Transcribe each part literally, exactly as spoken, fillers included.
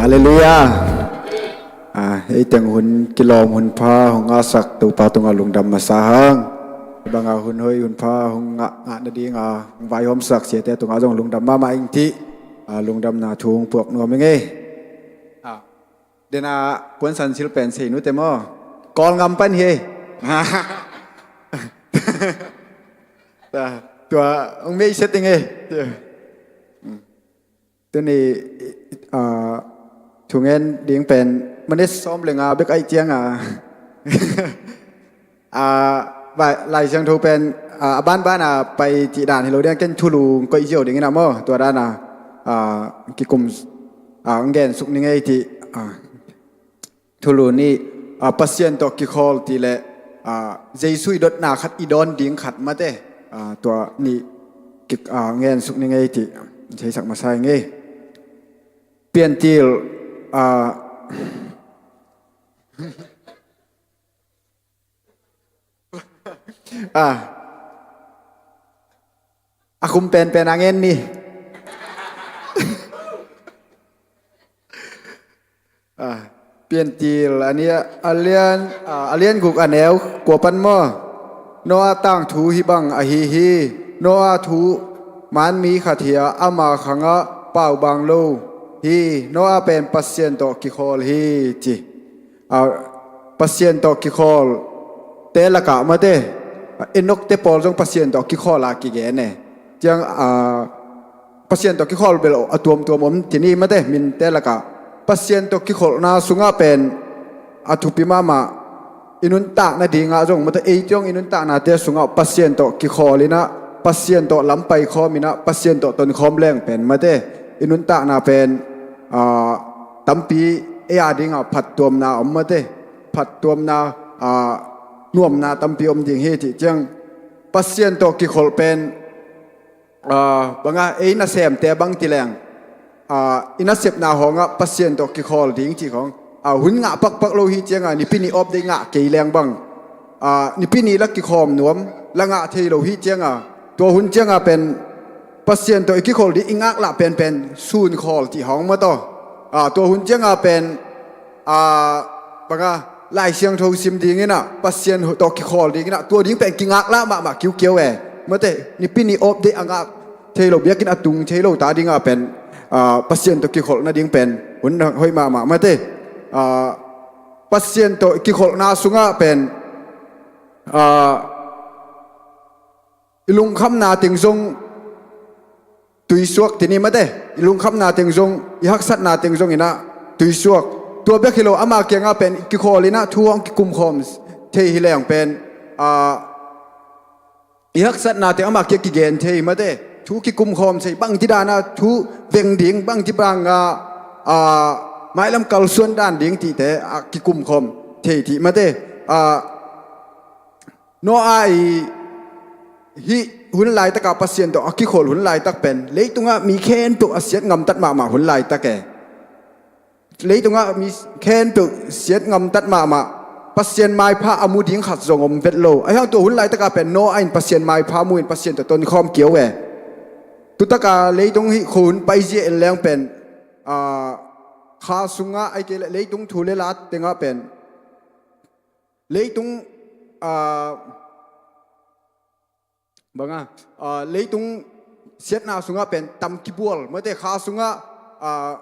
Halleluiah. Ah, ei teng hun kilawm hun pha hong ngahsak Topa tungah lungdam masa hang. Banga hun hoi hun pha hong ngah, ngah nadinga hong vaihawmsak siate tungah zong lungdam mahmah ing ti, ah, lungdamna thu hong puak nuam ing ei. Ah, dena puansan sil pen sei nute maw? Kawl ngam pan hi ei. Tua hong mei setting ei. Tuni, ah, thungen ding pen minute sawm le nga bek aih cianga, ah, vai, Lai Siangtho pen, ah, a banbana pai cih dan hi lo ding, ken thulu koih ziau dingin a maw, tua dana, ah, kikum, ah, ngen suk ning ei ti, ah, thulu nih, ah, Pasian tawh kikhawl ti le, ah, Jesu i dotna khat i dawn ding khat mate, ah, tua nih kik, ah, ngen suk ning ei ti theisak masa ing ei. Piantil, ah, ah, a khum penpen a ngen ni. Ah, Piantil a nih a lian, ah, a lian guk a neu kua pan maw? Noah tangthu hih bang ahi hi. Noah thu manmi khat hi a, ama khangah pau bang lo hi. Noah pen Pasian tawh kikhawl hi ci. Ah, Pasian tawh kikhawl te lakah mate, Enok te pawl zong Pasian tawh kikhawl a kigen e. Ciang, ah, Pasian tawh kikhawl bel a tuamtuam om ti ni mate, min te lakah Pasian tawh kikholhna sungah pen a thupi mahmah i nuntakna dingah zong mate, ei ciang i nuntaknate sungah Pasian tawh kikhawl inah, Pasian tawh lampai khawm inah, Pasian tawh tonkhawm leng pen mate, i nuntakna pen, ah, tampi ei a dingah phattuamna om mate, phattuamna, ah, nuamna tampi om ding hi cih ciang Pasian tawh kikholh pen, ah, banga ei nasemte bang ti leng, ah, i nasepna hawngah Pasian tawh kikhawl ding cih khawng, ah, hun ngah pakpak lo hi cianga nipi ni awp dei ngah kei leng bang, ah, nipi ni la kikhawm nuam la ngah thei lo hi cianga tua hun cianga pen Pasian tawh i kikholh ding i ngaklah penpen sunkhawl cih hawng mataw. Ah, tua hun cianga pen, ah, banga Lai Siangtho sim dinginah Pasian tawh kikhawl dinginah tua ding pen kingaklah mahmah kiukiau e. Mate, nipi ni awp dei a ngak thei lo, biakinn a tung thei lo ta dingah pen, ah, Pasian tawh kikholh nading pen hun hoih mahmah mate. Ah, Pasian tawh kikholhna sungah pen, ah, i lungkhamna teng zong tuisuak ti ni mate, i lungkhamna teng zong, i haksatna teng zong inah tuisuak. Tua bek hi lo ama kiangah pen kikhawl inah thu hong kikumkhawm thei hi leng pen, ah, i haksatna teng ama kiang kigen thei mate, thu kikumkhawm thei, bangci dana thu veng ding, bangci banga, ah, mailam kalsuan dan ding tihte, ah, kikumkhawm thei ti mate. Ah, Noah i hih hun laitaka Pasian tawh a kikhawl hun laitak pen leitungah mi khempeuh a siat ngamtat mahmah hun laitak e. Leitungah mi khempeuh siat ngamtat mahmah, Pasian maipha a mu ding khat zong om vet lo. Ahi hang tua hun laitaka pen Noah in Pasian maipha mu in Pasian tawh tonkhawm kiau e. Tutaka leitung hih khuahun paizia en leng pen, ah, kha sungah ahi kei leh leitung thu le la tengah pen leitung, ah, banga, ah, leitung siatna sungah pen tam kibual mate, kha sungah, ah,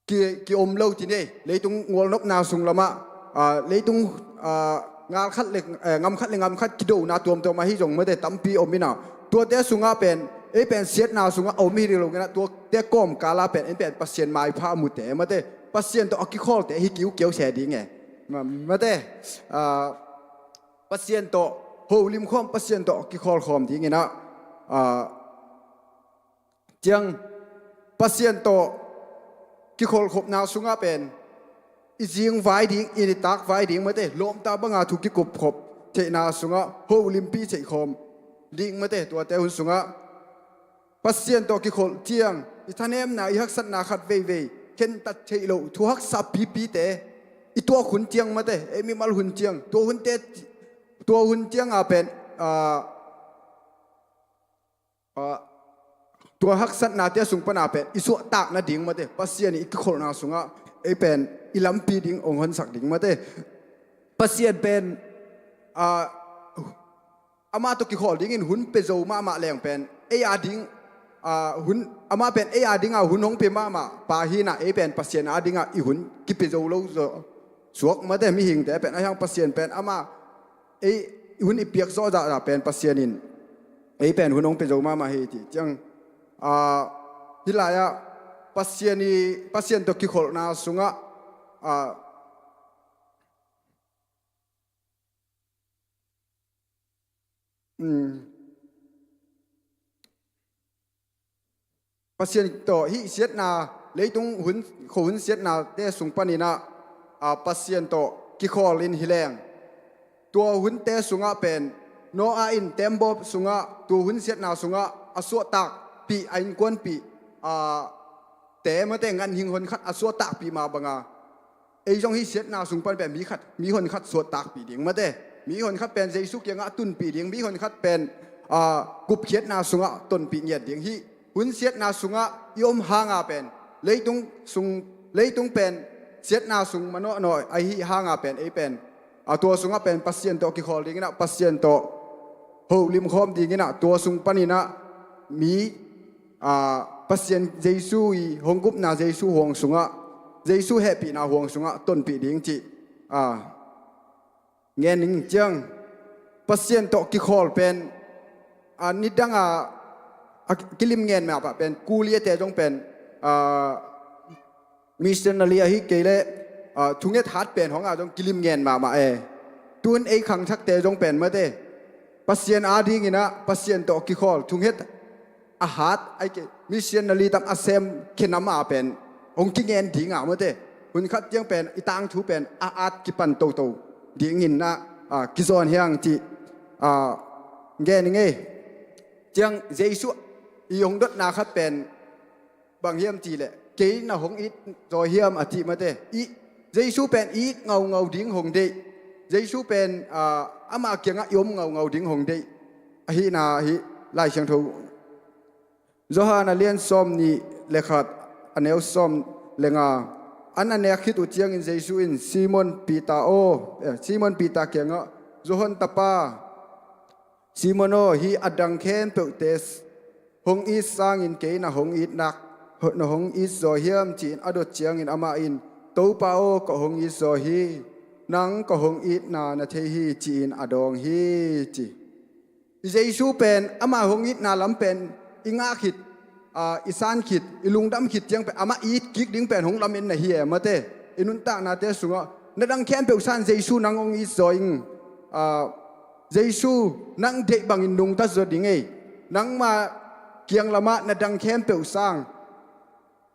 ki, ki om lo ti nei, leitung ngualnopna sung lamah, ah, leitung, ah, ngal khat le, eh, ngam khat le ngam khat kidona tuamtuam ahi zong mate tampi om inah, tuate sungah pen ei pen siatna sungah a om hi ding lo inah, tuate kawmkala pen en pen Pasian maipha a mute mate, Pasian tawh a kikhawlte hi kiukiau se ding e. Ma, mate, ah, Pasian tawh holim khawm, Pasian tawh kikhawlkhawm dinginah, ah, ciang Pasian tawh kikholhkhopna sungah pen i zing vai ding, i nitak vai ding mate, lawmta banga thu kikupkhop theihna sungah holimpi theihkhawm ding mate, tuate hun sungah Pasian tawh kikholh ciang i thanemna, i haksatna khat veivei khentat theih loh thu haksa pipite i tuak hun ciang mate, ei mimal hun ciang, tua hunte, tua hun cianga pen, ah, ah, tua haksatnate sung pana pen i suahtak nading mate, Pasian i kikholhna sungah ei pen i lampi ding hong honsak ding mate. Pasian pen ah, amah tawh kikhawl dingin hun pia zo mahmah leng pen ei a ding ah, hun, amah pen ei a dinga hun hong pia mahmah pa hi-in ah, ei pen Pasian a dinga i hun kipia zo lo zaw suak mate, mihingte pen. Ahi hang Pasian pen amah ei hun i piak zawh zahzah pen Pasian in ei pen hun hong pia zo mahmah hi ti ciang ah, hih lai-ah Pasian i, Pasian tawh kikholhna sungah ah, um, Pasian tawh hih siatna, leitung hun, khuahun siatnate sung panin ah, ah, Pasian tawh kikhawl in hi leng, tua hunte sungah pen Noah in tembaw sungah, tua hun siatna sungah a suahtakpih, a innkuanpih ah, te mate, ganhing honkhat a suahtakpih mah banga ei zong hih siatna sung pan pen mi khat, mi honkhat suahtakpih ding mate. Mi honkhat pen Jesu kiangah tunpih ding, mi honkhat pen ah, gupkhiatna sungah tonpih ngiat ding. Hih hun siatna sungah i om hanga pen leitung sung, leitung pen siatna sung manawhnawh ahi hanga pen ei pen ah, tua sungah pen Pasian tawh kikhawl dingin ah, Pasian tawh holim khawm dingin ah, tua sung panin ah mi ah, Pasian Jesu i hong gupna Jesu huang sungah, Jesu hehpihna huang sungah tonpih ding cih ah, ngen ning ciang. Pasian tawh kikhawl pen ah, nidanga a kilim ngen mah pah pen kuliate zong pen ah, missionary ahi kei leh ah, thunget hat pen hong a zong kilim ngen mahmah e. Tun ei khangthakte zong pen mate, Pasian a dingin ah Pasian tawh kikhawl, thunget a hat, ai ke, missionary tam a sem khenam a pen hong kingen ding a mate, hun khat ciang pen i tangthu pen a at kipan toto dingin ah, ah, kizawn hiang cih ah, ngen ning ei. Ciang Jesu i hong dotna khat pen bang hiam cih leh, kei na hong it zaw hiam a cih mate. I, Jesu pen i it ngaungau ding hong deih. Jesu pen ah, ama kiangah i om ngaungau ding hong deih. Ahihna hih Lai Siangtho Johan a lian sawm nih le khat, a neu sawm le nga. An a nek khit uh ciangin Jesu in Simon Peter aw, eh, Simon Peter kiangah, Johan tapa Simon aw, hih a dang khempeuhte hong it sangin kei na hong it nak, na hong it zaw hiam ci-in a dot ciangin amah in, Topa aw, ka hong it zaw hi, nang ka hong itna na thei hi, ci-in a dawng hi, ci. I Jesu pen ama hong itna lam pen i ngah khit, ah, i san khit, i lungdam khit ciang pen amah i it kik ding pen hong lamen na hi e mate. I nuntaknate sungah na dang khempeuh san Jesu nang hong it zaw ing. Ah, Jesu nang deih bangin nungta zaw ding ei. Nangma kiang lamah na dang khempeuh sang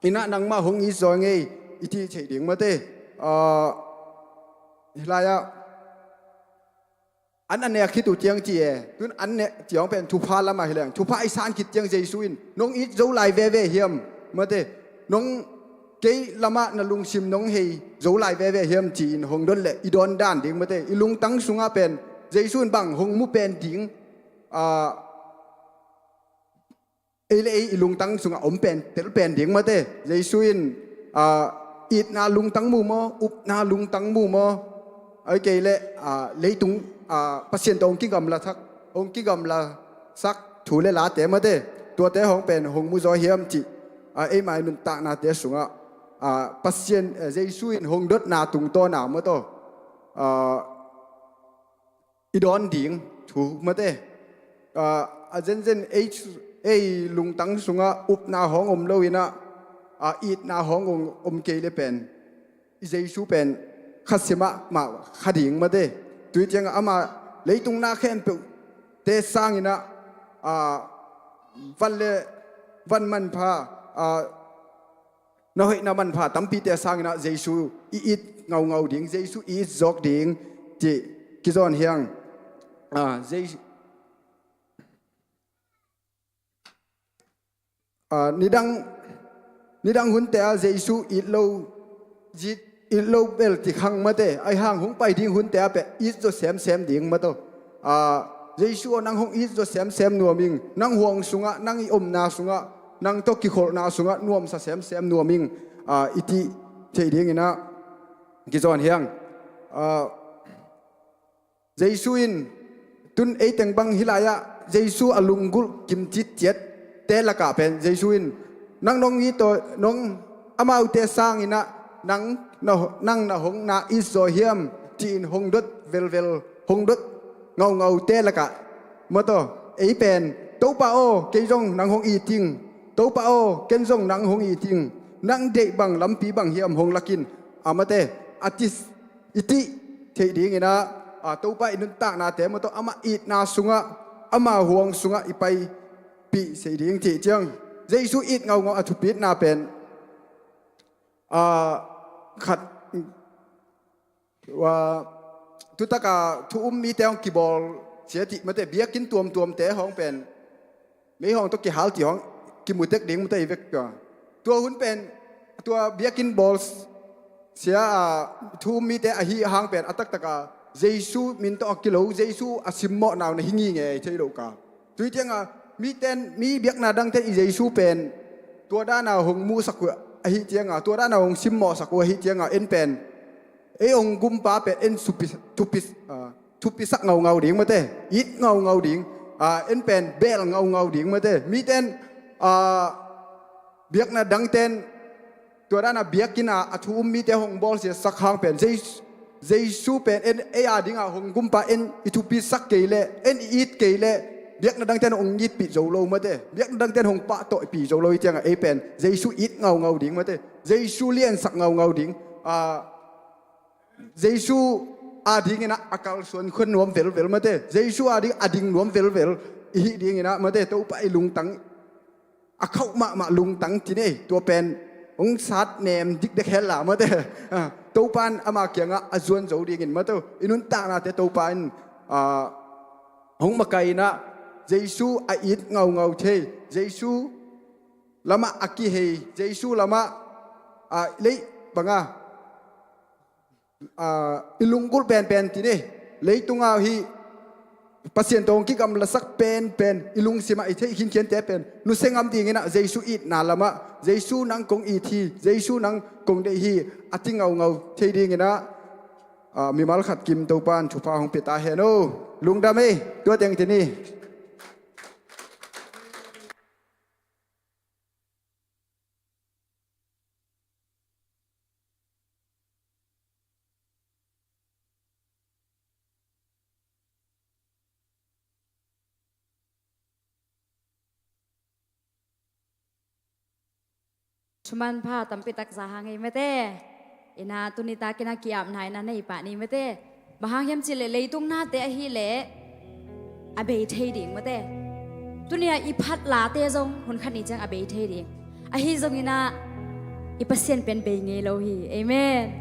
in ah nangmah hong it zaw ing ei, i cih theih ding mate. Ah, hih lai-ah an a nek khit uh ciang ci e. Tun an nek ciang pen thupha lamah hi leng, thupha i san khit ciang Jesu in, nong it zo lai veve hiam mate, nong, kei lamah na lungsim nong hei zo lai veve hiam ci-in hong dot leh i dawn dan ding mate. I lungtang sungah pen Jesu in bang hong mu pen ding, ah, ei le ei i lungtang sungah om pen, tel pen ding mate. Jesu in ah, itna lungtang mu maw, upna lungtang mu maw, ai kei leh ah, leitung ah, Pasian tawh hong kigamla thak, hong kigamla sak thu le late mate, tuate hong pen hong mu zaw hiam cih ah, eima i nuntaknate sungah ah, Pasian, eh, Jesu in hong dotna tungtawna maw taw, ah, i dawn ding thu mate. Ah, a zenzen ei, ei lungtang sungah upna hong om lo in ah, ah, itna hong om, om kei le pen i Jesu pen khasia mahmah kha ding mate. Tui ciangah ama leitung na khempeuhte sangin ah, ah, van le van manpha, ah, na hoihna manpha tampite sangin ah Jesu i it ngaungau ding, Jesu i it zawk ding cih kizawn hiang. Ah, Jesu, ah, nidang, nidang hunte ah Jesu it lo, it, it lo bel ci khang mate, ahi hang hong pai ding hunte ah peh it zaw semsem ding maw taw. Ah, Jesu aw, nang hong it zaw semsem nuam ing, nang huang sungah, nang i omna sungah nang tawh kikholhna sungah nuamsa semsem nuam ing, ah, i cih theih dinginah kizawn hiang. Ah, Jesu in tun ei teng bang hih lai-ah Jesu a lunggulh kimcit ciatte lakah pen Jesu in nang nong it aw, nong amaute sanginah nang na, nang na hong na it zaw hiam ci-in hong dot velvel, hong dot ngauhngauhte lakah mataw ei pen Topa aw, kei zong nang hong it ing, Topa aw, ken zong nang hong it ing, nang deih bang lampi bang hiam hong lak in, a mate, a ci i cih theih dinginah, a, Topa i nuntaknate mataw amah itna sungah, ama huang sungah i paipih sei ding cih ciang Jesu it ngaungau a thupitna pen, a, khat, a, tutaka thu um mite hong kibawl sia cih mate, biakinn tuamtuamte hong pen mei hong tawh kihal cih hong kimutek ding mate i vek tua. Tua hun pen tua biakinn bawl sia, a, thu um mite ahi hang pen a taktaka Jesu min tawh a kilo, Jesu a simmawhna uh na hi ngingei thei lo ka. Tui cianga miten, mi biakna dangten i Jesu pen tua dana hong musak uh ahi cianga, tua dana hong simmawhsak uh ahi cianga en pen ei hong gumpa pen en supi, thupi, a, thupisak ngaungau ding mate, it ngaungau ding, a, en pen bel ngaungau ding mate. Miten, a, biakna dangten tua dana biakinn a, a thu um mite hong bawlsiasak hang pen Jesu, Jesu pen en ei a dinga hong gumpa en i thupisak kei leh, en i it kei leh biakna dangten hong itpih zo lo mate, biakna dangten hong pahtawhpih zo lo hi cianga ei pen Jesu it ngaungau ding mate, Jesu liansak ngaungau ding, a, Jesu a dinginah a kalsuan khua nuam velvel mate, Jesu a ding a ding nuam velvel i hih dinginah mate, Topa i lungtang a khauh mahmah lungtang ci nei, tua pen hong sat nem dikdek hel la mate. Ah, Topa in ama kiangah a zuan zo dingin mate, i nuntaknate Topa in, ah, hong makaih inah Jesu a it ngaungau thei, Jesu lamah a kihei, Jesu lamah, ah, lei banga, ah, i lunggulh penpen ci nei, leitungah hih Pasian tawh hong kigamlasak penpen i lungsimah i theih khinkhiante pen nusia ngam dinginah Jesu itna lamah, Jesu nang kong it hi, Jesu nang kong deih hi a ci ngaungau thei dinginah, ah, mimal khat kim Topa in thupha hong pia ta hen o. Lungdam ei, tua teng ci ni. Thuman pha tampi tak za hang ei mate. Ina tuni takin a ki-apna ina nei pah ni mate. Bang hang hiam cihleh leitung nate ahileh a bei thei ding mate. Tuni a i phat late zong hun khat ni ciang a bei thei ding. Ahi zonginah i Pasian pen bei ngei lo hi. Amen.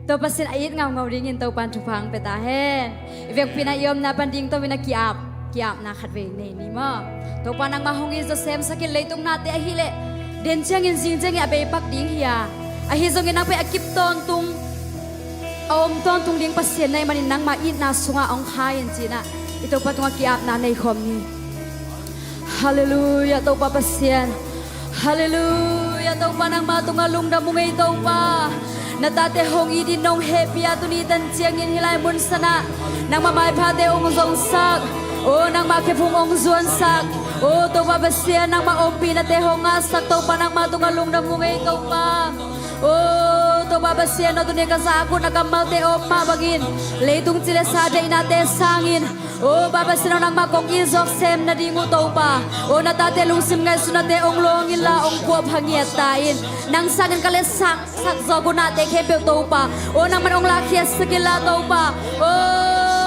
Tua Pasian a it ngaungau dingin Topan thupha hong pia ta hen. I vekpi-in a i omna pan ding to-in a ki-ap, ki-apna khat vei nei ni maw. Topa nangmah hong it zaw semsak in, leitung nate ahileh den ciangin zing ciangin a bei pak ding hi a, ahi zongin nang pen a kip tawntung, a om tawntung ding Pasian na hih manin nangmah itna sungah hong khai in ci-inah i Topa tungah ki-apna nei khawm ni. Halleluiah Topa Pasian. Halleluiah Topa, nangmah tungah lungdam ung ei Topa. Na tate hong it in nong hehpih a, tuni tan ciangin hih lai mun sanah nangmah maiphate hong zongsak, o nangmah khephung hong zuansak, o Topa Pasian, nangmah ompihnate hong ngahsak Topa, nangmah tungah lungdam ung ei Topa. O Topa Pasian, aw tuni ka zak un a kammalte a om mah bangin leitung ci le sa deihnate sangin, o Baba Pasian aw, nangmah kong it zawk sem nading uh Topa. O na tate lungsim ngaihsutnate hong lawng inla hong puahpha ngiat ta in. Nang sangin ka letsak, sak zawk uh nate khempeuh Topa, o nangman hong lahkhiatsak inla Topa. O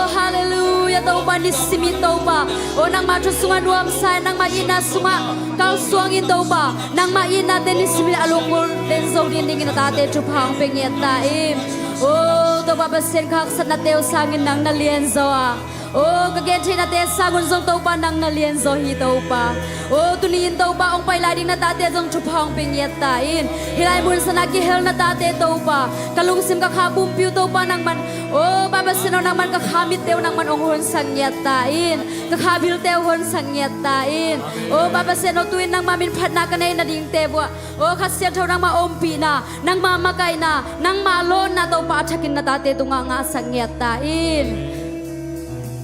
halleluiah Topa, nisimin Topa, o nangmah thu sungah nuamsa in, nangmah itna sungah kalsuangin Topa, nangmah itnate nisimin a lunggulh den zo ding dingin a tate thupha hong pia ngiat ta in. O Topa Pasian, ka haksatnate uh sangin nang na lian zaw a, Aw ka gentheihnate sangun zong Topa nang na lianzaw hi Topa. Aw tuni-in Topa hong pai lai ding na tate zong thupha hong pia ngiat ta in. Hih lai mun sanah kihel na tate Topa ka lungsim ka kha pumpi uh Topa nangman, aw Pa Pasian aw nangman ka kha mitte uh nangman hong honsak ngiat ta in. Ka kha bilte uh honsak ngiat ta in. Aw Pa Pasian aw tu-in nangma min phatna ka neih nadingte uh ah aw Kha Siangtho nangma ompihna, nangma makaihna, nangma lawnna Topa a thakin na tate tungah ngahsak ngiat ta in.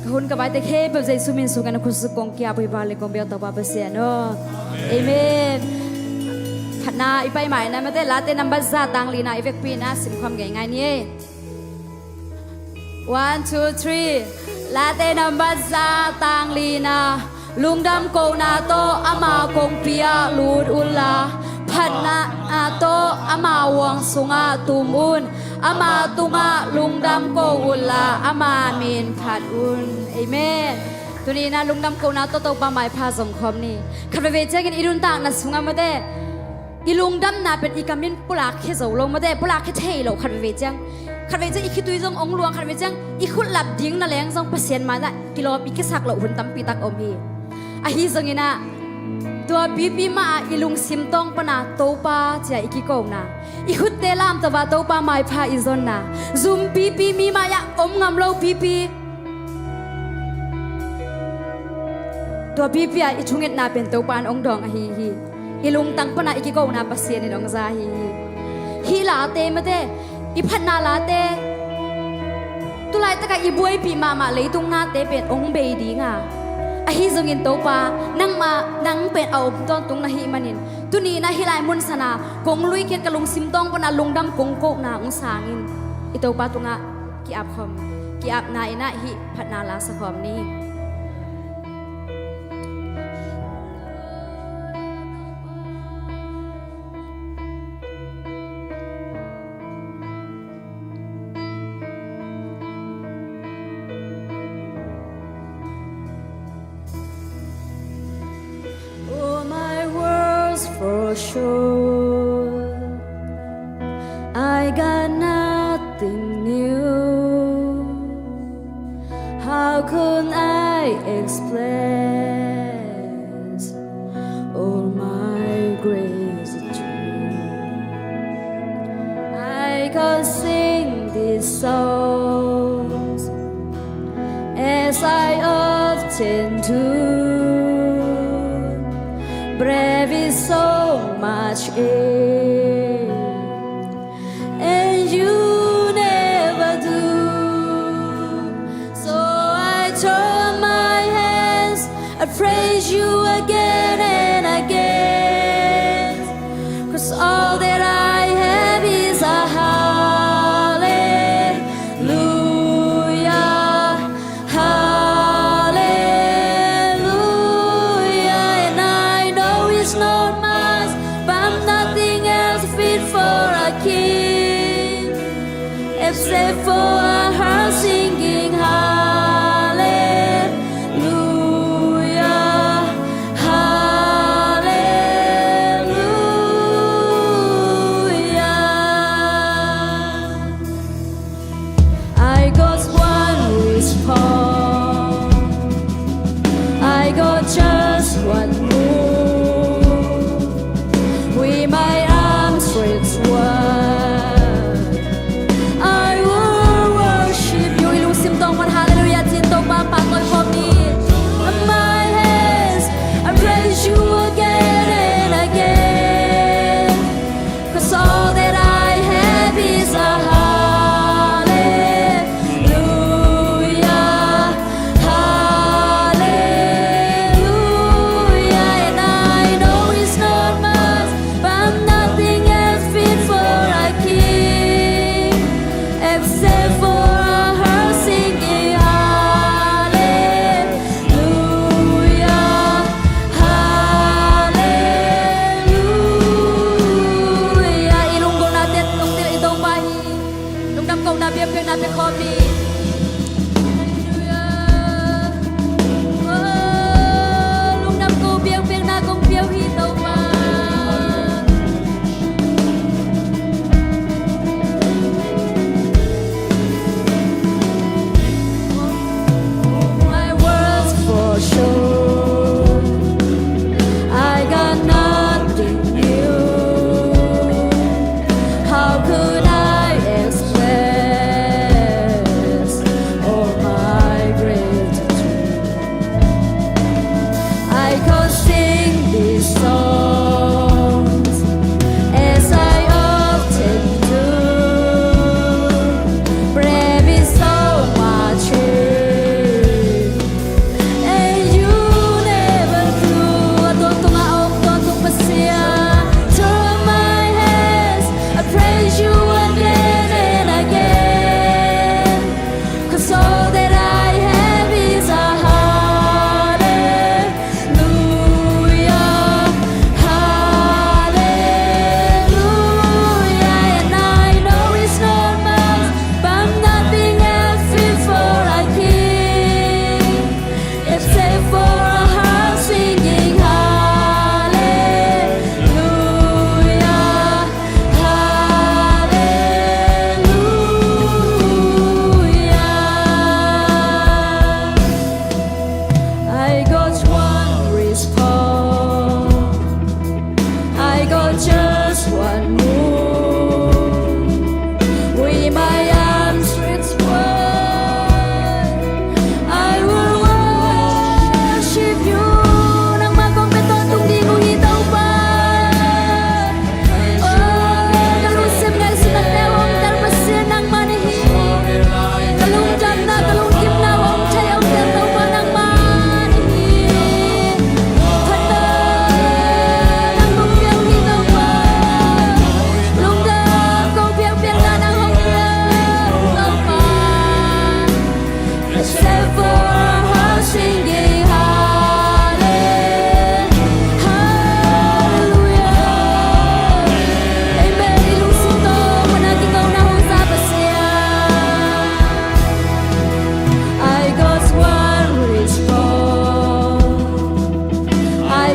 Ka hun ka vaite khempeuh Jesu min sungah na khutsung kong ki-ap uh hi. Vanglian kong biak Topa Pasian aw. Amen. Phatna i pai mai na mate, Late nambat za tang lina i vekpi na simkhawm ngeingai ni ei. One, two, three. Late nambat za tang lina. Lungdam kohna tawh ama kongpi ah lut unla, phatna tawh ama huang sungah tum un. Ama tungah lungdam ko unla ama min phat un. Amen. Tuni-in ah lungdam kohna tawh Topa maipha zong khawm ni. Khat veivei ciangin i nuntakna sungah mate, i lungdamna pen i kam in pulak khia zo lo mate, pulak khia thei lo khat veivei ciang. Khat vei ciang i khitui zong hong luang, khat vei ciang i khut lap ding na leng zong Pasian mai-ah kilawm i kisak loh hun tampi tak om hi. Ahi zongin ah tua pipi mah ah i lungsim tawng pana Topa cia i kikona, i khutte lamto a Topa maipha i zonna, zum pipi, mi mai-ah om ngam lo pipi, tua pipi ah i thungetna pen Topa in hong dawng ahi hi. I lungtang pana i kikona Pasian in hong za hi hi. Hih Late mate, i phatna Late, tulaitakah i buaipih mahmah leitung nate pen hong bei ding a, ahi zongin Topa nangmah nang pen a om tawntung na hih manin tuni-in ah hih lai mun sana kong luikhiat ka lungsim tawng pana lungdam kong kohna hong sangin i Topa tungah ki-ap khawm, ki-apna in ah hih phatna la sa khawm ni. All my words for sure, I got nothing new. How could I express all my gratitude? I can sing these songs as I often do. Breath is so much air, and you never do. So I throw my hands, I praise you again and again. 'Cause all that I have is a hallelujah, hallelujah. And I know it's not much, but nothing else fit for a king except for a heart singing hallelujah, hallelujah. I got one response. I got just one move. With my arms stretched wide, I will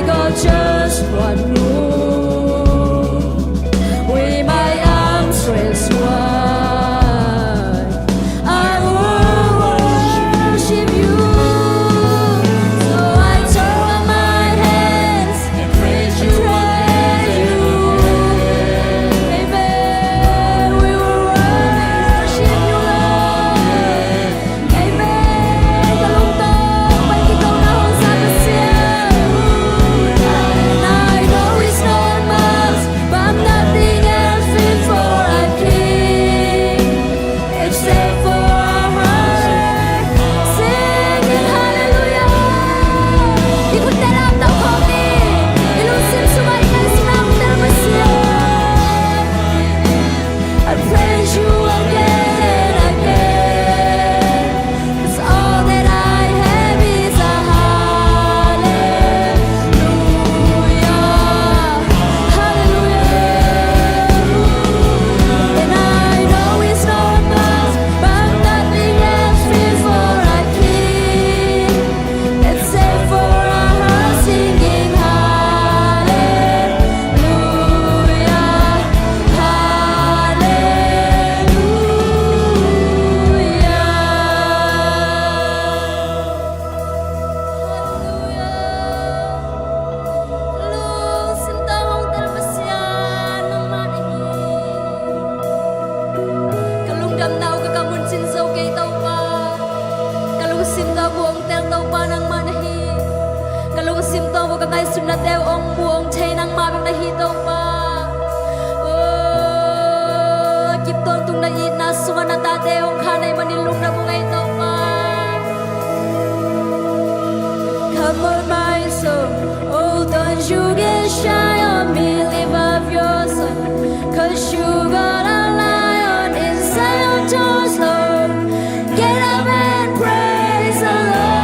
God, just one move. With my arms raised wide, I will worship you. So I throw up my hands and praise you. Amen. We will worship you, Lord. Amen. Ka lungtang, pai kik to na hong sa Pasian. And I know it's not much, but nothing else fit for a king except for a heart singing hallelujah. I khut tel a, tawh khawm ni. I lungsim sungah i ngaihsutna khut tel Pasian. I praise you again and again. 'Cause all that I have is a hallelujah, hallelujah. And I know it's not much, but nothing else fit for a king except for a heart singing hallelujah, hallelujah. Lungsim tawh hong tel Pasian nangmah na hi. Ka lungdamna uh ka kam un cin zo kei Topa. Ka lungsim tawh hong tel Topa nangmah na hi. Ka lungsim tawh ka ngaihsutnate uh hong mu hong thei nangmah bek na hi Topa. Oh, kip tawntung na itna sungah na tate hong kha na hih manin lungdam ung ei Topa. Come on, my soul, oh, don't you get shy on me, lift up your song, 'cause you got a lion inside your toes, Lord. Get up and praise the Lord.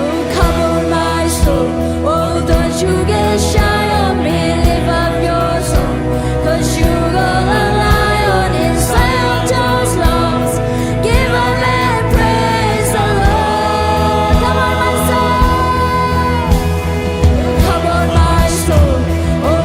Oh, come on, my soul, oh, don't you get shy on me, lift up your song, 'cause you got a lion inside your toes, lungs. Give up and praise the Lord. Come on, my soul. Come on, my soul. Oh,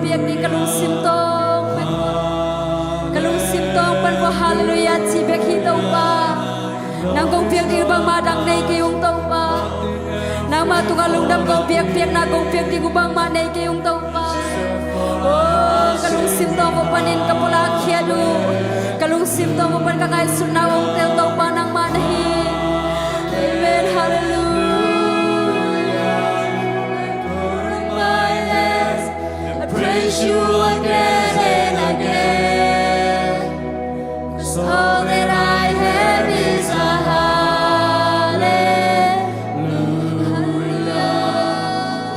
piak ding ka lungsim tawng pan, ka lungsim tawng pan vua Halleluiah ci bek hi Topa. Nang kong piak ding bangmah dang nei kei ung Topa. Nangmah tungah lungdam kong piak, piakna kong piak ding uh bangmah nei kei ung Topa. Oh, ka lungsim tawng vua panin ka pulak khiat uh. Ka lungsim tawng vua pan ka ngaihsutna hong tel Topa nangmah na hi. Amen. Halleluiah. I praise you again and again. 'Cause all that I have is a hallelujah.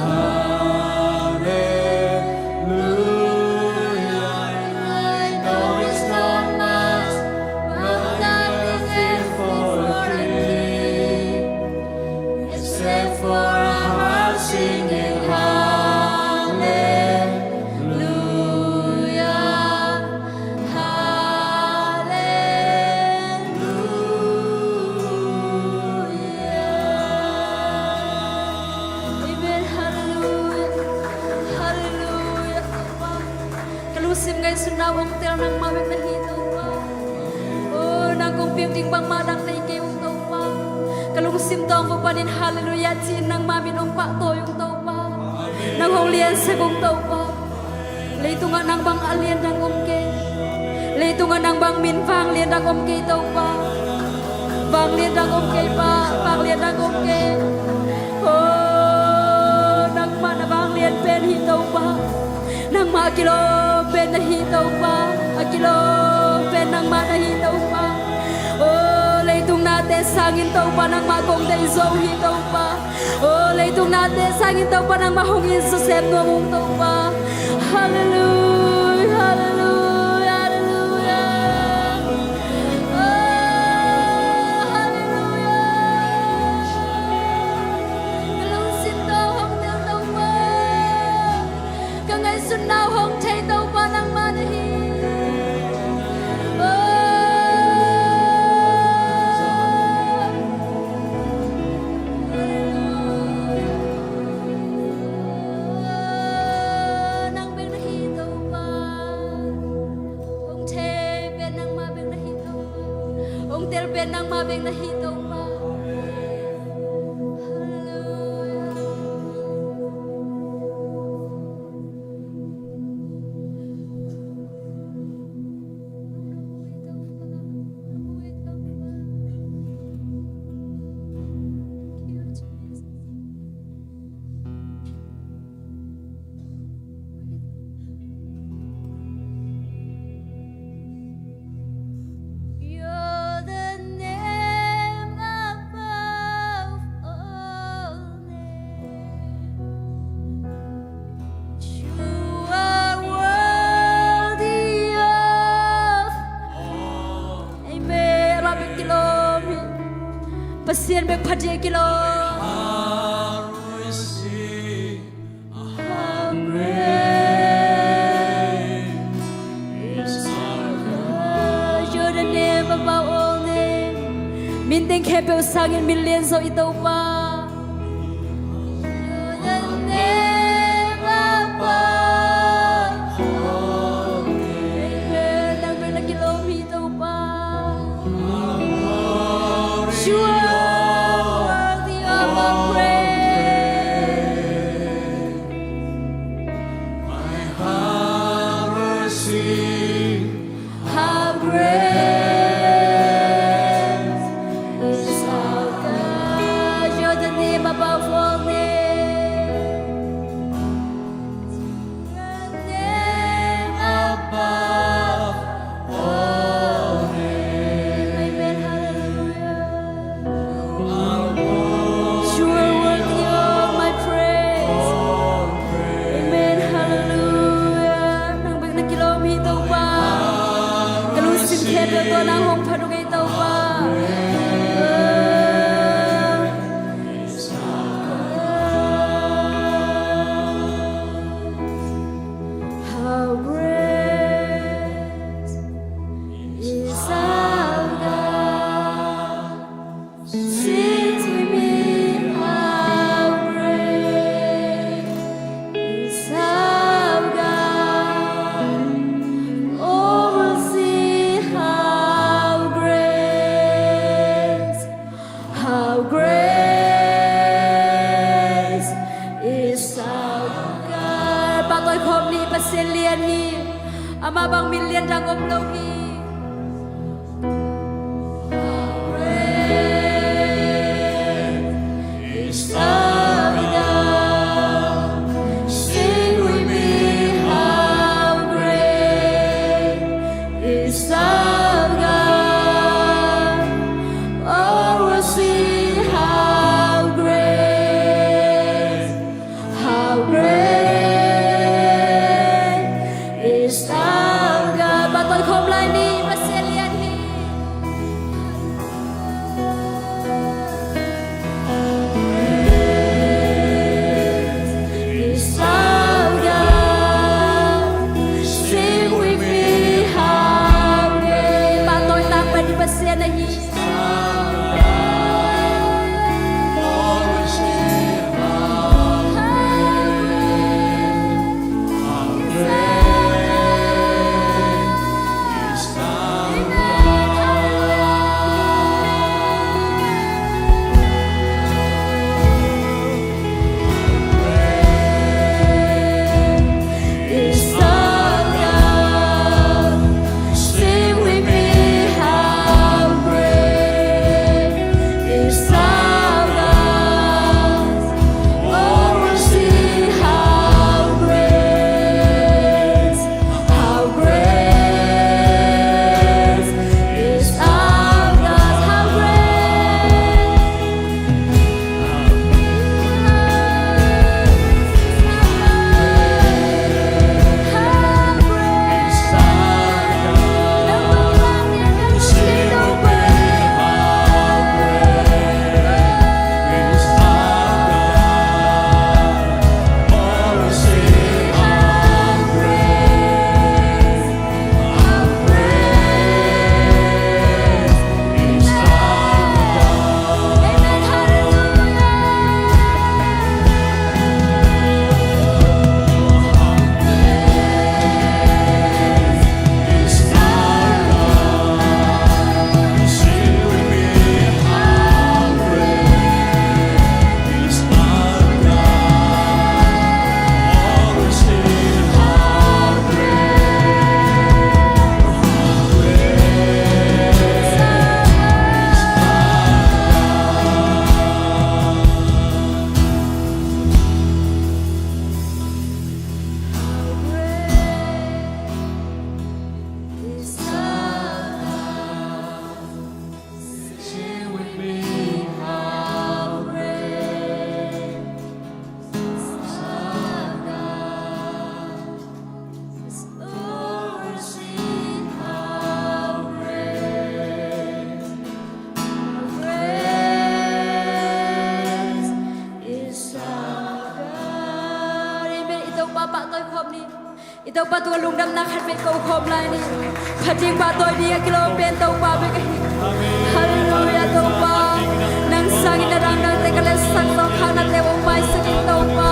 Hallelujah. I know it's not much, but I'm thankful for a king. Except for a heart singing hallelujah, hallelujah. Amen, hallelujah, hallelujah. Ka lungsim ngaihsutna hong tel nangmah bek na hi Topa. Oh, nang kong piak ding bangmah dang nei kei ung Topa. Ka lungsim tawng vua panin halleluiah ci-in nangmah min hong pahtawi ung Topa. Nang hong liansak ung Topa. Leitungah nang bang a lian dang om kei. Leitungah nang bang min vanglian dang om kei Topa. Vanglian dang om kei Pa, vanglian dang om kei. Oh, nangmah na vanglian pen hi Topa. Nangmah a kilawm pen na hi Topa. A kilawm pen nangmah na hi Topa. Oh, leitung nate sangin Topa nangmah kong deih zo hi Topa. Oh, leitung nate sangin Topa nangmah hong it zawsem nuam ung Topa. Halleluiah, halleluiah, halleluiah. Oh, halleluiah. Ka lungsim tawng hong tel Topa. Ka ngaihsutna hong thei Topa nangmah na hi. Oh. Nang bek na hi Topa. Hong thei pen nangmah bek na hi Topa. Hong tel pen nangmah bek na hi Topa. Hallelujah. You're the name above all names. You are worthy of all. Amen. Pasian bek phat ding kilawm. How great is our God. You're the name above all names. Min teng khempeuh sangin min lianzaw i Topa. You're the name above all names. Amen. Nang bek na kilawm hi Topa. You are worthy of our praise. My heart will sing, how great is our God. You're Toikhop ni, Pasian lian hi. Amah bang min lian dang om lo hi. Is our God. Sing with me, how great is our God. Oh, we'll sing, how great, how great is our God. Pahtawi khawm lai ni, Pasian lian hi. Is our God. Sing with me, how great. Pahtawi tak pen Pasian ahi. Is our God. Sing with me, how great is our God. Oh, we'll sing, how great, how great is our God. How great. Amen. I Topa pahtawi khawm ni. I Topa tungah lungdamna khat vei ko khawm lai ni. Khat ding pahtawi ding a kilawm pen Topa bek ahi. Halleluiah Topa. Nang sangin na dangdangte ka letsak zawh khaknate hong maisak in Topa.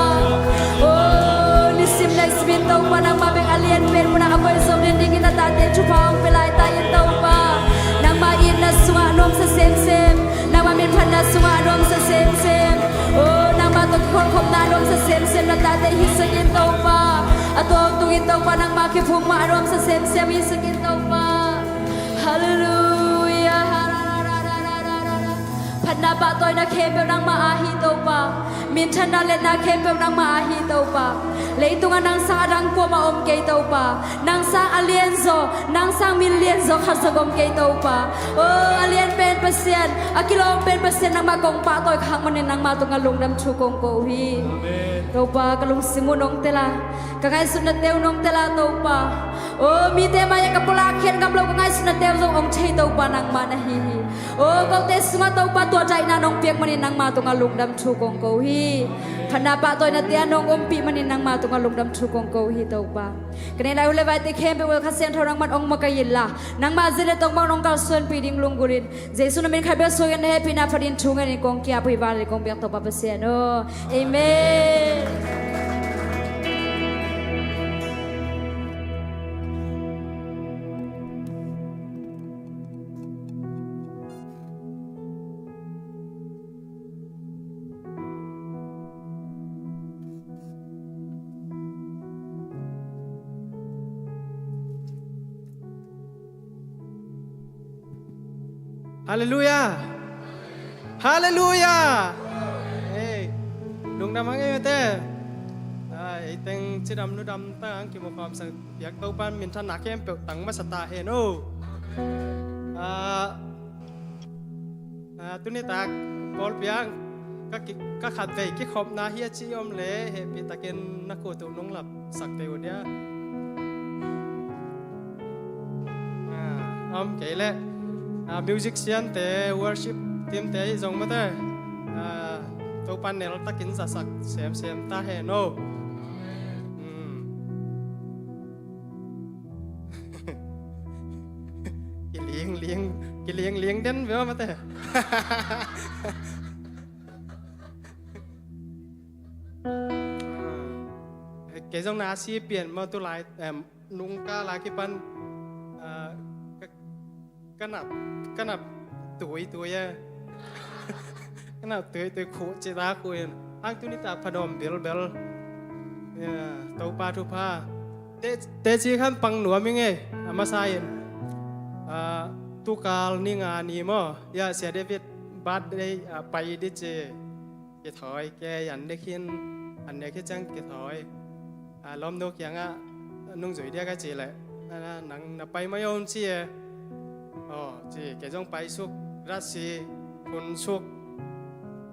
Oh, nisim leh simin Topa nangmah bek a lian pen munah a koih zawh lian dingin na tate thupha hong pia laitak in Topa. Nangmah itna sungah a nuamsa semsem. Nangmah minphatna sungah a nuamsa semsem. Oh, nangmah tawh kikholhkhopna a nuamsa semsem na tate hisak in Topa. A tawntungin Topa nangmah kiphum mah a nuamsa semsem hisak in Topa. Halleluiah. Phatna pahtawina khempeuh nangmah a hi Topa. Minthanna liatna khempeuh nangmah a hi Topa. Leitungah nang sang a dang kuamah om kei Topa. Nang sang a lianzaw, nang sang min lianzaw khat zong om kei Topa. Oh, a lian pen Pasian, a kilawm pen Pasian nangmah kong pahtawi khak manin nangmah tungah lungdam thu kong ko hi. Amen. Topa ka lungsim uh nong tel a, ka ngaihsutnate uh nong tel a Topa. Oh, mite mai-ah ka pulak khiat ngam lo ka ngaihsutnate uh zong hong thei Topa nangmah na hi hi. Oh, kote sungah Topa tua daihna nong piak manin nangmah tungah lungdam thu kong ko hi. Phatna pahtawinate ah nong ompih manin nangmah tungah lungdam thu kong ko hi Topa. Ka neih lai uh le vaite khempeuh uh Kha Siangtho nangman hong makaih inla, nangmah zen le tong bang nong kalsuanpih ding lunggulhin, Jesu na min khat bek suangin na hehpihna phatin thu ngenin kong ki-ap uh hi. Vanleng kong biak Topa Pasian aw. Amen. Halleluia. Halleluia. Ei, lungdam hang ei mate. Ei teng cidam nudam ta ang kimu khawm sak piak Topan minthanna khempeuh tang masa ta hen o. Tuni tak pawlpi ah ka khatvei kikhopna hi a ci om le hehpihtakin na khut uh nong lapsak thei uh dia. A om kei leh musician te, worship team te i zong mate, Topan neltakin zasak semsem ta hen o. Kilingling, kilingling den veu mate. Kei zong na si pian maw tu lai, nungka lai kipan ka nap, ka nap tui tui e. Ka nap tui tui khuh ci ta khuh in ang tuni ta phanawm bilbel. Topa thupha. Teci khan pang nuam i ngei a masa in tukal ni nga ni maw, ya Sia David birthday a pai di ci. Kithawi kei an nek hin, an nek hi ciang kithawi. Lawmnu kiangah nung zui diak a ci leh nang na pai mai om ci e. Aw ci kei zong pai suk, rasi hun suk.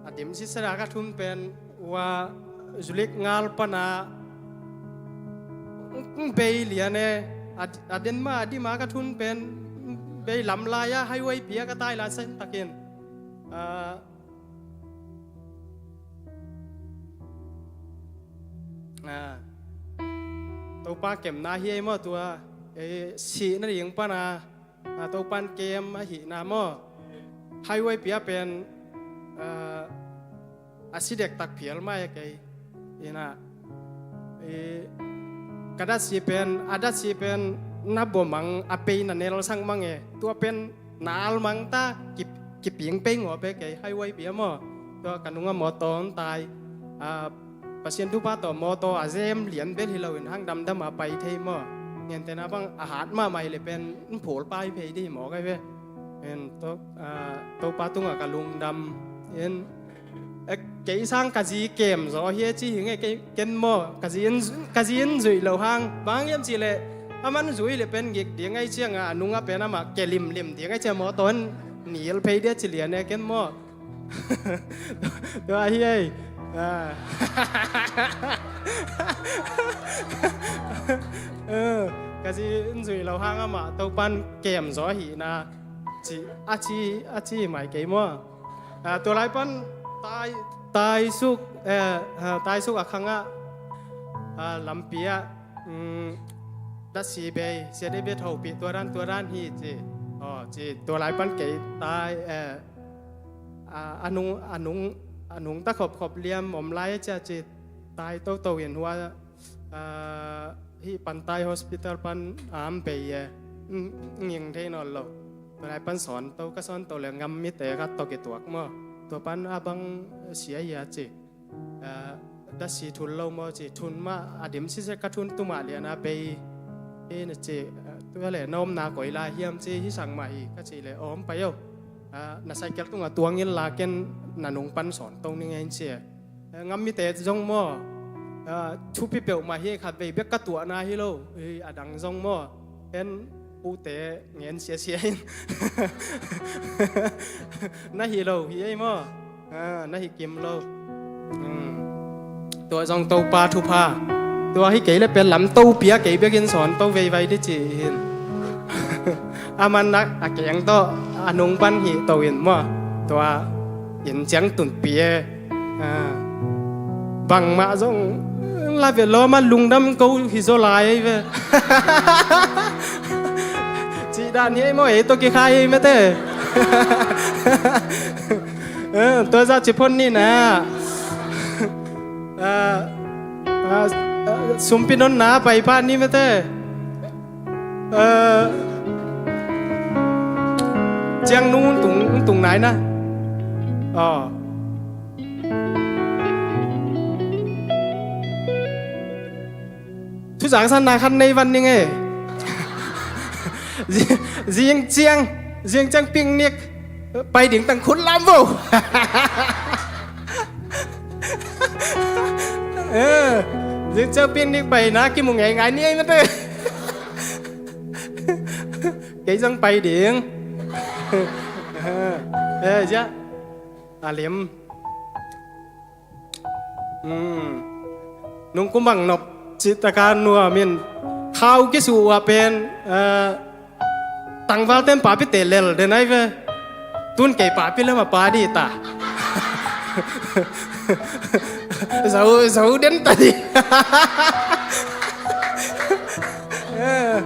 A dim sisera ka thun pen ua zulik ngal pana bei lian e. A den ma a dim a ka thun pen bei lam lai a highway pia ka tai lai sen takin. Topa kemna hi ei maw tua, sihna ding pana Topan kem ahihna maw. Highway pia pen a si dektak phial mai a kei. Ina ka datsi pen, a datsi pen na bom ang a pei na nel sang mang e. Tua pen na al mang ta kiping pei ngawp e kei highway pia maw. Tua ka nunga mawtaw tai. Pasian thupha tawh mawtaw a zem lian bel hi loin hang damdam a pai thei maw. Ngentena bang a hat mahmah hi le pen phul pai phei di maw kai ve. Topa tungah ka lungdam in. Kei sang ka zi kem zaw hi e ci hi nge kei ken maw, ka zi in zuih lo hang bang hiam cih leh a man zuih le pen gik ding ai ciangah a nungah pen amah ke limlim ding ai ciang maw tawn nil phei dia ci lian e ken maw. Tua hi ei. Ka zi in zuih lo hang amah Topan kem zaw ahihna ci a ci a ci mai kei maw. Tua lai pan tai suk, tai suk a khangah lampi ah datsi bei sia dei bet hopih tua dan tua dan hi ci. Ci tua lai pan kei tai a nung a nung a nung ta khopkhop liam om lai a cia ci tai toto in hua hih pantai hospital pan am bei e. Nging thei nawn lo. Tua lai pan sawnto ka sawnto le ngam mite ka tawk i tuak maw. Tua pan a bang sia ia ci. Dasi thun lo maw ci thun mah a dim sise ka thun tumah liana bei. Ina ci tua le na omna koi lai hiam ci hi sang mah hi ka ci le om pai o. Na saikel tunga tuangin laken na nung pan sawnto ni ngei ci. Ngam mite zong maw. Thupi peuhmah hi khat vei bek ka tuahna hi lo. A dang zong maw. En ute ngen siasia in. Na hi lo hi ei maw. Na hi kim lo. Tua zong Topa thupha. Tua hi kei le pen lam to pia kei bekin sawn to veivai di ci hin. A man nak a keng tawh a nung pan hi to in maw. Tua in ciang tun pia. Bangmah zong la ve lawm a lungdam ko hi zaw lai ei ve. Cih dan hi ei maw ei tawh kikhai ei mete. Tua zah ci phon ni na. Sumpi non na pai pah ni mete. Ciang nung tung tung nai na. Thuzang san na khan nei van ning e. Zing ciang zing ciang picnic. Pai ding tang khut lam vo. Eh, zing ciang picnic pai na kimu ngeingai ni ei mate. Kei zang pai ding. Eh, zia. A lim. Hmm. Nung kumang nop cih taka nuam in khau kisuh uh a pen, eh, tangval ten papite lel den ai ve. Tun kei papi lama pa di ta. Zau, zau den ta di. Eh,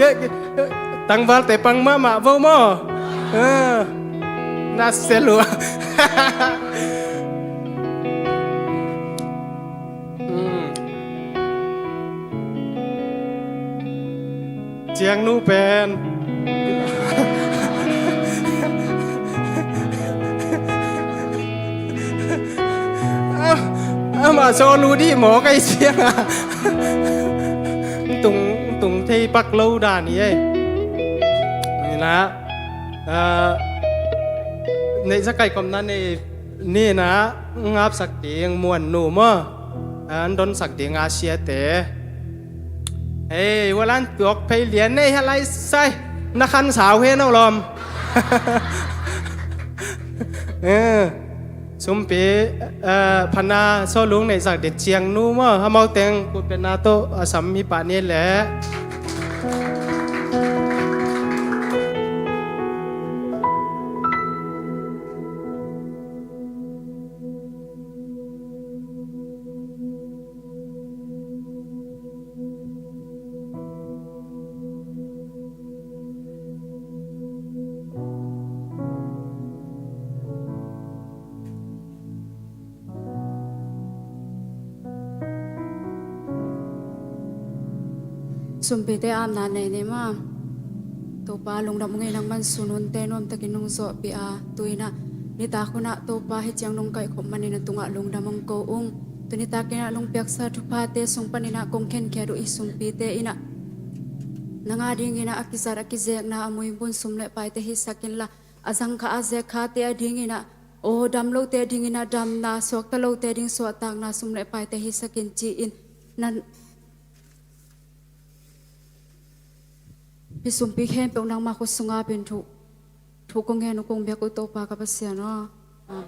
ke, ke, tangvalte pang mahmah vo maw. Eh, na sia lua. Hmm. Ciangnu pen. Amah sawlu dih maw kei ciang a. Tung, tung thei pak lo dan hi ei. Ni na, ah, neihsa kaikhopna nei ni na, ngapsak ding Muan nu maw. An donsak ding a siate. Ei, walan tuak phei lian nei ha lai sai. Na khan sau he no lom. Eh, sumpi, eh, phana sawlung neihsak ding Ciangnu maw. Amau teng kutpetna tawh a sam hi pah ni leh. Sumpite apna nei ni maw. Topa lungdam ung ei, nangman sun hunte nuamtakin nong zawhpih a, tu-in ah nitak hun ah Topa hih ciang nong kaihkhop manin na tungah lungdam ung ko ung. Tuni takin ah nong piaksa thuphate sung panin ah kong khenkhiat uh hih sumpite in ah nang a dingin ah a kizat a kizekna a muibun sum le paite hisak inla, a zangkha a zekkhate a dingin ah, aw, damlote a dingin ah damna, suakta lote a ding suahtakna sum le paite hisak in ci-in na hih sumpi khempeuh nangma khut sungah pen thu, thu kong ngen uh kong biak uh Topa ka Pasian aw. Amen.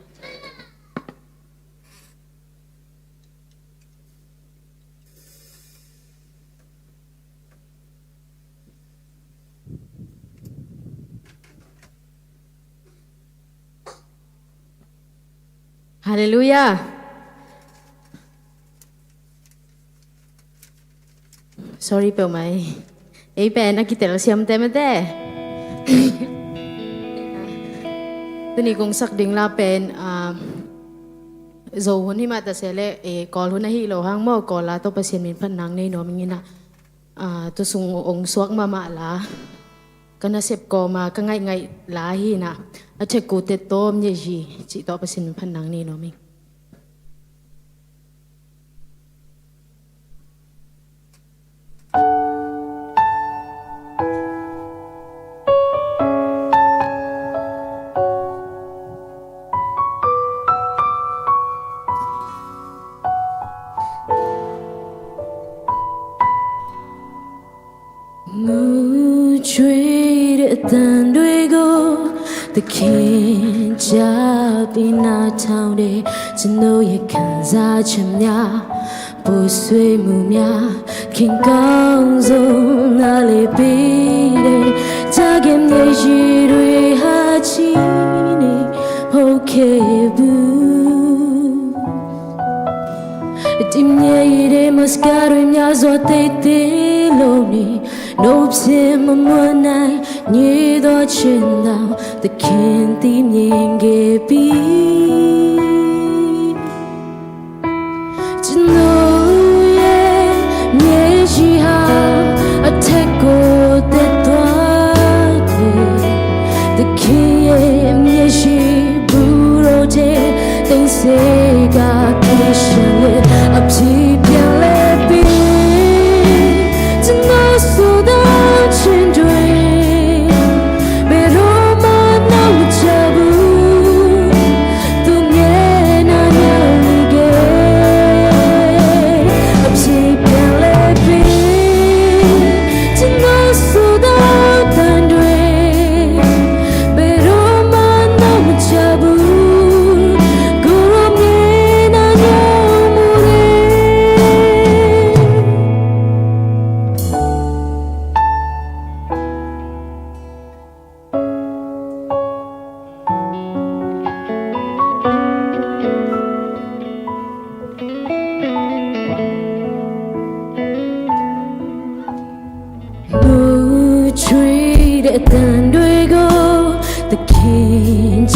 Halleluiah. Sorry peuhmah ei. Ei pen a kitel siamte mate. Tuni kong sak ding la pen, ah, Zo hun hi mah ta se leh, eh, Kawl hun ahi lo hang maw, Kawl la tawh Pasian min phatna nei nuam ing in ah, ah, tu sung ong suak mahmah la. Ka nasep kawma ka ngaihngaih la hi na, a thek kute tawm nge hi, cih tawh Pasian min phatna nei nuam ing. Ngooh ချွေတဲ့သံတွေကို သခင်ကြားပြီးနားထောင်တယ် ကျွန်တော်ရဲ့ခံစားချက်များ ပူဆွေးမှုများ ခင်ကောင်းဆုံးနားလည်ပေးတယ် ကြားခင်မျက်ရည်တွေဟာချီးနေ ဟုတ်ခဲ့ဘူး ဒီမျက်ရည်တွေမှာ စကားတွေများစွာ သိပ်သည်းလို့နေ နှုတ်ဖြင့်မမွတ်နိုင် ငြိမ်သွားခြင်းတောင် သခင်သိမြင်ခဲ့ပြီ။ ကျွန်တော်ရဲ့မျက်ရည်ဟာ အထက်ကို တက်သွားတယ်။ သခင်ရဲ့မျက်ရည် ဘူးတို့ထဲ သိမ်းဆည်းကာ Christian ရဲ့အဖြစ် ပြန်လဲပြီ။ ကျွန်တော်ဆိုသောခြင်းတွေ ဘယ်တော့မှနောက်မကျ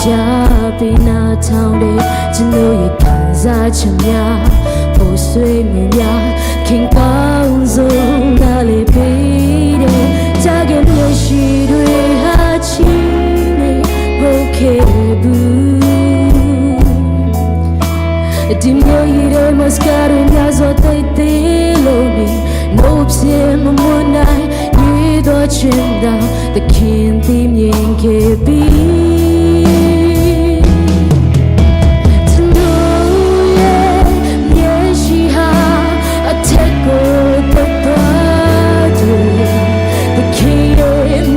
嘉宾那堂的，只有一个在前面，破碎模样，看高中那里比的，加给那些对他情的，OK不？Dimyayire maskaro nyazo tete lomi, no pse mamonai, ni do chinda, the king dim yen kebi. Tanoye, nyeshiha, ateko tete, the king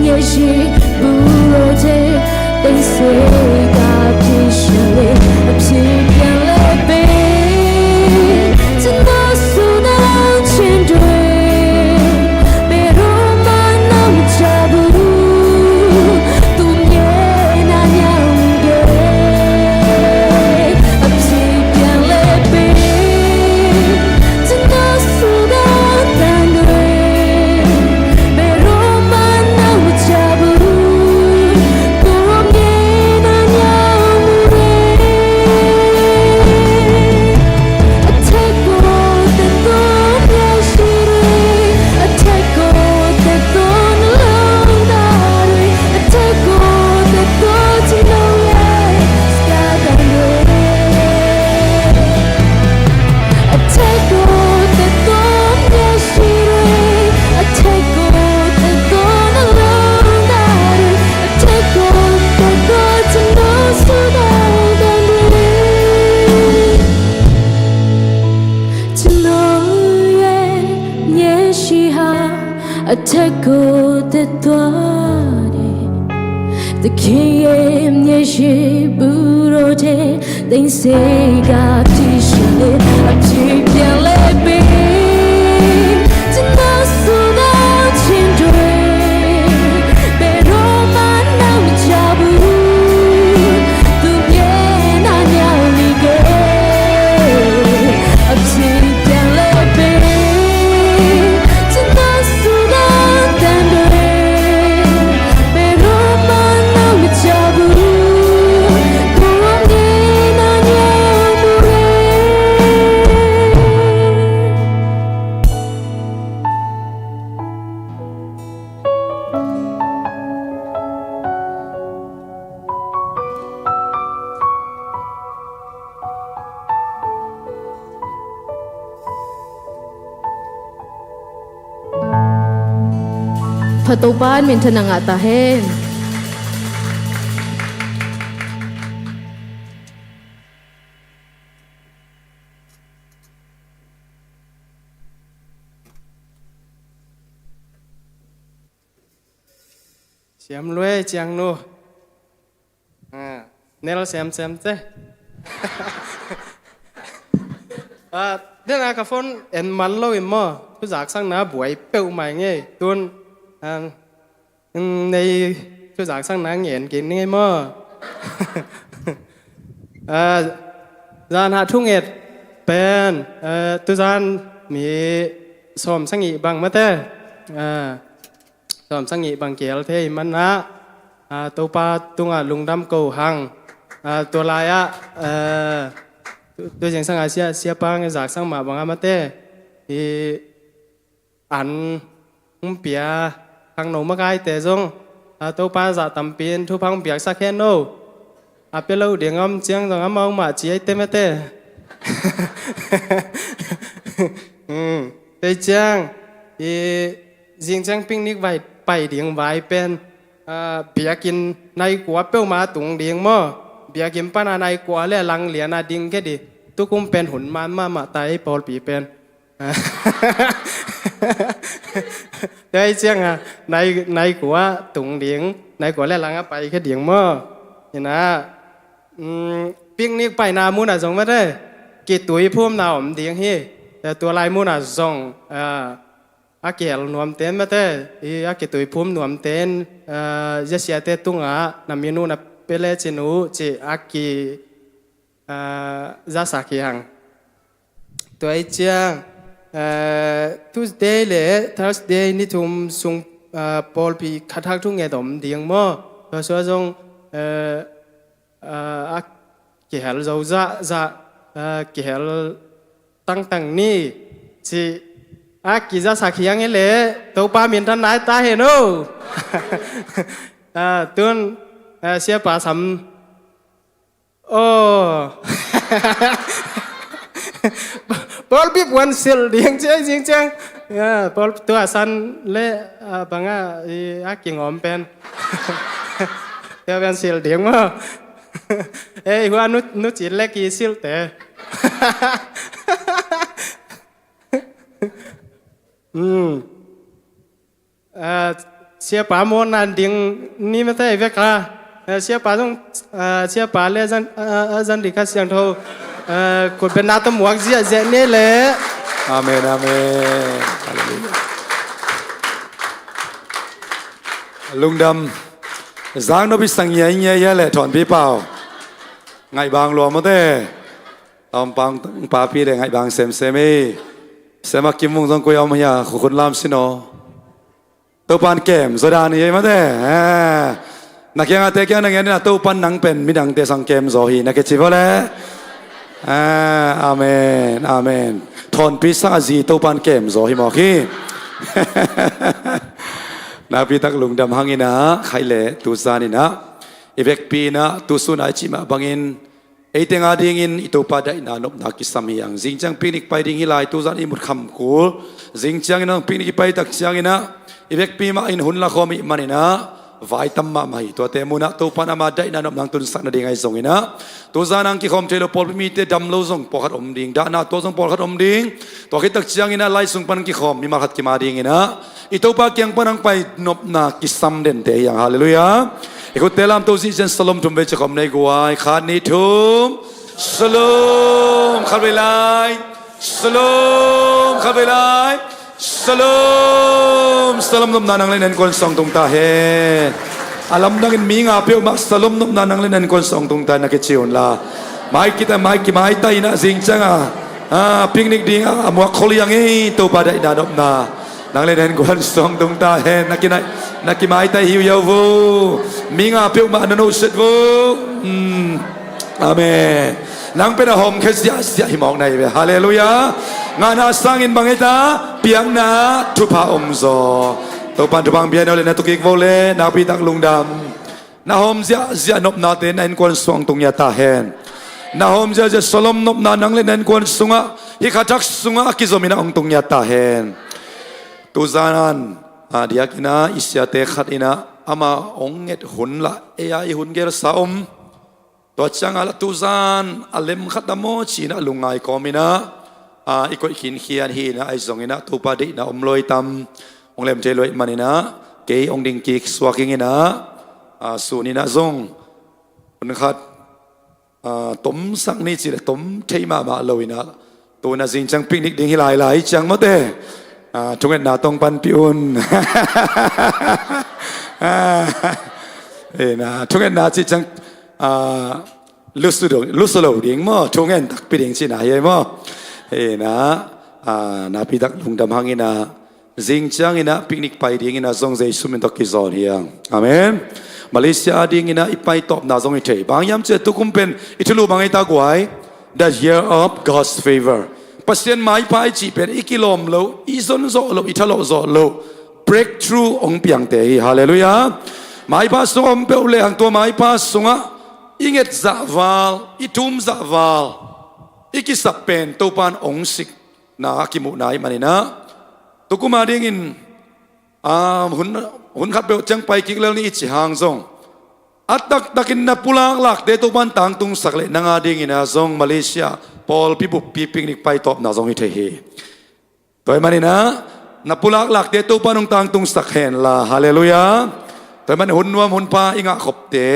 nyeshi, burote, Ateko te tuare, te kiyem nye shi burote, deng se ga ti shale, a ti pyale be, tena suna chindre, pero mana mi chabu, tu ye na nya mi ge. Pha Topa in minthanna ngah ta hen. Siam lue ciang nu. Ah, nel siam siam te. Ah, den a ka phone en man lo in maw. Thu zaksakna buai peuh mai ngei. Tun, ah, nei thu zaksakna ngen kik ni ngei maw. Ah, zan ha thunget pen, ah, tuzan mi sawm sagih bang mate. Ah, sawm sagih bang kihel thei manah, ah, Topa tungah lungdam ko hang. Ah, tua lai-ah, ah, tu, tu zingsang a sia, siapa zaksak mah bangah mate. I an hong pia khangno makaite zong, ah, Topa zah tampi in thupha hong piaksak hen no. A pia lo ding om ciang zong amau mah ci ai te mate. Hmm. Tei ciang, i zing ciang picnic vai pai ding vai pen, ah, biakinn nai kua peuhmah tung ding maw. Biakinn pana nai kua le lang liana ding kei di. Tukum pen hun man mahmah tai pawlpi pen. Tei ciang a, nai, nai kua tung ding, nai kua le lang a pai kei ding maw. Ina, mm, picnic paina munah zong mate, kituiphumna om ding hi. Tua lai munah zong, ah, a kihel nuamten mate, i a kituiphum nuamten, ah, zia siate tungah na min uh na pia le cin uh ci a ki, ah, zasak hi hang. Tua i ciang, ah, Tuesday le Thursday ni thum sung, ah, pawlpi khat hak thunget om ding maw. Tua sua zong, ah, a kihel zo zahzah, a kihel tangtang ni ci a kizasak hiang hi leh Topa minthan nai ta hen o. Tun siapa sam. Aw. Pawlpi puan silh ding ci ei zing ciang. Pawl tua san le banga a kingawm pen. Tua pen silh ding maw? Ei hua nu cin le ki silhte. Siapa mawhna ding ni mate i vek a. Siapa zong, siapa le a zan ding kha siangtho. Kutbetna tawh muak ziahziah ni le. Amen, amen. Halleluiah. Lungdam. Zang no pi sang ngiai ngiai hia le thawnpi pau. Ngaih bang lua mate. Tawmpang papi le ngaih bang semsem ei. Sema kim mung zong koi om hia khukhun lam sin aw. Topan kem zaw dan hi ei mate. Na kiangah te kiang na ngen ina Topan nang pen midangte sang kem zaw hi na ke ci vawle. Amen, amen. Thawnpi sang a zi Topan kem zaw hi mawk hi. Nakpi tak lungdam hang ina khaih le tu zan ina i vekpi ina tu sun a i cih mah bangin ei teng a dingin i Topa daihna nopna kisam hi ang. Zing ciang picnic pai ding hi lai, tu zan i mut kham kul. Zing ciangin ang picnic i pai tak ciangin ah i vekpi mah in hun la khawm i hih manin ah vai tam mahmah hi. Tuate mun ah Topa in ama daihna nopna ang tunsak nading ahi zongin ah tu zan ang kikhawm thei lo pawlpi mite dam lo zong pawlkhat om ding, dahna tua zong pawlkhat om ding. Tua khit tak ciangin ah lai sung pan kikhawm mimal khat kim a dingin ah i Topa kiang pan ang pai nopna kisam dente hi ang. Halleluiah. I khutte lamto zihzian salom thum vei ci khawm nei guai. Khat, nih, thum. Salom. Khat vei lai. Salom. Khat vei lai. Salom. Salom nopna nang le na innkuan sung tung ta hen. A lamdangin mi nga peuhmah salom nopna nang le na innkuan sung tung ta hen na kici un la. Mai kita mai kimai ta ina zing cianga picnic dinga a muak khol hi ang ei Topa daihna nopna. Nang le na innkuan sung tung ta hen. Na kinai, na kimai ta hi uh yau vo. Mi nga peuhmah na nohset vo. Amen. Nang pen a hawmkhia ziahziah hi mawk na hi ve. Halleluiah. Ngahna sangin bang hi ta piakna thupha om zaw. Topan thupha ang bia no le na tukik vo le nakpi tak lungdam. Na hawm ziahziah nopnate na innkuan sung ang tung ia ta hen. Na hawm ziahziah salom nopna nang le na innkuan sungah hih khathak sungah a kizom ina ang tung ia ta hen. Tu zanan a diak ina i siate khat ina ama ong nget hun lah ei a i hun gelsa om. Tua cianga lah tu zan a lem khat a maw ci ina a lungngai kawm ina i koih khinkhian hi ina ahi zong ina Topa deihna om loi tam ong lem thei loi man ina kei ong ding kik suak ing ina sun ina zong hun khat tomsak ni ci le tom thei mahmah lo ina tuna zing ciang picnic ding hi lailai ciang mawte. Thungetna tong panpih un. Thungetna ci ciang lusu lo ding maw thungen takpi ding cina hi ei maw. Ina napi tak lungdam hang ina zing ciang ina picnic pai ding ina zong Jesu min tawh kizawn hi ang. Amen. Malaysia a ding ina i pai tawpna zong i thei bang hiam cia tukum pen i thulu bang ei ta guai. The year of God's favor. Pasian maipha i cih pen i kilawm loh i zon zawh loh i thalawh zawh loh breakthrough ong piangte hi. Halleluiah. Maipha sungah om peuh le hang tua maipha sungah i nget zahval i thum zahval i kisap pen Topan ong sik na a kimuhna i man ina tukum a dingin hun khat peuh ciang pai kik lel ni i ci hang zong a taktakin na pulaklakte Topan tangtungsak le nang a ding ina zong Malaysia pawlpi buppi picnic pai tawpna zong hi thei hi. Tua i man ina na pulaklakte Topan ong tangtungsak hen la. Halleluiah. Tua i man hun nuam hun pha i ngah khopte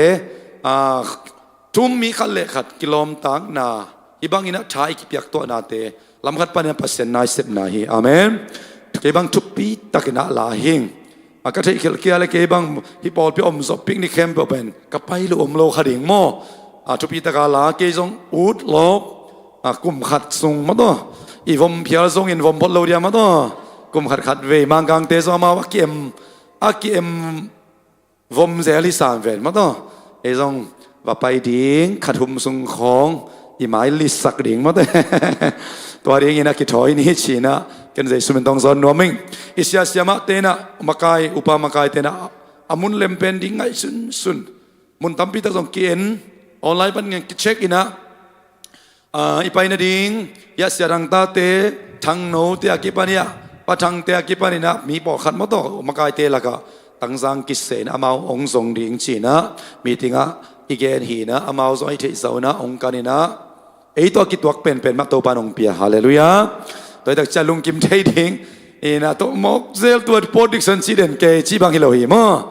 thum mi khat le khat kilawmtakna hih bang ina tha i kipiak tuahnate lam khat pan ina Pasian naisepna hi. Amen. Kei bang thupi tak ina la hing a ka theih khelh kia le kei bang hih pawlpi om zawh picnic khempeuh pen ka pai lo om lo kha ding maw. Thupi taka la kei zong ut lawk kum khat sung mawtaw i vom phial zongin vom phot lo dia mawtaw kum khat khat vei mangkangte zong amau a ki-em a ki-em vom zel hi sam ven mawtaw. Ei zong va pai ding, khat hum sung khawng i mai litsak ding mawte. Tua dingin a kithawi ni cinah ken Jesu min tawng zawn nuam ing. I siasia mahte inah makai, upa makai tenah a mun lem pen ding ngaih sunsun. Mun tampi tak zong ki-en, online pan ngen kicheck inah, ah, i pai nading i a sia Thangtate, Thangnote a kipan i a Pa Thangte a kipan inah mi pawlkhat mawtaw makaite lakah Tangzang kiseh inah amau hong zong ding cinah meeting ah i gen hi inah amau zong a i theih zo inah hong kan inah ei tawh a kituak penpen mah Topa in hong pia. Halleluiah. Tua i takcia lungkim thei ding inah tawh mawk zel tua Port Dickson ci den kei ci bang hi lo hi maw?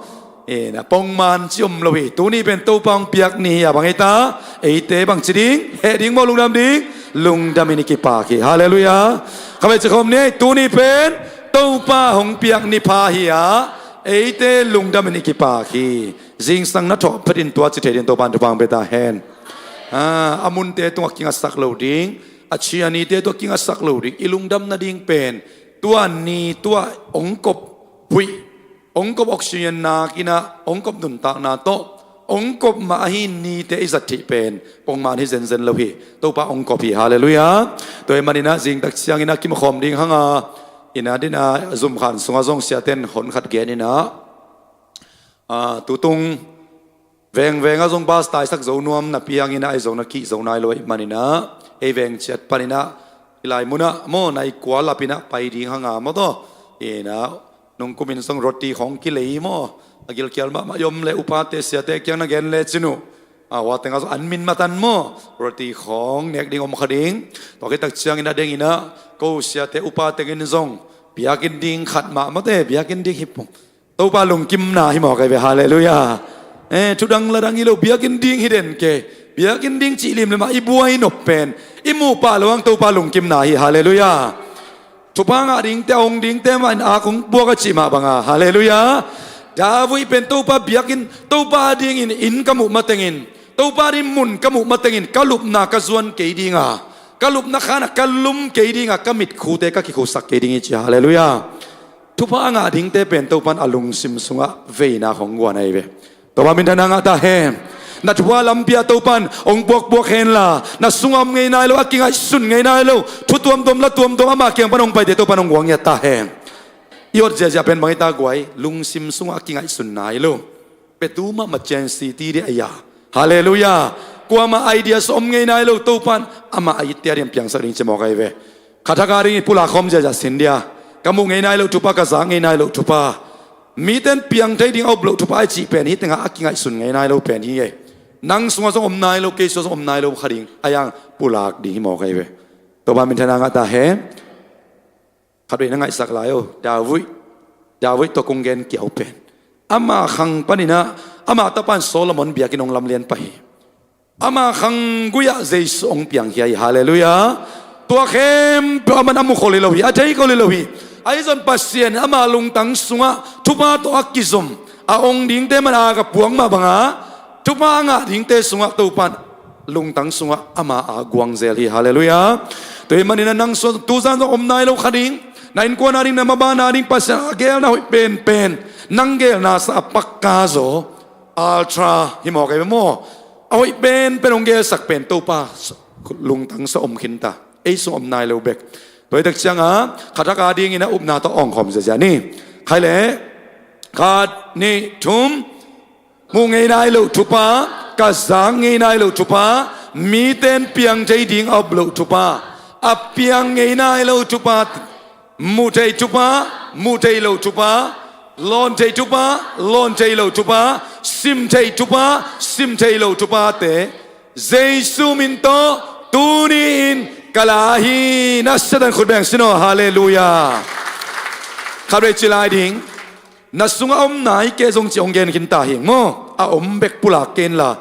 Inah pongman ci om lo hi. Tuni pen Topa hong piak ni hi a bang hi ta? Eite bang ci ding? Heh ding maw lungdam ding? Lungdam in i kipak hi. Halleluiah. Khabe ci khawm ni, tuni pen Topa hong piak ni pha hi a, eite lungdam in i kipak hi. Zingsang na thawh phetin tua ci thei ding Topa in thupha hong pia ta hen. Ah, a munte tungah kingasak lo ding, a cianite tungah kingasak lo ding, i lungdam nading pen tua ni tua hong kop huih, hong kop oxygen nak inah hong kop nuntakna tawh hong kop mah ahi nite i zat theih pen pongman hi zenzen lo hi. Topa hong kop hi. Halleluiah. Tua ahih maninah zingtak cianginah kimakhawm ding hanga inah dinah zumkhan sungah zong siaten hon khat gen inah, ah, tutung vengvengah zong bas taisak zo nuam napi hanginah ei zong na kih zo nai lo ahih maninah ei veng ciat paninah i lai munah maw nai kua lapinah pai ding hanga mawtaw inah nungkumin zong roti khawng kilei maw, a gilkial mahmah i om le upate siate kiang na gen le cin uh. A hua tengah zong an min matan maw, roti khawng nek ding om kha ding. Tua khit tak ciangin a denginah ko siate upa tengin zong biakinn ding khat mah mawte, biakinn ding hi pong. Topa lungkimna hi mawk ahi ve. Halleluiah. Eh, thudang ladang hi lo, biakinn ding hi den kei. Biakinn ding cih limlim ah i buai nop pen i muh pah lo ang Topa lungkimna hi. Halleluiah. Thupha ngah dingte, a hong dingte mah in a kong puak a cih mah banga. Halleluiah. David pen Topa biakinn, Topa dingin inn ka muh matengin, Topa ding mun ka muh matengin ka lupna ka zuan kei dinga, ka lupna khanah ka lum kei dinga, ka mitkhute ka kikhusak kei ding hi ci. Halleluiah. Thupha a ngah dingte pen Topa in a lungsim sungah veina hong guan ahi ve. Topa minthanna ngah ta hen. Na thupha lampi ah Topa in hong puakpuak henla, na sungah om ngei nai lo, a kingaihsun ngei nai lo, thu tuamtuam la tuamtuam ama kiang pan hong paite Topa in hong guang ngiat ta hen. I awt ziahziah pen bang hi ta guai, lungsim sungah a kingaihsun nai lo. Petu mahmah cian siti dih a ya. Halleluiah. Kuamah idea sawm ngei nai lo Topa in amah a itte a ding piangsak ding ci mawk ahi ve. Khathak a ding i pulak khawm ziahziah sin dia. Ka muh ngei nai lo thupha, ka zak ngei nai lo thupha, miten piang thei ding a up loh thupha i cih pen hih tengah a kingaihsun ngei nai lo pen hi ei. Nang sungah zong om nai lo, kei sungah zong om nai lo kha ding a yang pulak ding hi mawk ahi ve. Topa minthanna ngah ta hen. Khatvei na ngaihsak lai o, David, David tawh kong gen kiau pen ama khang paninah ama tapa in Solomon biakinn hong lamlian pah hi. Ama khanggui ah Jesu hong piang hi a hi. Halleluiah. Tua khempeuh aman a mukhol hi lo hi, a theikhol hi lo hi. Ahi zong Pasian in ama lungtang sungah thupha tawh a kizom a hong dingte man a ka puak mah banga thupha a ngah dingte sungah Topa in lungtang sungah ama a guang zel hi. Halleluiah. Tua hi maninah nang sungah tuzan zong om nai lo kha ding, na innkuan a ding, na maban a ding Pasian a gelna hoih penpen, nang gelna sa a pakka zaw, ultra hi mawk ahi ve maw? A hoih penpen hong gelsak pen Topa lungtang sa om khinta, ei sung om nai lo bek. Tua hi tak cianga khathak a dingin a upna tawh awngkhawm ziazia ni. Khai leh, khat, nih, thum. Muh ngei nai lo thupha, ka zak ngei nai lo thupha, miten piang thei ding a up lo thupha, a piang ngei nai lo thupha, muh thei thupha, muh thei lo thupha, lawn thei thupha, lawn thei lo thupha, sim thei thupha, sim thei lo thuphate Jesu min tawh tuni-in ka la hi. Na siatan khut beng sin aw. Halleluiah. Khatvei ci lai ding. Na sungah om nai kei zong ci hong gen khinta hi maw? A om bek pulak kenla,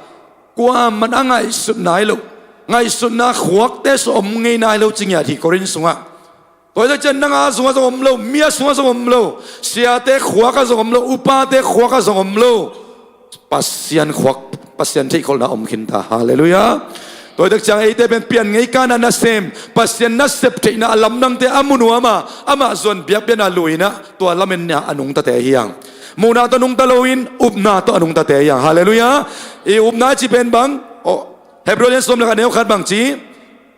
kuaman a ngaihsut nai lo, ngaihsutna khuakte sungah om ngei nai lo ci ngiat hi Korin sungah. Tua hi tak ciang nang a sungah zong om lo, mi a sungah zong om lo, siate khuakah zong om lo, upate khuakah zong om lo. Pasian khuak, Pasian theihkholhna om khinta. Halleluiah. Tua hi tak ciang eite pen pian ngei kana nasem, Pasian nasep theihna a lamdangte a mu nuam a, amah zuan biakpiakna luinah tua lamenna a nungtate hi hang. Muhna tawh nungta loin upna tawh a nungtate hi hang. Halleluiah. I upna i cih pen bang? Oh, Hebrew lian sawm le khat neu khat bang ci?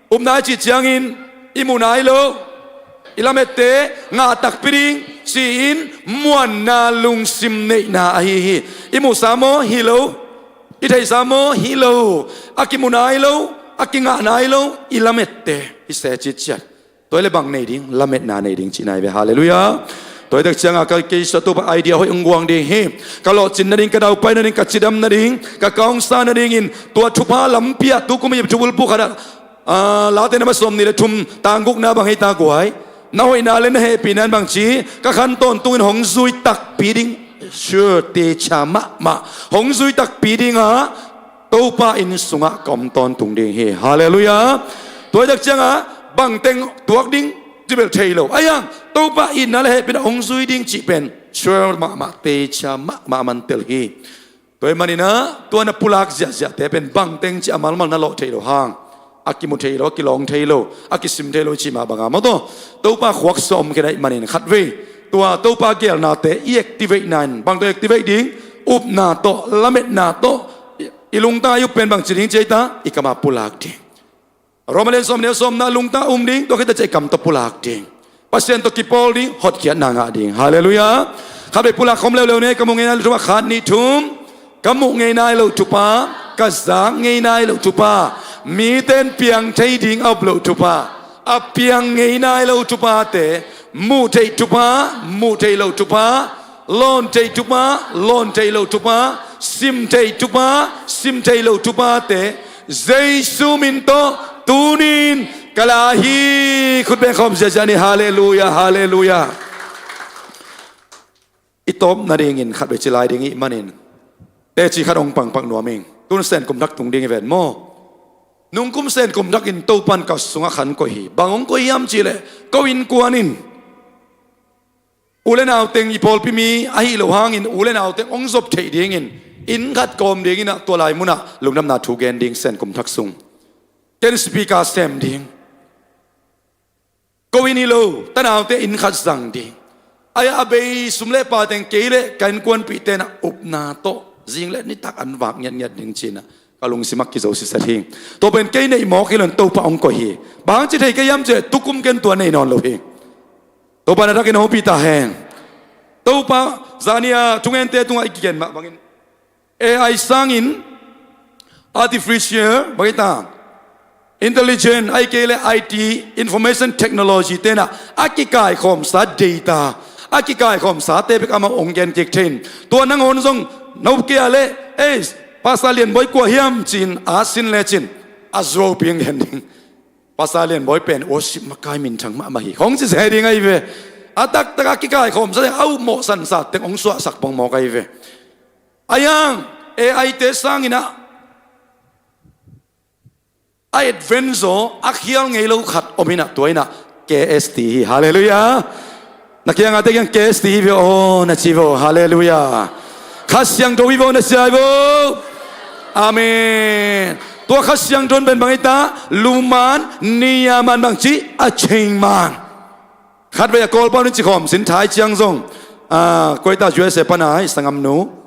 Upna i cih ciangin i muh nai lo, i lamette ngah takpi ding ci-in muanna lungsim neihna ahi hi. I muhsa maw? Hi lo. I theihsa maw? Hi lo. A kimuh nai lo, a kingah nai lo i lamette hi se citciat. Tua hi leh bang nei ding? Lametna nei ding cihna hi ve. Halleluiah. Tua hi tak ciangah ka kei sua Topa idea hoih hong guang ding hi. Ka lawhcin nading, ka daupai nading, ka cidam nading, ka kaungsa nadingin tua thupha lampi ah tukum i thubulphuh khat ah, ah, Late na va sawm nih le thum tang gukna bang hei ta guai. Na hoihna le na hehpihna in bang ci? Ka khan tawntungin hong zui takpi ding. Sure, techa mahmah. Hong zui takpi dingah Topa inn sungah ka om tawntung ding hi. Halleluiah. Tua hi tak ciangah bangteng tuak ding cih bel thei lo. Ahi hang Topa itna le hehpihna hong zui ding cih pen sure mahmah, techa mahmah man tel hi. Tua hi maninah tua na pulak ziahziahte pen bangteng cih a malmal na lawh thei lo hang, a kimu thei lo, a kilawng thei lo, a kisim thei lo i cih mah bangah maw, tua Topa khuaksuah om khin ahih manin khatvei tua Topa geelnate i activate na in, bang tawh activate ding? Upna tawh, lametna tawh. I, i lungtang a i up pen bang ci ding ci ei ta? I kamah pulak ding. Roma lian sawm neu sawmna, lungtang a um ding, tua khit teh ciah i kam tawh pulak ding. Pasian tawh kipawl ding, hotkhiatna ngah ding. Halleluiah. Khatvei pulak khawm leuleu ni, ka muh ngei nai loh thupha, khat, nih, thum. Ka muh ngei nai loh thupha, ka zak ngei nai loh thupha, mite in piang thei ding a up loh thupha, a piang ngei nai loh thuphate, muh theih thupha, muh theih loh thupha, lawn theih thupha, lawn theih loh thupha, sim theih thupha, sim theih loh thuphate, Jesu min tawh tuni-in ka la hi. Khut beng khawm ziahziah ni. Halleluiah, halleluiah. I tawp nadingin khatvei ci lai ding i hih manin teci khat hong pangpak nuam ing. Tun Senkum Thak tung ding hi ven maw. Nungkum Senkum Thak in Topa in ka sungah khan koih hi. Bang hong koih hiam cih leh ko innkuan in u le nau teng, i pawlpi mi ahi lo hangin u le nau teng hong zop theih dingin inn khat kawm dingin ah tua lai munah lungdamna thu gen ding Senkum Thak sung. Ken speaker sem ding. Ko inn hi lo, tanaute inn khat zang ding. Ahi a bei sum le pai teng kei le ka innkuanpihte in ah upna tawh zing le nitak an vak ngiatngiat ding ci-in ah ka lungsim ah kizo siset hi. Tua pen kei neih mawk hi lo in Topa hong koih hi. Bang hang ci thei ka hiam cih leh tukum ken tua nei nawn lo hi. Topa in a thakin hong hopih ta hen. Topa, zani-a thungente tungah i kigen mah bangin A I sangin artificial, bang hita, intelligent, ahih kei leh I T, information technology te in ah a kikaikhawmsa data, a kikaikhawmsate bek amah hong gen kik thei in. Tua nangawn zong na up kei a leh, ei, Pastor Lian Bawi kua hiam ci-in a sin lecin a zuau piang gen ding. Pastor Lian Bawi pen worship makai minthang mahmah hi, hong ci se ding ahi ve. A taktak a kikaikhawmsa teng, a upmawh sansat teng hong suahsak pongmawk ahi ve. Ahi hang A I te sangin ah a advance zaw, a khial ngei lo khat om in ah, tua in ah K S T hi. Halleluiah. Na kiangahte kiang K S T hi ve aw na ci ve aw. Halleluiah. Kha Siangtho hi ve aw na ci hi ve aw. Amen. Tua Kha Siangtho in pen bang hita? Luman, niaman, bang ci? A chengman. Khatvei a Kawlpau in ci khawm sin, thai ciang zong, ah, koi ta, U S A pana i sanggamnu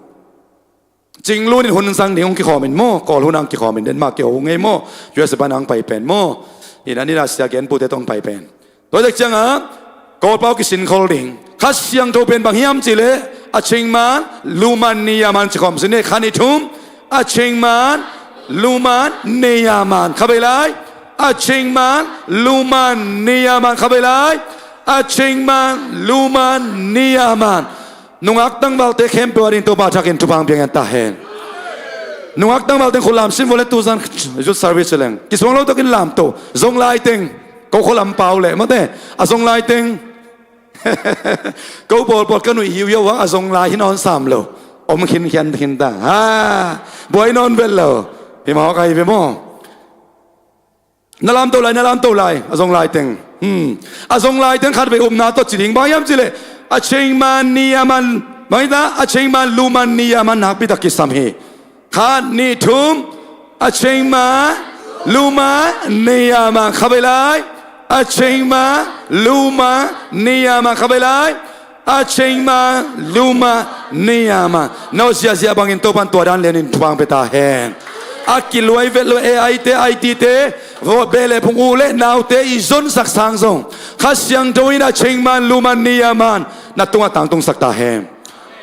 Cing Lun in hun zang ding hong kikhawm in maw, Kawl hun ah hong kikhawm in, Denmark kiho ngei maw, U S A pan hong pai pen maw. Inn ah, inn ah sia gen pute tawh hong pai pen. Tua tek ciangah Kawlpau kisin khol ding. Kha Siangtho pen bang hiam cih leh a chengman, luman, niaman ci khawm sin ni. Kha, nih, thum. A chengman, luman, niaman. Kha bei lai. A chengman, luman, niaman. Kha bei lai. A chengman, luman, niaman. Nungak tangvalte khempeuh ading Topa thakin thupha hong pia ngiat ta hen. Nungak tangvalte khut lam sin vo le, tuzan youth service leng kisuang lo takin lamto. Zong lai teng, ko khua lam pau leh mate, a zong lai teng. Ko pawlpawt ka nuih hiuhiau a, a zong lai hi nawn sam lo. Om khinkhian khin ta. Ha, buai nawn vet lo. Hi mawk ahi ve maw. Na lamto lai, na lamto lai, a zong lai teng. Hmm. A zong lai teng khatvei upna tawh ci ding. Bang hiam cih leh a chengman, niaman, bang hita? A chengman, luman, niaman nakpi tak kisam hi. Kha, nih, thum. A chengman, luman, niaman. Kha bei lai. A chengman, luman, niaman. Kha bei lai. A cheng man, lum man, ni a man. No ziahziah bangin Topan tua dan lianin thupha pia ta hen. A kiluai vet lo, A I te, I T te, vawh beh le phung, u le naute i zonsak sang zong, Kha Siangtho in a cheng man, lum man, ni a man, na tungah tangtungsak ta hen.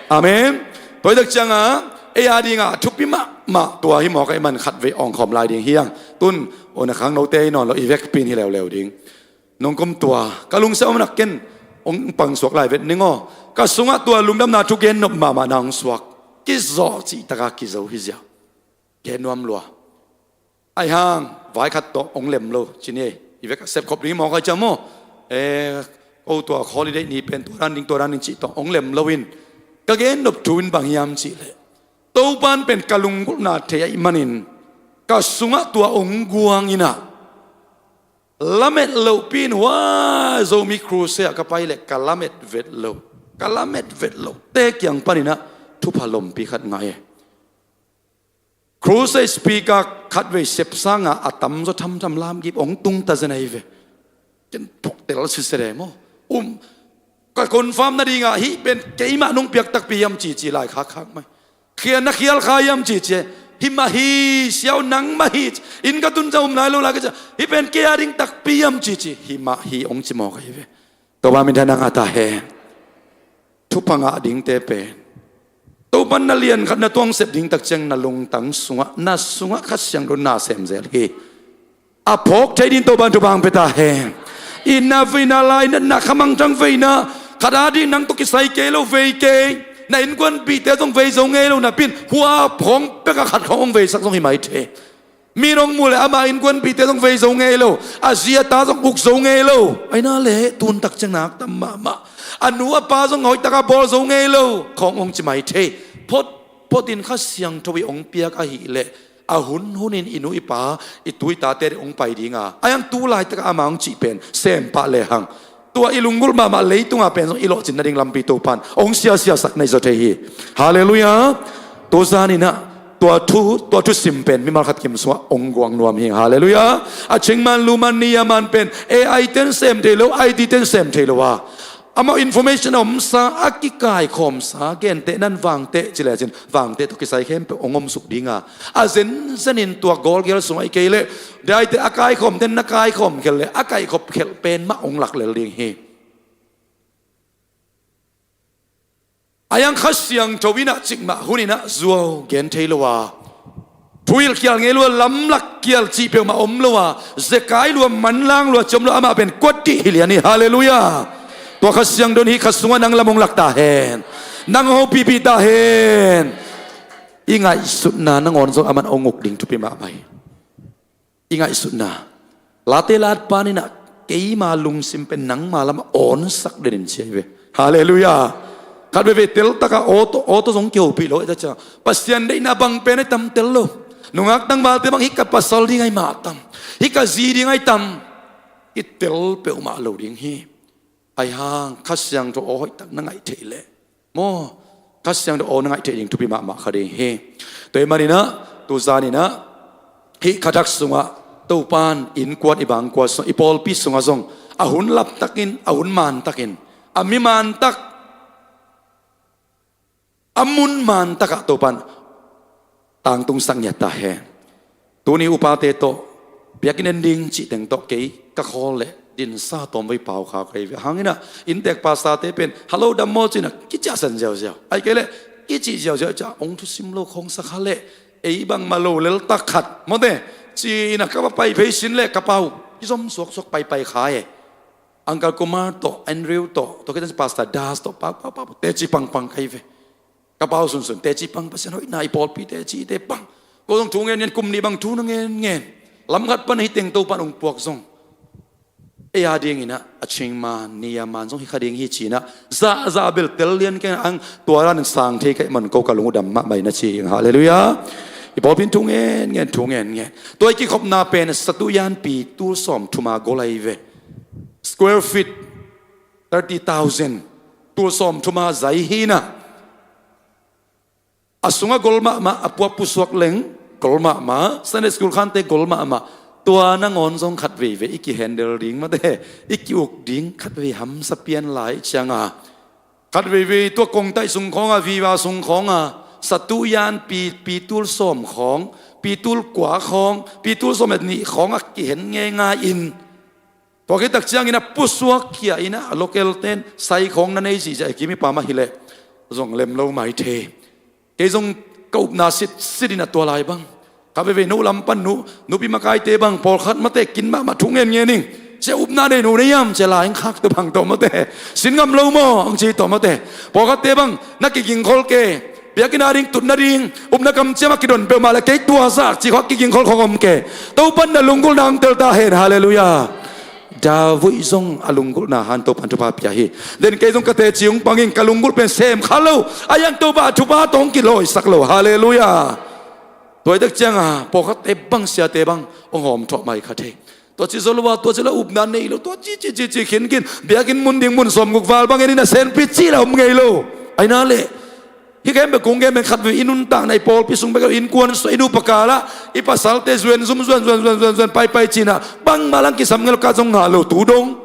Amen. Tua hi tak ciangah ei a dingah thupi mahmah tua hi mawk ahih man khatvei awngkhawm lai ding hi hang. Tun, aw, na khangnote hi nawn lo, i vekpi in hi leuleu ding. Nong kum tua, ka lungsim a om nak ken, hong pangsuak lai vet ning aw. Ka sungah tua lungdamna thu gen nop mahmah na hong suak. Kizawh cih taka kizo hi ziau. Gen nuam lua. Ahi hang, vai khat tawh hong lem lo, ci ni ei. I vek a sepkhop ding mawk a hi ciang maw. Eh, ko tua holiday ni pen tua dan ding, tua dan ding cih tawh hong lem lo in. Ka gen nop thu in bang hiam cih leh, Topan pen ka lunggulhna thei ahih manin, ka sungah tua hong guang in ah, lamet lohpi in hua Zomi Crusade ah ka pai leh ka lamet vet lo, ka lamet vet lo te kiang panin ah thupha lompi khat ngah e. Crusade speaker khatvei sep sangin a tamzaw thamtham lamgip hong tung ta zen ahi ve. Ken phoktel sisele maw. Um, ka confirm nadingah hih pen keimah nong piak takpi hiam cici lai khakkhak mai. Khian na khial kha hiam cici. Hi mah hi, siau nang mah hi. Inn ka tun ciang um nai lo lai ka ci a. Hih pen kei a ding takpi hiam cici. Hi mah hi hong ci mawk ahi ve. Topa minthanna ngah ta hen. Thupha ngah dingte pen, Topan na lian khat na tuang sep ding tak ciang na lungtang sungah, na sungah Kha Siangtho na sem zel hi. A phawk thei ding Topan thupha pia ta hen. I na vei na lai na, na khamangthang vei na, khat a ding nang tawh kisai kei lo vei kei. Na innkuanpihte zong vei zo ngei lo napi in, hua phawng pek a khat khawng hong veisak zong hi mai thei. Mi in hong muh leh ama innkuanpihte zong vei zo ngei lo. A zi a ta zong uk zo ngei lo. Ahi na leh tun tak ciang nak tam mahmah. A nu a pa zong hoih taka bawl zo ngei lo. Khawng hong ci mai thei. Phot, phot in Kha Siangtho i hong piak ahih leh, a hun hun in i nu i pa, i tu i tate ding hong pai ding a. Ahi hang tu laitak a ama hong cih pen sem pah lehang, tua i lunggulh mahmah leitungah pen zong i lawhcin nading lampi Topan hong siasiasak na hi zaw thei hi. Halleluiah. Tuzan in ah tua thu, tua thusim pen mimal khat kim sungah hong guang nuam hi. Halleluiah. A cheng man, lum man, ni a man pen A I ten sem thei lo, I T ten sem thei lo a, amau information a omsa, a kikaikhawmsa, genteh nan vangteh ci lecin vangteh tawh kisai khempeuh hong omsuk ding a, a zenzen in tua gawlgial sungah i kei leh, daite a kaikhawmte na kaikhawm khelh leh a kaihkhop khelh pen mah hong lak lel ding hi. Ahi hang Kha Siangtho in ah cikmah hun in ah zuau gen thei lo a, thuhilh kial ngei lo a, lamlak kial cih peuhmah om lo a, zekai lua, manlang lua ci om lo, amah pen kuat dih hi lian hi. Halleluiah. Tua Kha Siangtho in hih kha sungah nang lam hong lak ta hen. Nang hong hopihpih ta hen. I ngaihsutna nangawn zong aman hong uk ding thupi mahmah hi. I ngaihsutna, Late latpa in ah keima lungsim pen nangma lamah awnsak den in ci ahi ve. Halleluiah. Khat veivei teltak a auto, auto zong kihopih lo, ita ciang Pasian deihna bang pen ahi tam tel lo. Nungak tangvalte bang hih ka pasal ding ahi mah tam, hih ka zi ding ahi tam, i tel peuhmah lo ding hi. Ahi hang Kha Siangtho aw hoihtak na ngaih theih leh, maw, Kha Siangtho aw na ngaih theih ding thupi mahmah kha ding hi. Tua ahih manin ah, tuzan in ah, hih kha thak sungah Topan innkuan i bangkua sungah, i pawlpi sungah zong a hun laptakin, a hun mantakin, a mi mantak, a mun mantakah Topan tangtungsak ngiat ta hen. Tuni upate tawh biakinn en ding cih teng tawh kei ka khawl leh dinsa tawmvei pau kha ka hi ve. Hang in ah inntek pastorte pen, "Hello, dam maw?" ci-in ah kiciahsan ziauziau. Ahih kei leh kicih ziauziau ciah, "Hong thusim lo khawng sa kha leh, ei bangmah lo leltak khat mawte," ci-in ah ka va pai phei sin leh ka pau kizom suaksuak paipai kha e. Uncle Kumar tawh, Andrew tawh, tua khit ciang Pastor Das tawh pau pau pau teci pangpang ka hi ve. Ka pau sunsun, teci pang, Pasian hoihna, i pawlpi teci te pang. Ko zong thu ngen ngen, kum nih bang thu na ngen ngen. Lam khat pan hih teng Topan hong puak zong, ei a dingin ah a ching man, ni a man zong hi kha ding hi ci-in ah zahzah bel tel lian keng ang, tua dan sang thei ka hih man ko ka lung uh dam mahmah in ah ci hi. Halleluiah. I pawlpi in thu ngen ngen, thu ngen ngen. Tua i kikhopna pen Satuyanpi tul sawm thum a gol ahi ve. Square feet thirty thousand. Tul sawm thum a zai hi in ah, a sungah gol mahmah, a puak pusuak leng gol mahmah, Sunday school khante gol mahmah. Tua nangawn zong khat veivei i kihandle ding mawte, i ki-uk ding khat vei hamsa pian lai ciang a, Khat veivei tua kongtaih sung khawng a, viva sung khawng a, satu yan pi, pitul sawm khawng, pitul kua khawng, pitul sawm le nih khawng a kihen ngeingai in, tua khit tak ciangin a pusuak khia in a, local ten sai khawng na nei zihziah hi kim, i pa mah hi leh zong lem lo mai thei. Kei zong ka upna sitsit in a, tua lai bang khat veivei no lam pan nu, nupi makaite bang pawlkhat mate kin mahmah thu ngen ngen ing. Cia upna nei no nei hiam, cia lai ing khak tua bang tawh mate sin ngam lo maw, ang ci tawh mate. Pawlkhatte bang na kigingkhol ke, biakinn a ding tut nading upna kamciam a kidon peuhmah le kei tua zak ci khawng a kigingkhol khawng om ke. Topa in na lunggulhna hong tel ta hen. Halleluiah. David zong a lunggulhna hang Topa in thupha pia hi. Then kei zong ka teci hong pang ing, ka lunggulh pen sem kha lo, a hiang Topa a thupha tawh hong kilawisak lo. Halleluiah. Tua hi tak ciang a pawlkhatte bang, siate bang hong hawm thawh mai kha thei. Tua ci zaw lo a, tua ci lo a upna nei lo, tua ci ci ci ci khin khin, biakinn mun ding mun sawmguk val bang en in a senpi cih la om ngei lo. Aina leh hih khempeuh kong gen pen khat vei i nuntakna, i pawlpi sung bek lo, innkuan sung, i nupa kal ah, i pasalte zuan zum zuan zuan zuan zuan zuan paipai cih in a, bangmah lang kisam ngei lo, ka zong ngah lo tu dong.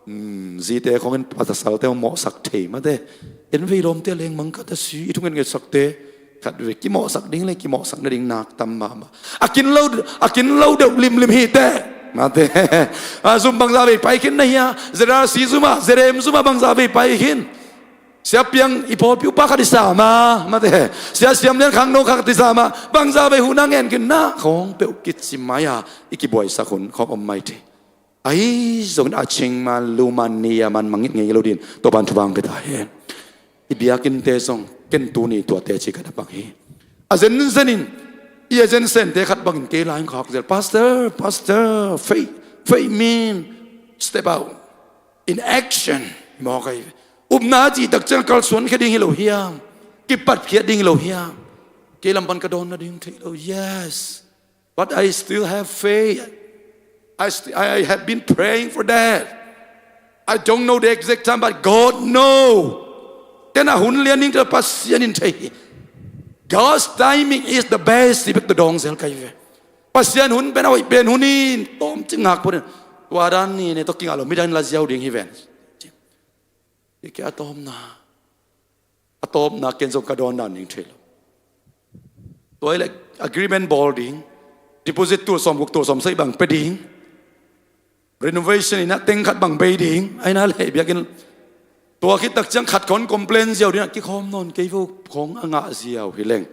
Hmm, zite khawng in pasalte hong mawhsak thei mate. En vei lawmte, lengmang ka ta si, i thu ngetngetsakte khat vei kimawhsak ding le kimawhsak nading nak tam mahmah. A kin lo, a kin lo deuh limlim hi teh mate. A zum bangzah vei pai khin na hia, zerasi zum ah, zerem zum ah bangzah vei pai khin. Sia Piang i pawlpi upa khat i sam a mate, Sia Siam Lian Khang No khat i sam a, bangzah vei hun a ngen khin na khawng peuh kici mai a, i kibuaisak hun khawng om mai thei. Ahi zongin a cheng man, lu man, nia man mangngilh ngei lo ding in Topa in thupha hong pia ta hen. I biakinnte zong ken tuni tuate ci ka na pang hi. A zenzen in, i a zenzente khat bangin kei lai hong khak zel, Pastor, Pastor, faith, faith mean step out in action. Mawk ahi ve. Upna cih tak ciang kalsuan khia ding hi lo hiam? Kipatkhiat ding hi lo hiam? Kei lam pan ka dawn nading thei lo. Yes. But I still have faith. I, st- I have been praying for that. I don't know the exact time, but God know. Ken a hun lian ning, Pasian in thei hi. God's timing is the best. Ci bek tawh dawng zel ka hi ve. Pasian hun pen a hoih pen hun hi, tawmcik ngak phot in. Tua dan ni ne tawh kingah lo, midang in la ziau ding hi ven. Hi kei a tawpna. A tawpna ken zong ka dawn dan ding thei lo. Tua hi leh agreement bawl ding, deposit tul sawmguk tul sawmsagih bang pia ding, renovation in a teng khat bang bei ding, aina leh biakinn. Tua khit tak ciang khat khawng complain ziau ding a, kikhawm nawn kei vo khawng a ngah ziau hi leng.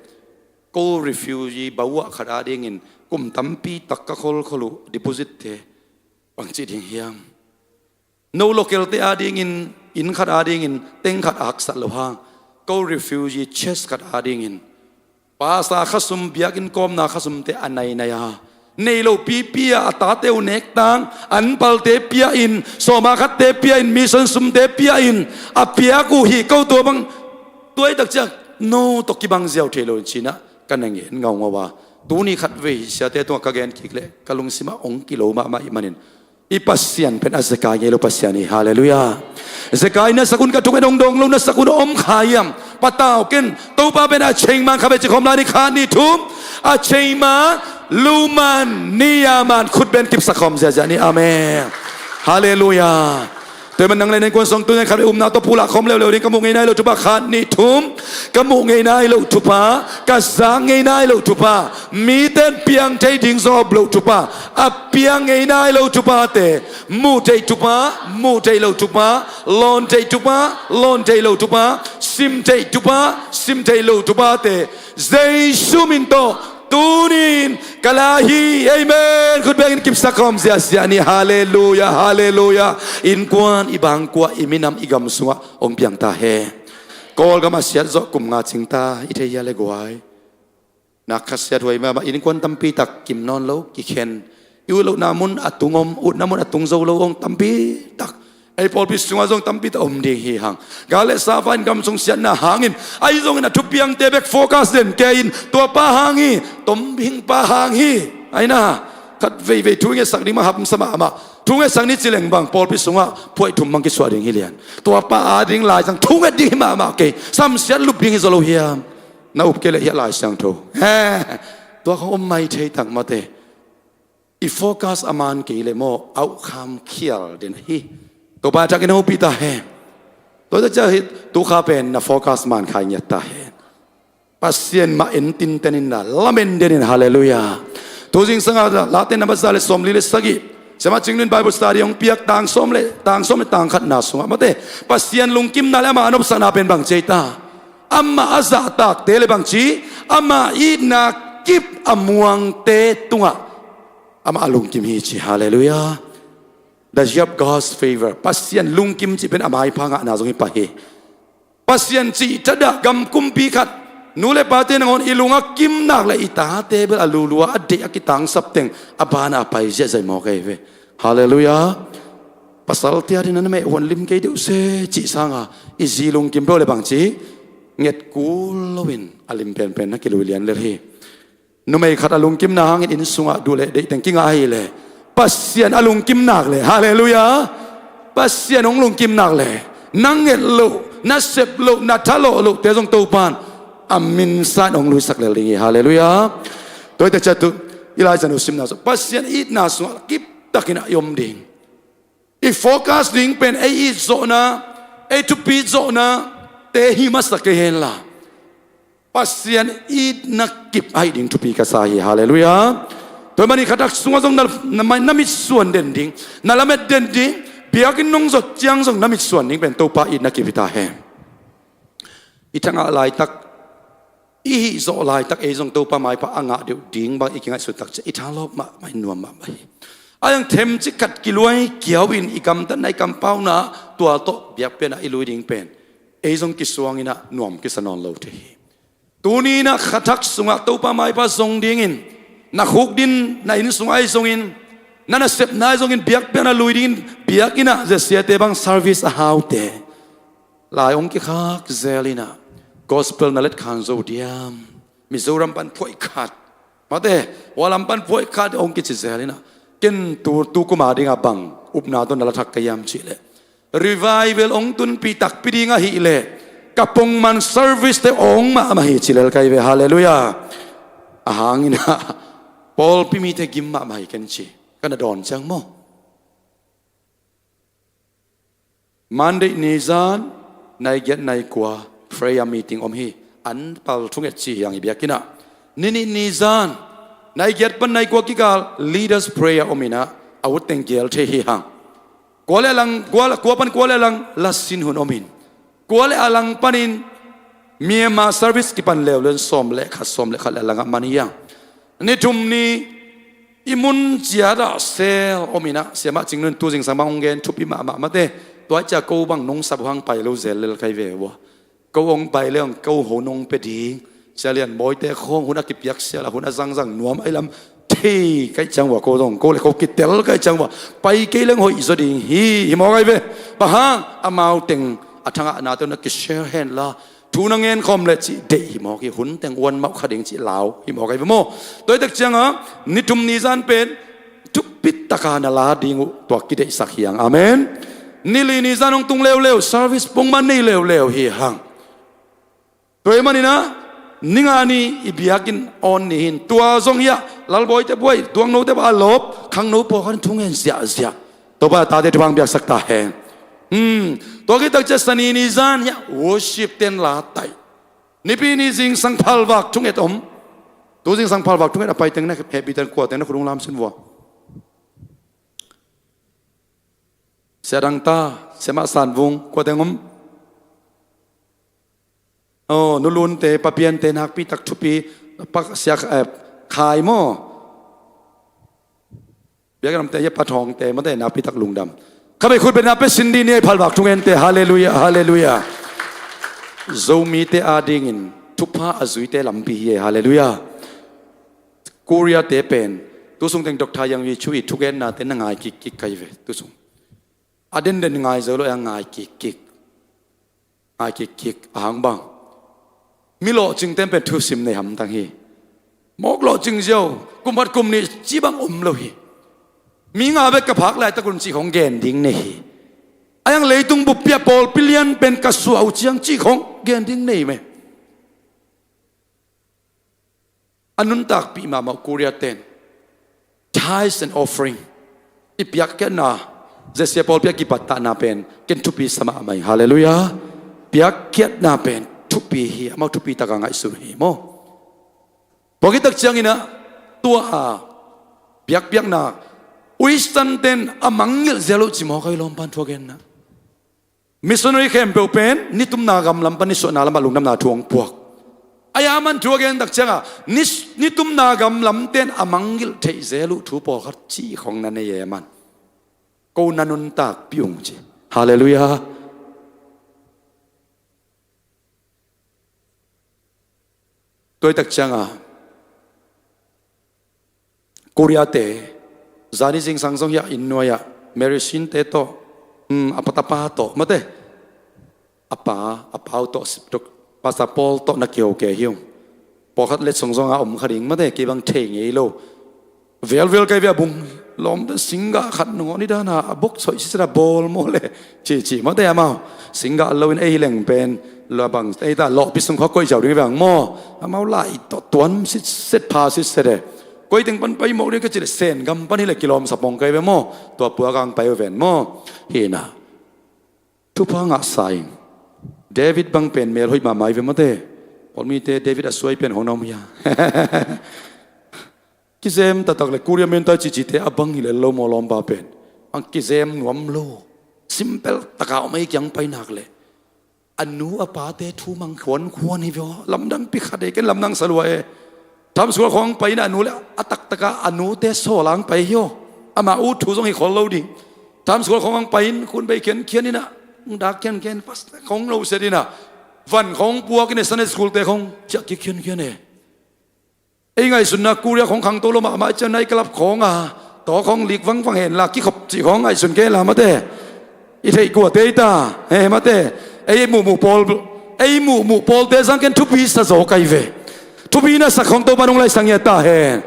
Ko refugee bauah khat a dingin kum tampi tak ka kholkhol uh deposit te bangci ding hiam? No local te a dingin, inn khat a dingin teng khat a haksat lo hang, ko refugee church khat a dingin pasa khasum, biakinn kawmna khasumte a nainai a, nei lo pipi a, a tate uh nektang, an palte pia in, sawma khatte pia in, mission sumte pia in, a piak uh hi ko. Tua bang, tua hi tak ciang no tawh kibang ziau thei lo in ci-in ah ka na ngen ngaungau a. Tuni khat vei siate tungah ka gen kik leh ka lungsim ah ong kilo mahmah ih manin, i Pasian pen a zekai ngei lo Pasian hi. Halleluiah. Zekai na sak un, ka thungen hong dawng lo na sak un om kha hiam? Patau ken. Topa pen a cheng man kha ve ci khawm lai ni, khat nih thum. A cheng man, lu man, nia man, khut beng kipsak khawm ziahziah ni. Amen. Halleluiah. Tua man nang le na innkuan sung tu-in khat vei upna tawh pulak khawm leuleu ding. Ka muh ngei nai loh thupha, khat nih thum. Ka muh ngei nai loh thupha, ka zak ngei nai loh thupha, mite in piang thei ding zong a up loh thupha, a piang ngei nai loh thuphate, muh theih thupha, muh theih loh thupha, lawn theih thupha, lawn theih loh thupha, sim theih thupha, sim theih loh thuphate, Jesu min tawh tuni-in ka la hi. Amen. Khut bengin kipsak khawm ziahziah ni. Halleluiah, halleluiah. Innkuan, i bangkua, i minam, i gam sungah hong piang ta hen. Kawlgam a siat zawh kum nga cing ta, i thei hia le guai? Na khasiat huai mahmah, innkuan tampi tak kim nawn lo, kikhen. I ut lohna mun a tung om, utna mun a tung zo lo hong tampi tak. Ei pawlpi sungah zong tampi tak om ding hi hang. Gal le sava in gam sung siatna hangin, ahi zongin a thupiangte bek focus den kei in, tua pa hang hi, Tom Bing pa hang hi. Aina, khat veivei thu ngetsak ding mah hamsa mahmah. Thu ngetsak ni ci leng bang, pawlpi sungah phuaih thum bang kisuah ding hi lian. Tua pa a ding lai zang thu nget ding hi mahmah kei. Samsiat lup ding hi zaw lo hiam? Na up kei leh hiah Lai Siangtho. He, tua khawng om mai thei tak mate. I focus a man kei leh maw, a uh kham khial den hi. Topa thakin hopih ta hen. Tua hi tak ciang hi, tu kha pen na focus man khai ngiat ta hen. Pasian mah en tinten in la, lamen den in, halleluiah. Tu zingsang a Late nambat za le sawmli le sagih, Siamah Cing Lun Bible study hong piak tang sawm le, tang sawm le tang khatna sungah, mate, Pasian lungkimna le amah a nopsakna pen bang ci ei ta? Amah a zahtakte le bang ci, amah itna kip a muangte tungah amah a lungkim hi ci, halleluiah. The year of God's favor. Pasian lungkim cih pen a maipha ngahna zong hi pah hi. Pasian cih thadah gam kumpi khat, nu le pate nangawn i lung a kim nak le i tate bel a lulua a deih a kitangsap teng a banah a pai ziahziah hi mawk ei ve. Halleluiah. Pasalte adingin na meh huan lim kei deuh se cih sanga i zi lungkim peuh le bang ci, nget kul loin a lim penpen na kilui lian lel hi. Numei khat a lungkim nak hangin inn sungah duh le deih teng kingah ahih leh, Pasian a lungkim nak leh, halleluiah, Pasian hong lungkim nak leh, na nget loh, na sep loh, na thalawh lohte zong Topa'n a minsan hong luisak lel ding hi, halleluiah. Tua hi tak ciang tu i Lai Siangtho simna sung Pasian itna sungah kiptakin a i om ding. I focus ding pen ei it zawhna, ei thupi zawhna te hi masa kei hen la, Pasian itna kip ahih ding thupi ka sa hi, halleluiah. Tua ahih manin khatak sungah zong na, na, na mitsuan den ding, na lamet den ding, biakinn nong zot ciang zong na mitsuan ding pen Topa itna kip hi ta hen. I thangah laitak, i hih zawh laitak ei zong Topa maipha a ngah deuh ding bang i kingaihsut tak ciang i thalawp mahmah, i nuam mahmah hi. A hiang themcik khat kiluai kiau in i gamtatna, i kampauna, tua tawh biakpiakna i lui ding pen ei zong kisuang in ah nuam kisa nawn lo thei hi. Tuni in ah khatak sungah Topa maipha zong dingin, na khukdin, na inn sungah ahi zongin, na nasepna ahi zongin, biakpiakna lui dingin, biakinn ah zia siate bang service a haute lai hong kikhak zel in ah, gospel na letkhan zo diam? Mizoram pan phuaih khat, mate, hua lam pan phuaih khat hong kici zel in ah, ken tu, tu kum a dingah bang upna tawh na la thak ka hiam cih leh, revival hong tunpih takpi ding ahih leh ka pongman service te awng mahmah hi ci lel ka hi ve, halleluiah. A hang in ah pawlpi mite gim mahmah hi ken ci, ka na dawn ciang maw? Monday ni zan nai giat nai kua prayer meeting om hi. An pal thunget ci hi hang i biakinn ah. Ni nih ni zan nai giat pan nai kua kikal leaders prayer om in ah, a ut teng gel thei hi hang. Kua le a lang, kua, kua pan kua le a lang lasin hun om in, kua le a lang panin Myanmar service kipan leuleu in sawm le khat, sawm le khat le a langah man hi hang. Ni thum ni i mun ciatah sel om in ah, Siamah Cing Lun tu zingsang bang hong gen thupi mahmah, mate. Tua hi ciang ko bang nong sap uh hang pai lo zel lel ka hi ve uh a. Ko hong pai le hong ko ho nong pia ding. Sia Lian Bawi te khawng hun a kipiak sia la, hun a zangzang nuam ahi lam thei ka hih ciang uh a, ko zong ko le ko kitel ka hih ciang uh a, pai kei leng hoih zaw ding hi, hi mawk ahi ve. Bang hang, amau teng a thangahnate uh na kishare hen la, thu na ngen khawm le cih deih hi mawk hi, hun teng uan mauh kha ding cih lau hi mawk ahi ve maw? Tua hi tak ciangah ni thum ni zan pen thupi taka na la ding uh tua kideihsak hi hang. Amen. Ni li ni zan hong tung leuleu, service pongman nei leuleu hi hang. Tua ahih manin ah ni nga ni i biakinn awn ni hi in, tua zong hi ah, Lalbawite buai, Tuangnote buai, a lawp khangno pawlkhat in thungen ziahziah. Topa a tate thupha hong piaksak ta hen. Hmm. Tua khit tak ciang Sani ni zan hi ah, worship ten la taih. Nipi ni zingsang phalvak thunget om. Tu zingsang phalvak thunget a pai teng na hehpih teng kua teng na khut hong lam sin vua. Sia Dang Ta, Siamah San Vung, kua teng om? Oh, Nu Lunte, Pa Piante, nakpi tak thupi, Pa Sia, eh, Khai maw? Biakinn amte, Pa Thawngte, mate, nakpi tak lungdam. Kha bei khut beng na pe sin dih ni ei, phalvak thungente, halleluiah, halleluiah. Zomite adingin thupha a zuite lampi hi ei, halleluiah. Korea te pen tu sung teng Doctor Yang Wi Chu i thugennate na ngai kikkik ka hi ve, tu sung. A denden ngai zo lo, a ngai kikkik. Ngai kikkik, a hang bang, mi lawhcingte pen thusim nei hamtang hi. Mawk lawhcing ziau, kum khat kum nih ci bang om lo hi. Mi nga bek ka phak laitak un cih khong gen ding nei hi. A hiang leitung buppi ah pawlpi lian pen ka suah uh ciang cih khong gen ding nei meh. A nuntakpih mahmah uh Korea ten, tithes and offering, i piakkhiatna, Zesia pawlpi a kipattahna pen ken thupi sa mahmah hi. Halleluiah. Piakkhiatna pen thupi hi, amau thupi taka ngaihsun hi maw. Puak hi tak ciangin ah tua a biakpiakna Western ten a mangngilh zel uh ci maw, ka i lawmpan thu a genna. Missionary khempeuh pen nitumna gamlam pan nisuahna lamah lungdamna thu hong puak. A ya man thu a gen tak ciangah ni, nitumna gamlam ten a mangngilh theih zel uh thu pawlkhat ci khong na nei e man. Ko na nuntakpih ung ci. Halleluiah. Tua i tak ciangah Korea te zani zingsang zong hiah inn nuai-ah Mary Shin te tawh, hmm, a patapa tawh mate, a pa, a pau tawh, Pastor Paul tawh na kiho ke hi ung. Pawlkhat letsong zonga om kha ding mate, kei bang thei ngei lo. Velvel kai ve a bung lawmte singgah khat nungawh ni dana a bok soih siset a bawl maw le cici mawte amau singgah loin ei hi leng pen lua bang ei ta lawhpi sung khaw koih ziau ding veng maw. Amau lai tawh tuam sitset pha sitset e. Koi teng pan pai mawk ding ka cih le Sen gam pan hi le kilawm sapong kai ve maw. Tua puak ang pai uh ven maw. Hina thupha ngah sa ing. David bang pen mel hoih mahmah hi ve mawte. Kawlmite David a suai pen hong na om hia. Kizem taktak le Korea mentai cicite a bang hi lel lo maw lawmpa pen. Ang kizem nuam lo. Simple taka om ei kiang pai nak le a nu a pate thu mang khuankhuan hi ve aw. Lamdang pi khat e, ken lamdang sa lua e. Tham sual khawng pai in a nu le a taktaka a nute sawlang pai hi aw. Amah ut thu zong hi khol lo ding. Tham sual khawng ang pai in khun bei khiankhian in a dak khiankhian pas khawng lo set in a van khawng puak in e Sunday school te khawng ciah kik khiankhian e. Ei ngaihsunna Korea khawng khangto lo mahmah ciang nai ka lap khawng a tawk khawng lik vangvang henla kikhop cih khawng ngaihsun kei la mate. I theih kuate i ta he mate. Ei muhmuh pawl, ei muhmuh pawlte zang ken thupi sa zaw kai ve. Thupi na sak khawng Topa nong laisang ia ta hen.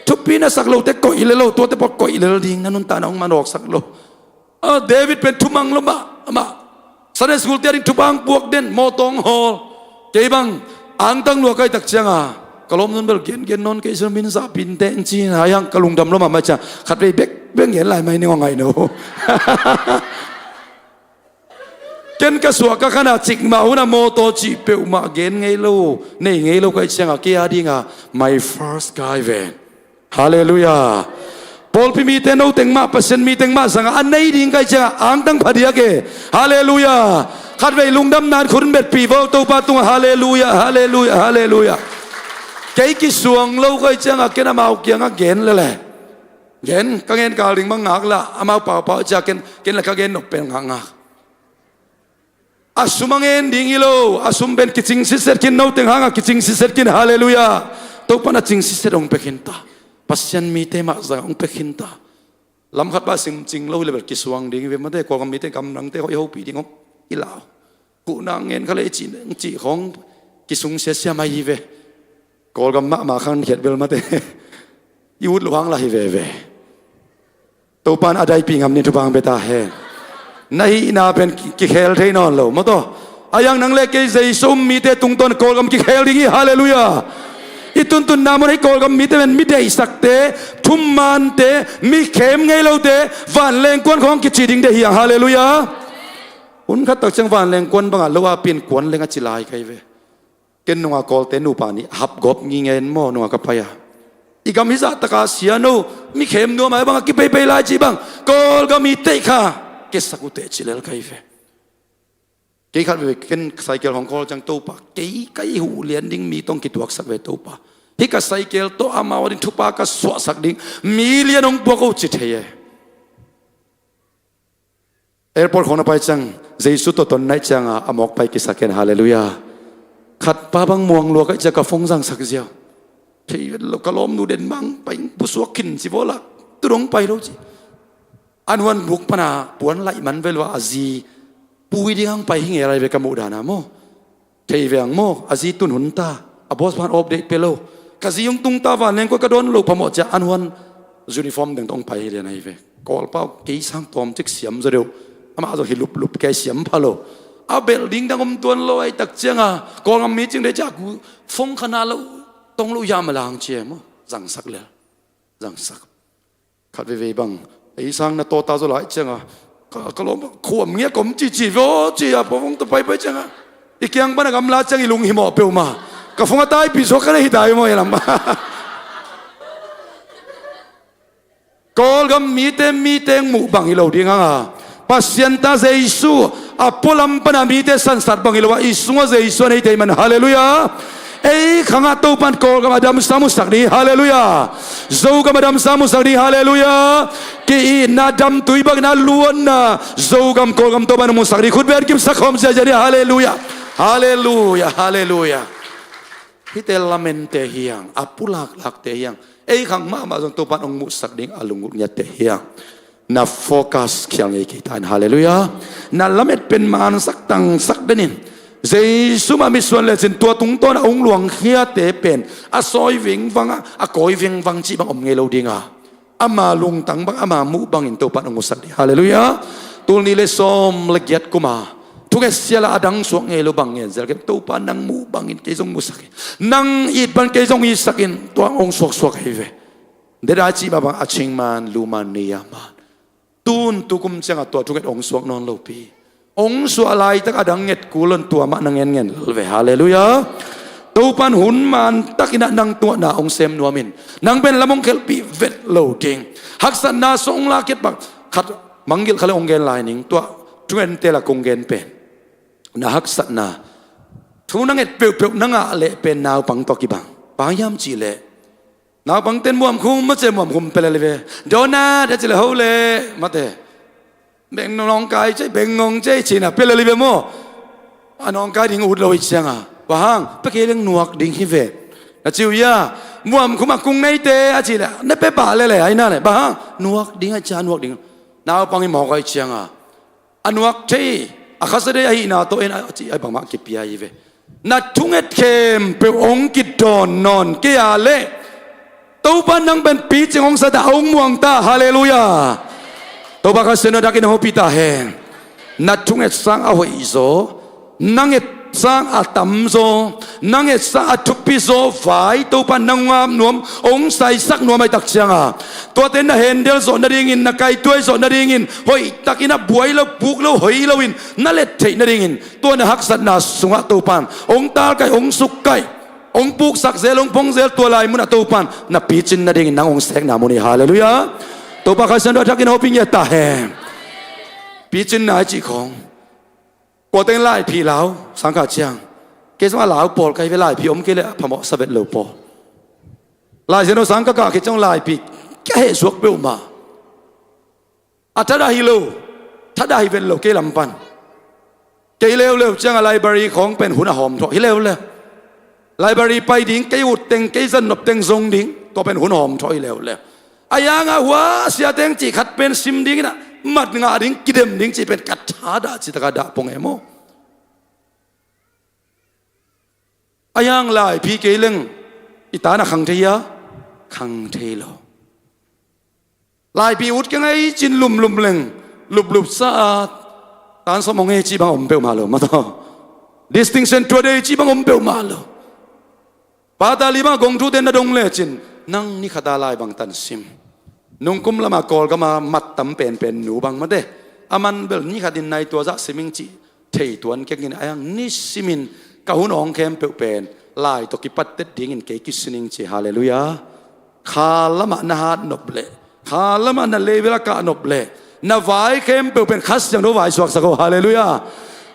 Thupi na sak lote koih lel lo, tuate pawl koih lel ding na nuntakna hong manawk sak lo. A David pen thumang lo mah amah. Sunday school te a ding thupha ang puak den mawtaw ang hawl. Kei bang angtang lua kai tak cianga ka lawm nun bel gengen nawn kei sin min zahpin teng ci na yang ka lungdam lo mahmah ciang khatvei bekbek ngen lai mai ning aw ngaih no. Ken ka suah ka khana cikmah huna mawtaw cih peuhmah gen ngei lo, nei ngei lo kai cianga kei a dinga my first kai ven. Halleluiah. Pawlpi mite no teng mah Pasian mi teng mah zanga a nei ding kai cianga angtang phadiak e. Halleluiah. Khatvei lungdam nan khun betpih vo Topa tungah. Halleluiah, halleluiah, halleluiah. Kei kisuang lo kai cianga ken amau kianga gen lele. Gen ka ngen kal ding mangngak la amau paupau cia ken, ken la ka gen nop pel ngakngak. A sum a ngen ding hi lo, a sum pen kicing sitset khin, no teng hanga kicing sitset khin. Halleluiah. Topan a cing sitset hong pia khin ta. Pasian mite mah zang hong pia khin ta. Lamkhat bah simcing lo hi le bel kisuang ding hi ve mate, Kawlgam mite gamdangte hoih hopih ding hong i lau. Kuhna ngen kha le i cih neng cih khawng kisung siasia mai hi ve. Kawlgam mahmah khan khiat bel mate. I ut luang la hi veve. Topan a daipih ngam ni thupang beta hen. Na hihna pen ki-, kikhel thei nawn lo mawtaw. A yang nang le kei Jesu um mite tungtawn Kawlgam kikhel ding hi. Halleluiah. I tuntunna mun hei Kawlgam mite pen mi deihsakte, thummante, mi khem ngei lote, vanlengkuan khawng kici ding deih hiang. Halleluiah. Hun khat tak ciang vanlengkuan banga lo a pin kuan leng a ci lai kai ve. Ken nunga Kawlte nupa nih hapgawp nginge in maw nunga ka pai a. I gam hizah taka sia no mi khem nuam a bang a kipeipei lai cih bang Kawlgam i teih kha kesak uh teh ci lel kai ve. Kei khat ve ken cycle hong kawl ciang Topa kei kai huh lian ding mi tong kituaksak ve Topa. Hih ka cycle tawh amau a ding thupha ka suahsak ding mi lian hong puak uh ci thei e. Airport khawng na pai ciang Jesu tawh ton naih cianga a mawk pai kisa ken. Halleluiah. Khat pa bang muang lua kaih cia ka phone zangsak ziau. Thei lo ka lawmnu den mang pai pusuak khin ci vawla tu dong pai lo ci. An huan buk pana puan laih man ve lua a zi pui ding ang pai hi nge lai ve ka muh dana maw. Thei veng maw, a zi tun hun ta, a boss pan awp deih pe lo. Ka zi hong tung ta vanleng kua ka dawn lo phamawh cia an huan uniform deng tawh hong pai hi lian ahi ve. Kawlpau kei sang tawm cik siam zaw deuh. Amah zaw hi luplup kei siam pha lo. A belh ding dang om tuan lo ahi tak cianga Kawlgam mi cing dei cia ku fong khana lo tong lo yam a lang cia maw. Zangsak lel. Zangsak. Khat veivei bang Ei sang na tawta zaw lai cianga, ka, ka lawm khuam ngiat kom cici vio ci a, pawvong tawh paipai cianga, i kiang pana gamla ciang i lunghimawh peuhmah. Ka phung a taipih suak ka nei hi tai maw e lam. Kawlgam mite, mite muh bang hi lo ding hanga, Pasian ta Jesu a pualam pana mite sansat bang hi lo a, i sungah Jesu a nei thei man. Halleluiah. Ei khangah Topan Kawlgam a damsa musak ding hi. Halleluiah. Zogam a damsa musak ding hi. Halleluiah. Ki-itna, damtui bakna, luanna, Zogam Kawlgam Topan hong musak ding hi. Khutbeng kipsak khawm ziazia ni. Halleluiah. Halleluiah. Halleluiah. Hihte lamente hiang, a pulaklakte hiang. Ei khang mahmah zong Topan hong musak ding a lunggulh ngiatte hiang. Na focus khial ngei kei ta in. Halleluiah. Na lamet pen mansak tangsak den in. Jesu mah mitsuan lecin tua tungtawn a hong luangkhiate pen a sawi vingvang a, a kawi vingvang cih bang om ngei lo dinga, ama lungtang bang, ama muh bangin Topan hong musak ding. Halleluiah. Tul nih le sawm le giat kuma thunget siala a dang suak ngei lo bang ngen zel kem, Topa nang muh bangin kei zong musak in, nang it bang kei zong itsak in, tua hong suaksuak ahi ve. Deda cih mah bang a cing man, lu man, nei a man. Tun tukum ciangah tua thunget hong suak nawn lopi, hong suah laitak a dang nget kul lon, tua mah na ngenngen lel ve. Halleluiah. Topan hun mantakinah nang tungah na hong sem nuamin, nang pen lam hong khelhpih vet lo ding. Haksatna sung lak khiat bang khat manggilh kha le hong gen lai ning, tua thungente lak kong gen pen. Na haksatna, thu na nget peuhpeuh na ngah leh pen naupang tawh kibang. Bang hiam cih leh, naupangten muamkhum a ci leh muamkhum pia lel hi ve. Donut a ci leh ho leh mate, beng nawngkai cei, beng ngong cei ci-in a pia lel hi ve maw. A nawngkai ding ut lo hi cianga, bang hang, pia kei leng nuak ding hi ve, na ci uh hia? Muamkhum a kung neite a cih leh na pia pah lel e, aina leh bang hang, nuak ding a ci a, nuak ding. Naupang i mawk a hi cianga, a nuak thei, a khasiate ahihna tawh en a cih a bangmah kipia hi ve. Na thunget khempeuh hong kidawn nawn kei a leh, Topa nang pen picing hong sa ta, hong muang ta. Halleluiah. Topa Kha Siangtho a dakin hong hopih ta hen. Na thunget sang a hoih zaw, na nget sang a tam zaw, na nget sang a thupi zaw vai Topa nang hong ap nuam, hong saisak nuam ahih tak cianga, tuate na handle zawh nadingin, na kaituai zawh nadingin, hoihtakin a buai lo, puk lo, hoi loin na let theih nadingin, tua na haksatna sungah Topan hong talkaih, hong sukkaih, hong puksak zel, hong phong zel, tua lai munah Topan na picin nadingin nang hong sekna mun hi. Halleluiah. Topa Kha Siangtho a dakin hong hopih ngiat ta hen. Picinna i cih khawng, kuateng laiphih lau sang kah ciang, kei zong a lau pawl ka hi ve, laiphih om kei leh a phamawh sa vet lo pawl. Lai Siangtho sang ka kah khit ciang laiphih ka heh suak peuhmah. A thadah hi lo, thadah hi vet lo kei lam pan. Kei leuleu ciangah library khawng pen hun a hawm thawh hi leuleu. Library pai ding, kei ut teng, kei zannop teng zong ding, tua pen hun hawm thawh hi leuleu. A yangah hua siateng cih khat pen sim dinginah, mat ngah ding, kidem ding cih pen ka thadah, cih takah dah pong e maw. A yang laiphih kei leng i tan a khang thei hia? Khang thei lo. Laiphih ut keng a i cin lumlum leng, luplup sa a, tan sawm hong ei cih bang om peuhmah lo, mataw. Distinction tuat ei cih bang om peuhmah lo. Pata li bang a gong thute na dong lecin, nang ni khat a lai bang tan sim. Nungkum lama Kawlgama mat tam penpen nu bang mate, a man bel ni khatin nai tua zah sim ing cih thei tuan kengin, a yang nisimin ka hun awng khempeuh pen lai tawh kipattet dingin kei kisin ing ci. Halleluiah. Kha lamah na hat nop leh, kha lamah na level a kah nop leh, na vai khempeuh pen Kha Siangtho vai suaksak aw. Halleluiah.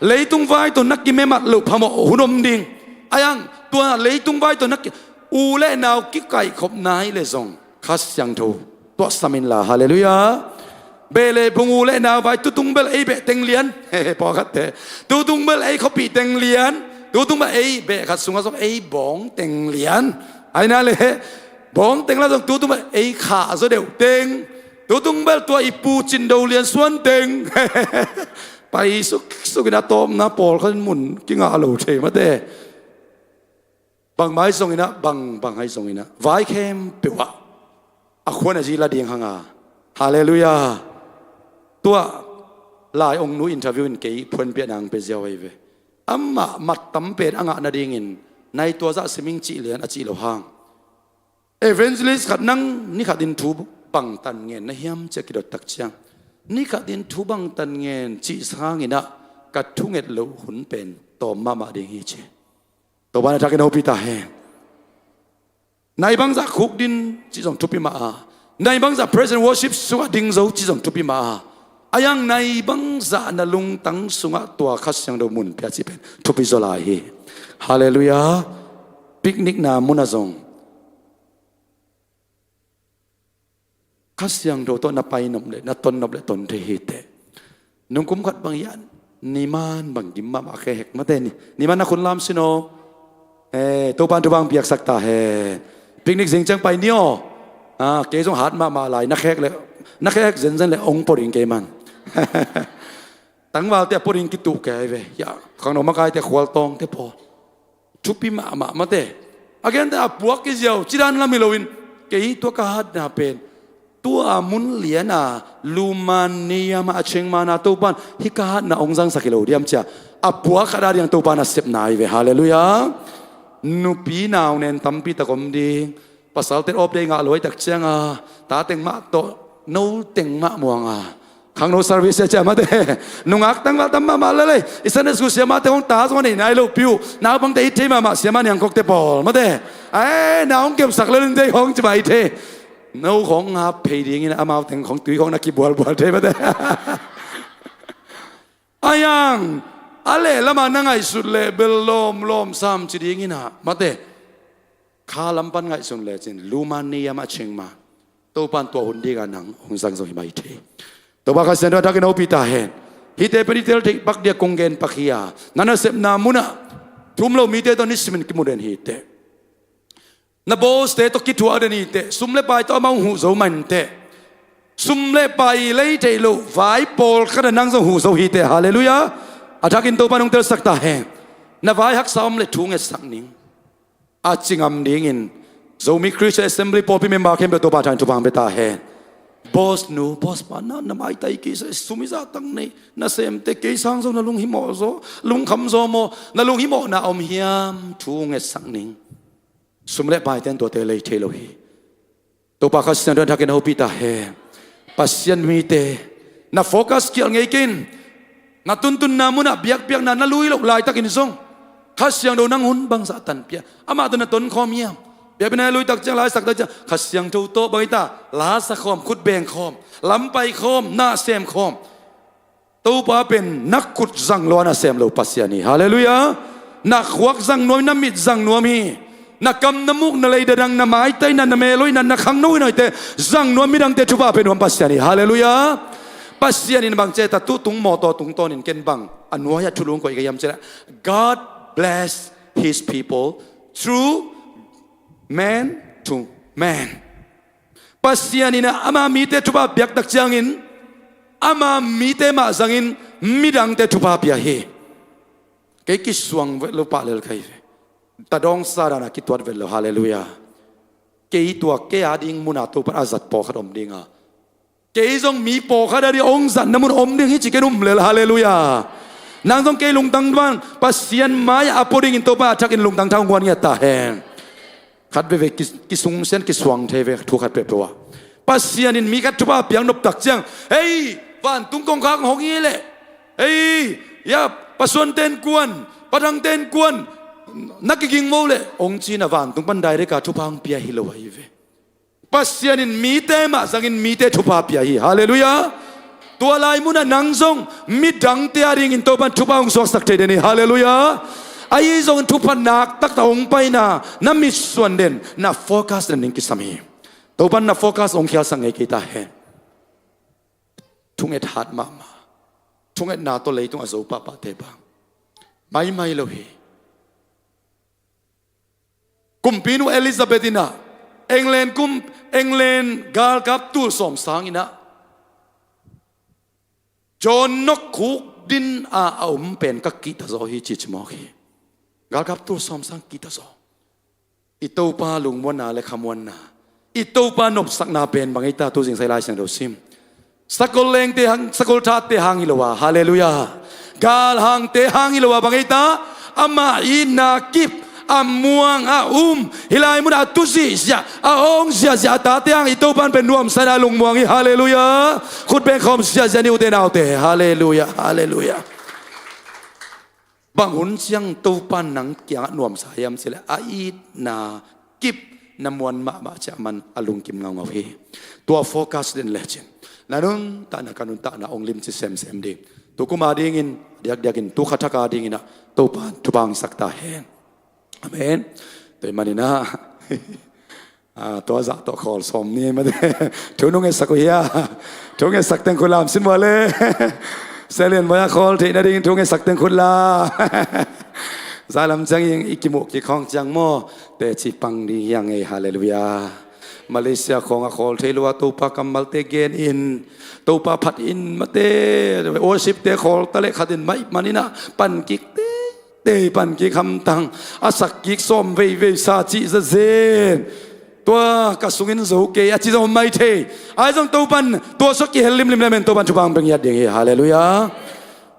Leitung vai tawh na kimemat loh phamawh hun om ding. A yang tua leitung vai tawh na ki, u le nau kikaihkhop nai leh zong Kha Siangtho tuahsam inla. Halleluiah. Beh le phung, u le nau vai, tutung bel ei beh teng lian. Pawlkhatte, tutung bel ei khuapih teng lian. Tutung bel ei beh khat sungah zong ei bawng teng lian. Aina le bawng teng la zong tutung bel ei khah zaw deuh teng. Tutung bel tua i pu Cin Do Lian suan teng. Pai suksukin a tawpna pawlkhat in mun kingah lo thei mate. Bangmah ahi zonginah, bang, bang ahi zonginah, vai khempeuh ah a khuan a zi la ding hanga. Halleluiah. Tua lai ong nu interview in kei phuanpiahna ang pia ziau ahi ve. Amah mat tam pen a ngah nadingin nai tua zah sim ing cih lian a cih lo hang. Evangelist khat nang ni khatin thu bangtan ngen na hiam ci-a kidot tak ciang, ni khatin thu bangtan ngen cih sanginah ka thunget loh hun pen tawm mahmah ding hi ci. Topa in a thakin hopih ta hen. Nai bangzah khukdin cih zong thupi mah a, nai bangzah praise and worship sungah ding zo cih zong thupi mah a, a yang nai bangzah na lungtang sungah tua Kha Siangtho mun pia cih pen thupi zaw lai hi. Halleluiah. Picnic na munah zong Kha Siangtho tawh na pai nop le na ton nop le ton thei hi teh. Nungkum khat bang hian niman bang gim mahmah khe hek mate ni. Niman na khun lam sin aw. Eh, Topan thupha piaksak ta hen. Picnic zing ciang pai ni aw. Ah, kei zong hat mahmah lai na khek le na khek zenzen le ong pawh ding kei man. Tangvalte a pawh ding kituh kei ve. Ya, khangno makaite khualtawngte pawh thupi mahmah mate. A gente a puak kiziau cidan lam hi loin kei tua ka hatna pen tua mun liana Lumania mah a chengmana Topan hih ka hatna ong zangsak hi lo diam cia a puak khat a diang Topan a sepna hi ve. Halleluiah. Nupi nau nen tampi tak om ding. Pasal ten awp dei ngah luai tak cianga ta teng mah tawh no teng mah muanga khangno service a cia mate. Nungak tangval tam mahmah lelei. I Sunday school siamate hong ta zong a nei nai lo piu. Naupangte i thei mahmah siama niangkokte pawl mate. Ai na hong kemsak lelin dei hong ci mah i thei. No khong ngap phei dingin amau teng khong tui khong na kibualbual thei mate. A yang a leh lama na ngaihsut leh bel lawm lawm sam ci dinginah mate. Kha lampan ngaihsun lecin Lumania mah a chengma Topan tua hun dinga nang hong zang zong hi mai thei. Topa Kha Siangtho a thakin hopih ta hen. Hihte pen i tel theih pak dia kong gen pak hi a, na nasepna munah thum lo mite tawh nisimin kimu den hi teh. Na bawste tawh kithuah den hi teh. Sum le pai tawh amah hong huh zo man teh. Sum le pai lei theih loh vai pawlkhat a nang zong huh zo hi teh. Halleluiah. A thakin Topan hong telsak ta hen. Na vai haksa om le thu ngetsak ning. A ci ngam dingin Zomi Christian Assembly pawlpi member khempeuh Topa thain thupha hong pia ta hen. Boss nu, boss pa na, na maitai kisa sum i zahtak nei. Na semte kei sang zo na lunghimawh zaw, lungkham zaw maw? Na lunghimawhna om hiam? Thu ngetsak ning. Sum le paiten tuate lei thei lo hi. Topa Kha Siangtho in a thakin hopih ta hen. Pasian mite na focus kial ngei kei in. Na tuntunna munah biakpiakna na lui loh laitakin zong Kha Siangtho nang hun bangzah tanpia amah tawh na tonkhawm hiam? Biakpiakna na lui tak ciang, laisak tak ciang Kha Siangtho tawh bang hi ta, lasa khawm, khut beng khawm, lampai khawm, na sem khawm. Topa pen na khut zang lo a na sem lo Pasian hi. Halleluiah. Na khuak zang nuam hi, na mit zang nuam hi. Na kam, na muk, na lei dadang, na maitai na, na meloi na, na khangno hi noite zang nuam, midangte thupha pe nuam Pasian hi. Halleluiah. Pasian in bang ceta tu tung mawtaw tungtawnin ken bang a nuai-ah thulung koih ka hiam ceta, God bless his people through man to man. Pasian in ama mite thupha piak tak ciangin ama mite mah zangin midangte thupha pia hi. Kei kisuang vet lo pah lel ka hi ve. Tadawng sa dana kituat vet lo. Halleluiah. Kei tua kei a ding muna Topan a zat pawlkhat om dinga, kei zong mi pawlkhat a ding hong zatna mun om ding hi ci ken um lel. Halleluiah. Nang zong kei lungtang pan Pasian mai-ah a pua dingin Topa a thakin lungtang tha hong guan ngiat ta hen. Khat veve ki, kisungsian kisuang thei ve thu khat peuhpeuh ah. Pasian in mi khat thupha piak nop tak ciang, hei, vantung kongkhak hong hi leh, hei, ya, pasuanten kuan, pathangten kuan, na kiging mo leh hong ci-in a vantung pan direct a thupha hong pia hi lo ahi ve. Pasian in mite mah zangin mite thupha pia hi. Halleluiah. Tua lai munah nang zong midangte a dingin Topan thupha hong suaksak thei den hi. Halleluiah. Ahi zongin thupha nak taktak hong paina na mitsuan den, na focus den ding kisam hi. Topan na focus hong khialsak ngei kei ta hen. Thunget hat mahmah. Thungetna tawh leitung a zo pahpahte bang maimai lo hi. Kumpinu Elizabeth inah England kum, England galkap tul sawm sang inah John Knox khukdin a a om pen ka kihta zaw hi ci ci mawk hi. Galkap tul sawm sang kihta zaw. I Topa lungmuanna le khamuanna, i Topa nopsakna pen bang ei ta tu zing sai Lai Siangtho sim. Sakol lengte hang, sakol thatte hang hi lo a. Halleluiah. Galhangte hang hi lo a, bang ei ta? Amah itna kip, a muang, a um, hih lai munah a tu zihziah, a awng ziahziah a tate hang i Topan pen nuamsa in a lungmuang hi. Halleluiah. Khut beng khawm ziahziah ni, ute naute. Halleluiah, halleluiah. Bang hun ciang Topan nang kiangah nuamsa hiam cih leh a itna kip na muan mahmah ciang aman a lungkim ngaungau hi. Tua focus den lecin na nuntakna, ka nuntakna hong limci semsem ding. Tu kum a dingin, diakdiakin tu kha thak a dingin ah Topan thupha hong sak ta hen. Amen. Tua ahih manin ah, ah, tua zah tawh khawl sawm ni mate. Thu nung etsak uh hia? Thu nung etsak teng khut la, sim vua le. Sia Lian Bawi a khawl theih nading thu nung etsak teng khut la. Zah lam ciangin i kimuh kik khawng ciang maw, teci pang ding hi hang ei. Halleluiah. Malaysia khawng a khawl thei lo a, Topa kammalte gen in, Topa phat in mate, worship te khawl ta leh khat in mah ahih manin ah pan kik te, te pan kik hamtang, a sak kik sawm veivei sa cih zazen. Tua ka sungin zo kei a ci zong om mai thei. Ahi zong Topan tua sawk kihel limlim le men Topan thupha hong pia ngiat ding hi. Halleluiah.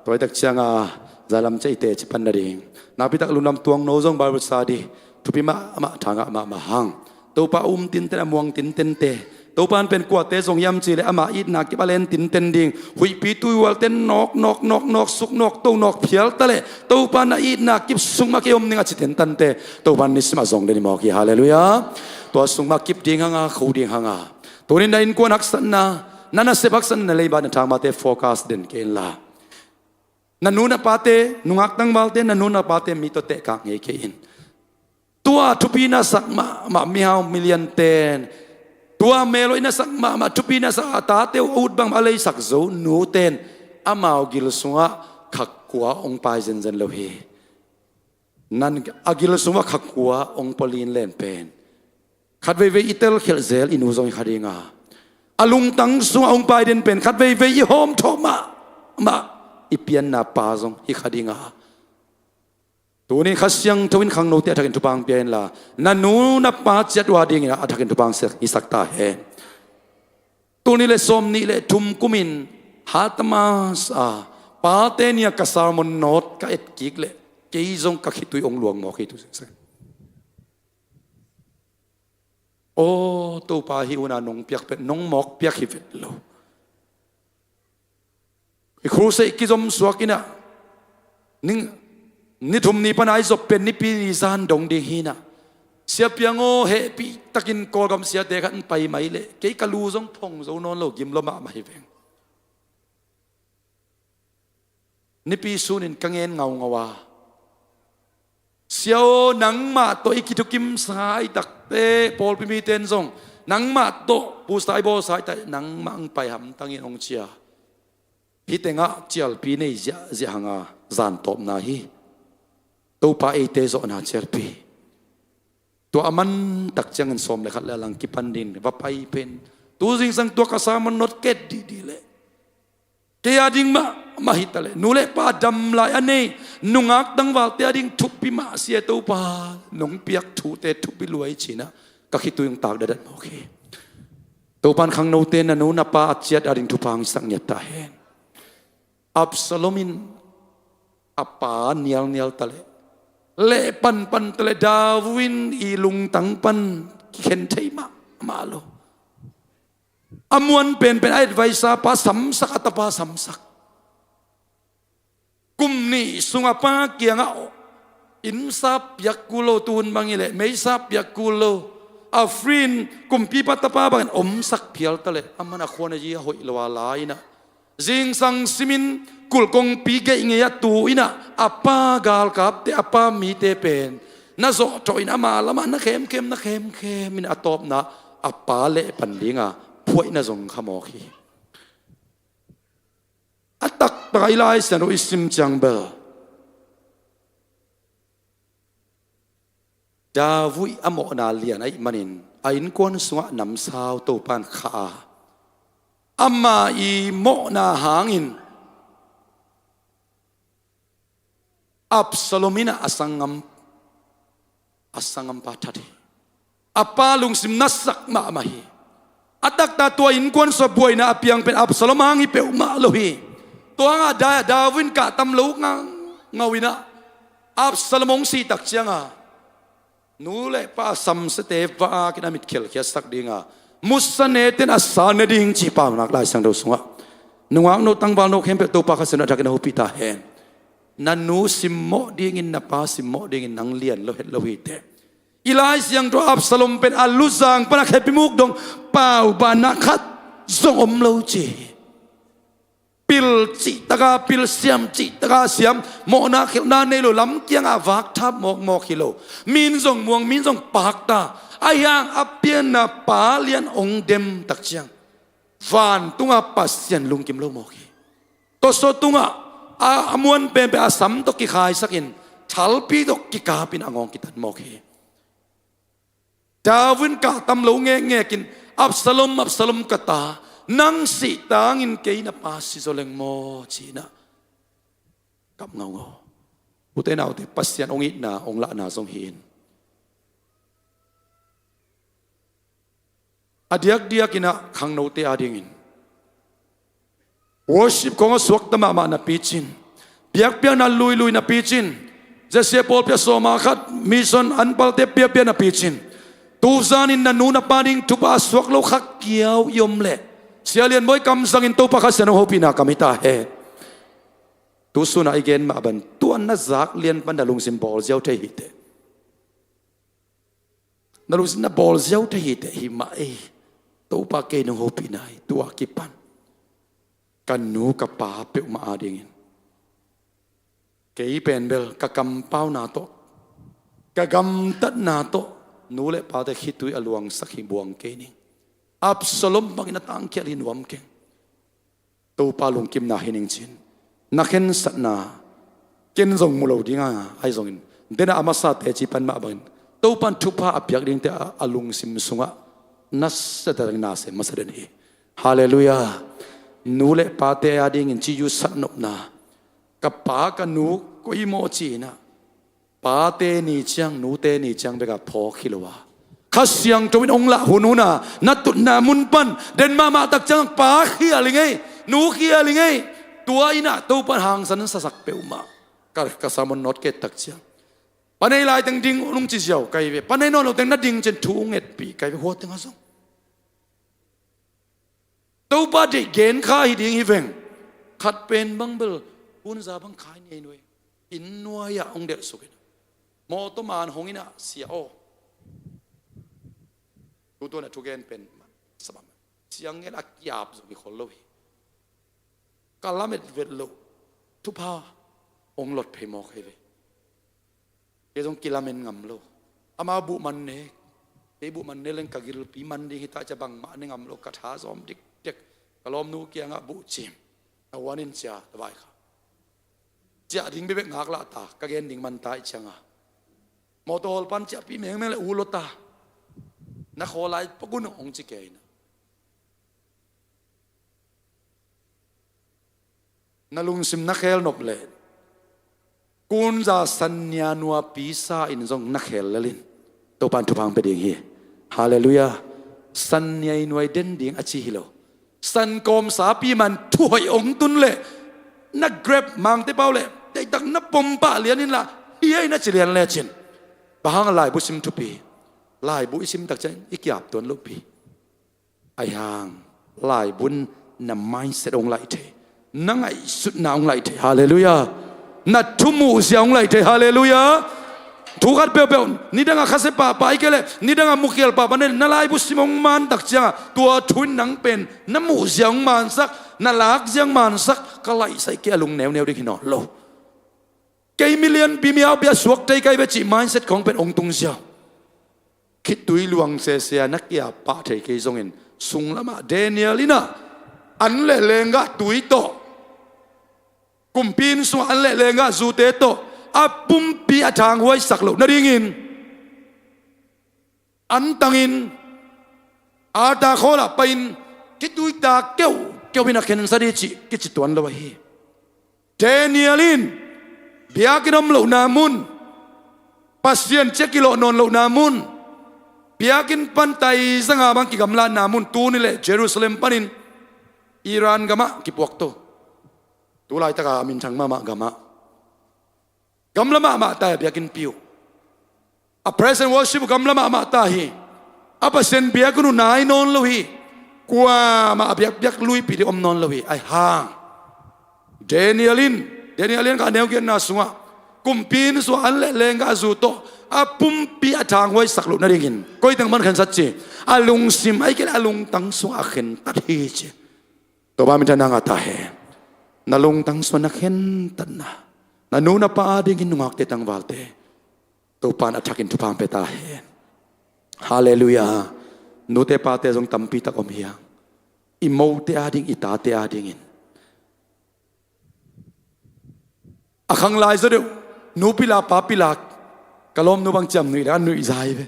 Tua hi tak ciang a zah lam ciang i teci pan nading, nakpi tak lungdam tuangno zong Bible study thupi mahmah, tha ngah mahmah hang. Topa a um tinten, a muang tintente, Topan pen kuate zong hiam cih leh ama itna kip a len tinten ding, huihpi tuihualte nawk nawk nawk nawk, suk nawk to nawk phial ta leh Topan a itna kip sung mah kei om ning a ci tentante Topan nisim a zong den hi mawk hi. Halleluiah. Tua sung mah kip ding hang a, kho ding hang a, tuni-in na innkuan haksatna, na nasep haksatna, na leiba, na thangmate focus den kei inla, na nu na pate, nungak tangvalte, na nu na pate mi tawh tehkak ngei kei in. Tua thupi na sak mahmah mihau milianten, tua melhoih na sak mahmah, thupi na sak a tate uh a ut bangmah a leisak zo nuten, amau gil sungah khakkua hong pai zenzen lo hi. Nan a gil sungah khakkua hong pua lin len pen khat veivei i telkhialh zel i nu zong hi kha ding a, a lungtang sungah hong pai den pen khat veivei i hawmthawh mahmah i pianna pa zong hi kha ding a. Tuni Kha Siangtho in khangnote a thakin thupha hong pia inla, na nu na pa ciat uh a dingin a thakin thupha hong sak, hi sak ta hen. Tul nih le sawm nih le thum kumin Hatmas a pate ni-a ka sermon note ka et kik leh kei zong ka khitui hong luang mawk hi tu sese. Aw Topa, hih hun a nong piak pen nong mawk piak hi vet lo. I crusade kizom suak in ah, ni thum ni pan a i zop pen Nipi ni zan dong ding hi in ah, Sia Piang aw, hehpih takin Kawlgam siate khat in pai mai leh kei ka lu zong phong zo nawn lo, gim lua mahmah hi veng. Nipi sunin ka ngen ngaungau a, Sia aw, nangmah tawh i kithukimsa i takte, pawlpi mite in zong nangmah tawh pusa i bawlsa i takte nangmah hong pai hamtang in, hong ci a. Hih tengah cialpi nei ziahziah hang a, zantawpna hi. Topa eite zawhna cialpi. Tua a man tak ciangin sawm le khat le a lang kipan ding va pai pen, tu zingsang tua ka sermon note ka et dihdih leh, kei a ding mahmah hi ta leh, nu le pa dam lai a nei nungak tangvalte a ding thupi mah Sia Topa, nong piak thute thupi lua hi ci-in ah ka khitui hong tak datdat mawk hi. Topan khangnote, na nu na pa a ciat a ding thupha hong sak ngiat ta hen. Absalom in a pa nialnial ta leh, leh panpan ta leh, David in i lungtang pan kikhen thei mahmah lo. A muan penpen a advisor pa samsak, a tapa samsak. Kum nih sung a pa kiangah innsa piak kul lo, tuhun bang hi leh meisa piak kul lo. A free in kumpipa tapa bangin omsak phial ta leh, a man a khuan a yi a hoih lo a la in ah, zingsang simin kulh kongpi geih ngei a tu in ah, a pa galkapte, a pa mite pen na zawhthawh in ama lamah na khemkhem, na khemkhem in a tawpna a pa leh pan dinga phuaihna zong kha mawk hi. A taktak a i Lai Siangtho i sim ciang bel, David a mawhna lian ahih manin a innkuan sungah namsau Topan khah a, ama i mawhna hangin Absalom in ah a sanggam, a sanggampa that hi. A pa lungsim nasak mahmah hi. A taktak tua innkuan sungah buaina a piang pen Absalom hang hi peuhmah lo hi. Tua hangah Da-, David in kah tam lo ngaungau in ah, Absalom hong sih tak ciangah Nu le pa a samsiate va-akin a mit khelkhiatsak dinga, musa neten a sa ne ding cih paunak Lai Siangtho sungah. Nungakno tangvalno khempeuh Topa Kha Siangtho in a diakin a hopih ta hen. Na nu simmawh dingin na pa simmawh dingin nang lian lo het lo hiteh. I Lai Siangtho Absalom pen a luzang pan a khepimuk dong paubanah khat zong om lo ci hi. Pil cihtaka pil, siam cihtaka siam, mawhna khelhna nei lo, lamkiangah vakthap mawkmawk hi lo. Min zong muang, min zong pakta. Ahi hang a pianna pa lian ong dem tak ciang vantunga Pasian lungkim lo mawk hi. Tawsaw tungah a, a muan penpen a sam tawh kikhaisakin thalpi tawh kikapin a ngawng kitan mawk hi. David in kah tam lo ngekngekin, Absalom, Absalom ka ta, nang sih tangin kei na pa si zaw leng maw ci-inah kap ngaungau. Ute naute, Pasian ong itna ong lahna zong hi-in, a diakdiakinah khangnote adingin worship kong a suakta mahmah napi cin, biakpiakna luilui napi cin, zesia pawlpi a sawma khat mission an palte piapia napi cin, tuzanin na nu na pa ding thupha a suak lo kha kiau i om leh, Sia Lian Bawi kamsangin Topa Kha Siangtho hopihna kam hi ta hen. Tusunah i gen mah ban tuan na zak lian pan na lungsim bawl ziau thei hiteh. Na lungsim na bawl ziau thei hiteh hi mah ei. Topa kei nong hopihna hi, tua kipan ka nu ka pa peuhmah adingin kei pen bel ka kampauna tawh, ka gamtatna tawh nu le pate khitui a luangsak hi buang kei ning. Absalom bangin a tangkhial hi nuam keng. Topa lungkimna hi ning cin. Na khensatna ken zong mu lo dinga, ahi zongin dena a masa teci pan mah bangin Topan thupha a piak dingte a, a lungsim sungah nasiatakin na sem masa den hi. Halleluiah. Nu le pate adingin ci-u satnopna, ka pa ka nu koi maw ci-inah pate ni ciang, nute ni ciang beka phawk hi lo a, Kha Siangtho in ong lah hunhuna na tutna mun pan den mahmah tak ciang pa khial i ngei, nu khial i ngei. Tua innah Topan hangsan sasak peuhmah. Ka, ka sermon note ket tak ciang, pa nei laiteng ding nung ci ziau kai ve, pa nei nawn loteng na ding cin thu ngetpih kai ve, huateng a zong Topa deih gen kha hi ding hi veng. Khat pen bang bel hunza bang khai niainuai, inn nuai-ah hong delhsukin, mawtaw man hong innah sia aw. Tutuan a thugen pen sabam siang ngen a kiap zong hi khol lo hi. Ka lamet vet loh thupha hong lot phei mawk hi ve. Kei zong kilamen ngam lo. Amau buh man ne, kei buh man ne leng ka gilpi man ding hi ta cia bangmah ne ngam lo, ka tha zawm dikdek. Ka lawmnu kiangah buh cim, a huanin cia ta vai kha. Ciah ding bekbek ngak lah ta, ka gen ding man ta ih cianga, mawtaw hawl pan ciahpih mengmeng le u lo ta. Na khaw lai pagun hong ci kei na. Na lungsim na khel nop leh kunza sannia nua pisa in zong na khel lelin Topan thupha hong pia ding hi. Halleluiah. Sannia i nuai den ding a ci hi lo. Sankawm sapi man thuhoih hong tun leh na grep mangte pau leh deihtak na pom pah lian inla, hiai na ci lian lecin, bang hang laibu sim thupi? Laibu i sim tak ciang i kiap tuan lopi. Ahi hang laibun na mindset hong laih thei, na ngaihsutna hong laih thei. Halleluiah. Na thumuhzia hong laih thei. Halleluiah. Thu khat peuhpeuh nidangah khasia pahpah hi kei leh, nidangah mukhial pahpah na, na laibu sim hong man tak ciangah tua thu in nang pen na muhzia hong mansak, na lakzia hong mansak. Ka laihsaih kei a lung neuneu ding hi nawn lo. Kei mi lianpi mi aupi a suak thei kai ve cih mindset khong pen hong tungzia. Khitui luang sese a na kiap pah thei kei zongin, sunglamah Daniel innah an leh lenggah tui tawh, kumpi inn sungah an leh lenggah zute tawh a pumpi a thanghuaisak loh nadingin, an tangin altar khawlah pai-in khitui ta keuhkeuh in a khensa dih cih kici tuan lo ahi. Daniel in biakinn om lohna mun, Pasian ciah kilawh nawn lohna mun, biakinn pan taizanga bang kigamlatna mun, tuni le Jerusalem panin Iran gamah kipuakto. Tulaitaka a minthang mahmah gamah, gamla mahmah tai a biakinnpi uh. A praise and worship uh gamla mahmah ta hi. A Pasian biakinn uh nai nawn lo hi. Kuamah a biakpiak luipih ding om nawn lo hi. Ahi hang Daniel in, Daniel in kha a neu giatna sungah kumpi inn sungah an le lenggahzu tawh a pumpi a thanghuaisak loh nadingin koi teng man khensat ci, a lungsim ahih kei leh a lungtang sungah a khentat hi ci. Topa minthanna ngah ta hen. Na lungtang sungah na khentatna, na nu na pa adingin nungakte tangvalte Topa in a thakin thupha hong pia ta hen. Halleluiah. Nute pate zong tampi tak om hi hang. I mote ading, i tate adingin a khanglai zaw deuh, nu pilak pa pilak, ka lawmnu bang ciam nuih le an nuih zai ve.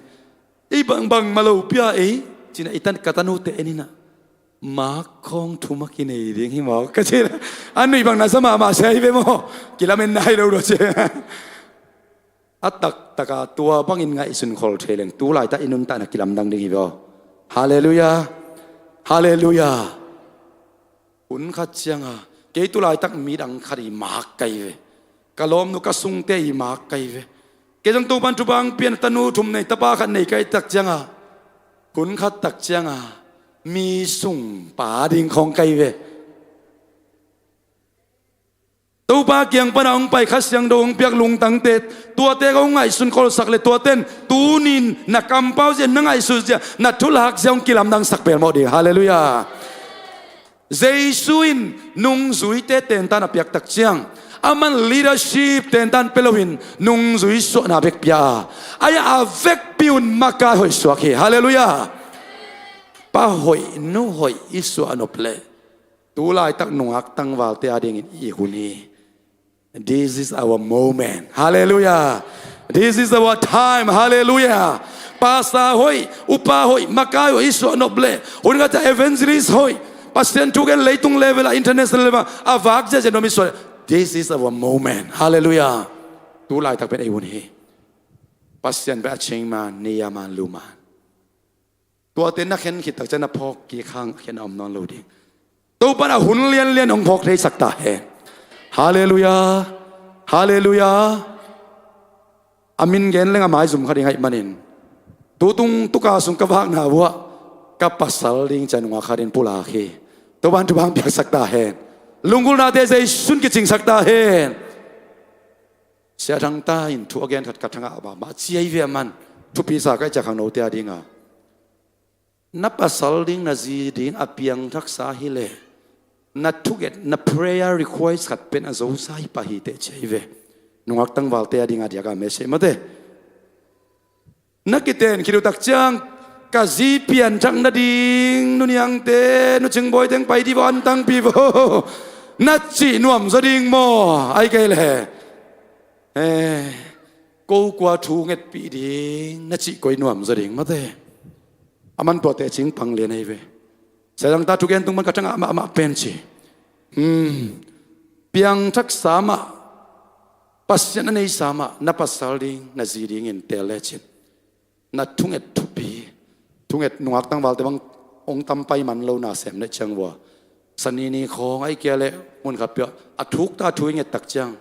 Ei bangbang ma lo pia ei, ci-in ah i tan ka tanute en in ah, mak khawng thum a kinei ding hi maw ka ci in ah, an nuih bang na za mahmah sia hi ve maw. Kilamen nai lo dawh ci. A taktaka tua bangin ngaihsun khol thei leng tu laitak i nuntakna kilamdang ding hi ve aw. Halleluiah. Halleluiah. Hun khat cianga kei tu laitak midang khat i mak ka hi ve. Ka lawmnu ka sungte i mak ka hi ve. Kei zong Topan thupha hong pia in, tanu thum nei, tapa khat nei ka hih tak cianga, hun khat tak cianga mi sungpa ding khawng ka hi ve. Topa kiang pana hong pai Kha Siangtho hong piak lungtangte, tuate kong ngaihsun kholsak le tuaten tunin na kampau zia, na ngaihsut zia, na thulak zia hong kilamdangsak pelmawh ding. Halleluiah. Jesu in nungzuite tentan a piak tak ciang, aman leadership tentan pia loin nungzui suahna bek pia a, ai-ah a vekpi un makai hoih suak hi. Halleluiah. Pa hoih, nu hoih i suah nop leh tu laitak nungak tangvalte adingin i hun hi. This is our moment. Halleluiah. This is our time. Halleluiah. Pastor hoih, upa hoih, makai hoih i suah nop leh, hun khat ciang evangelist hoih, Pasian thu gen leitung level ah, international level ah a vak ziahziah nuam i suah leh, this is our moment. Halleluiah. Tu laitak pen ei hun hi. Pasian pen a ching man, nei a man, lu man. Tuate na khen khit tak ciang na phawk kik hang, a khen a om nawn lo ding. Topan a hun lianlian hong phawk theisak ta hen. Halleluiah. Halleluiah. A min gen leng a maizum khat i ngaih manin, tutung tuka sung ka vakna vuah ka pasal ding ci-a nungak khat in pulak hi. Topan thupha hong piaksak ta hen. Lunggulhnate Jesu in kicingsak ta hen. Sia Thang ta in thu a gen khat ka thangah a mahmah ci-a hi ve, aman thupi sa ka hih ciang khangnote a dinga, na pasal ding, na zi ding a piangthaksa hileh, na thunget, na prayer request khat pen a zosa hi pah hi teh ci-a hi ve. Nungak tangvalte a dinga diaka message mate. Na kiten khit uh tak ciang, ka zi pianthak nading, nu Niangte, nu Cingbawi teng pai dih vaw, an tangpi vaw, na cih nuam zaw ding maw? Ahih kei leh, eh, ko kua thu ngetpih ding na cih koi nuam zaw ding mate. Aman tuate cing pang lian ahi ve. Sia Thang ta thugen tung man ka thangah mahmah pen ci. Hmm. Piangthaksa mah, Pasian a neisa mah, na pasal ding, na zi dingin teel lecin, na thunget thupi, thunget nungak tangvalte bang hong tam pai man lo na sem leh ciang vua, sanini khawng ahih kei leh mun khat peuh a thukta thu i nget tak ciang,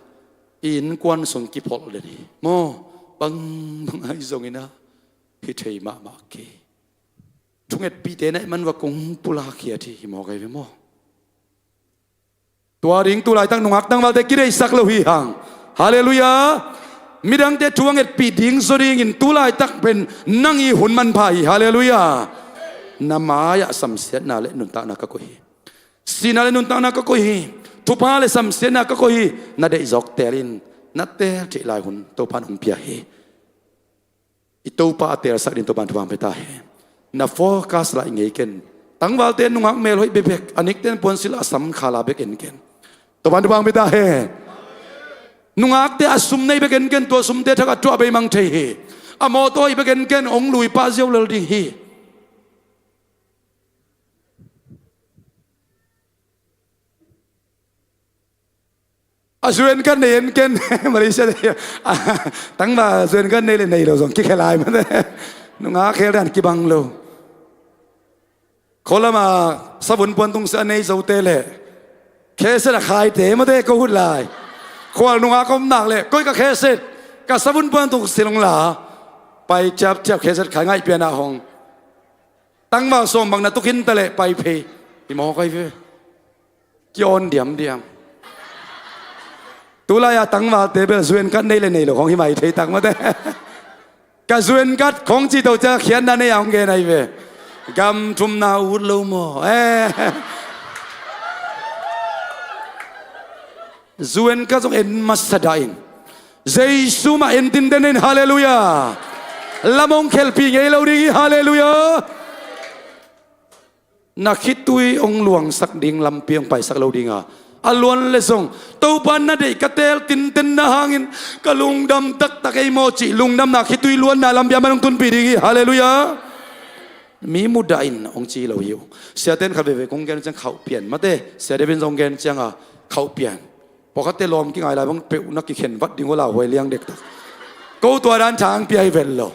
i innkuan sung kipholh den hi. Maw, bangbang ahi zongin ah hi thei mahmah kei. Thungetpihte na hih man vua kong pulak hi a, ci hi mawk ahi ve maw. Tua ding tu laitak nungak tangvalte kideihsak lo hi hang. Halleluiah. Midangte thu a ngetpih ding zaw dingin tu laitak pen nang i hun manpha hi. Halleluiah. Na mai-ah samsiatna le nuntakna ka koih hi. Sihna le nuntakna ka koih hi. Thupha le samsiatna ka koih hi. Na deih zawk teel in, na teel theih lai hun Topan hong pia hi. I Topa a teelsak ding Topan thupha hong pia ta hen. Na focus lah i ngei ken. Tangvalte nungak melhoih bekbek, a nikten puansilh a sam khala bek en ken. Topan thupha hong pia ta hen. Nungakte a sum nei bek en ken, tua sumte thak a tuah beimang thei hi. A mawtaw hoih bek en ken, hong lui pah ziau lel ding hi. A zuan kan nei en ken, Malaysia te. Tangval zuan kan nei le nei lo zong kikhia lai mate. Nungak khel dan kibang lo. Kholama savun puan tung sia a nei zote le kheset a khaite mate ko hut lai. Khual nungak om nak le koi ka kheset, ka savun puan tung sia long la. Pai ciapciap khe zet khai ngaih pianah hong. Tangval sawm bang na tukin ta leh pai phei. I mawk ai ve. Kiawn diamdiam. Tulai-a tangvalte bel zuenkat nei le nei lo khong hi mai thei tak mate. Ka zuenkat khong cito cia khiatna nei a hong gen ai ve. Gam thumna ut lo maw? Eh. Zuenkat zong en masa dah in. Jesu mah en tinten in, halleluiah. Lam hong khelpih ngei lo ding hi, halleluiah. Na khitui hong luangsak ding lampi hong paisak lo dinga, a luan le zong Topa na deih ka teel tinten na hangin ka lungdam taktak ei maw cih lungdamna khitui luanna lampi a man hong tunpih ding hi, halleluiah. Mi mudah in hong ci lo hi uh. Siaten khat veve kong gen ciang khauh pian mate, Sia David in zong gen cianga khauh pian. Pawlkhatte lawm kingai lai bang peuh na kikhen vat ding uh, lauhuai liang dektak. Ko tua dan thang pia hi vet lo.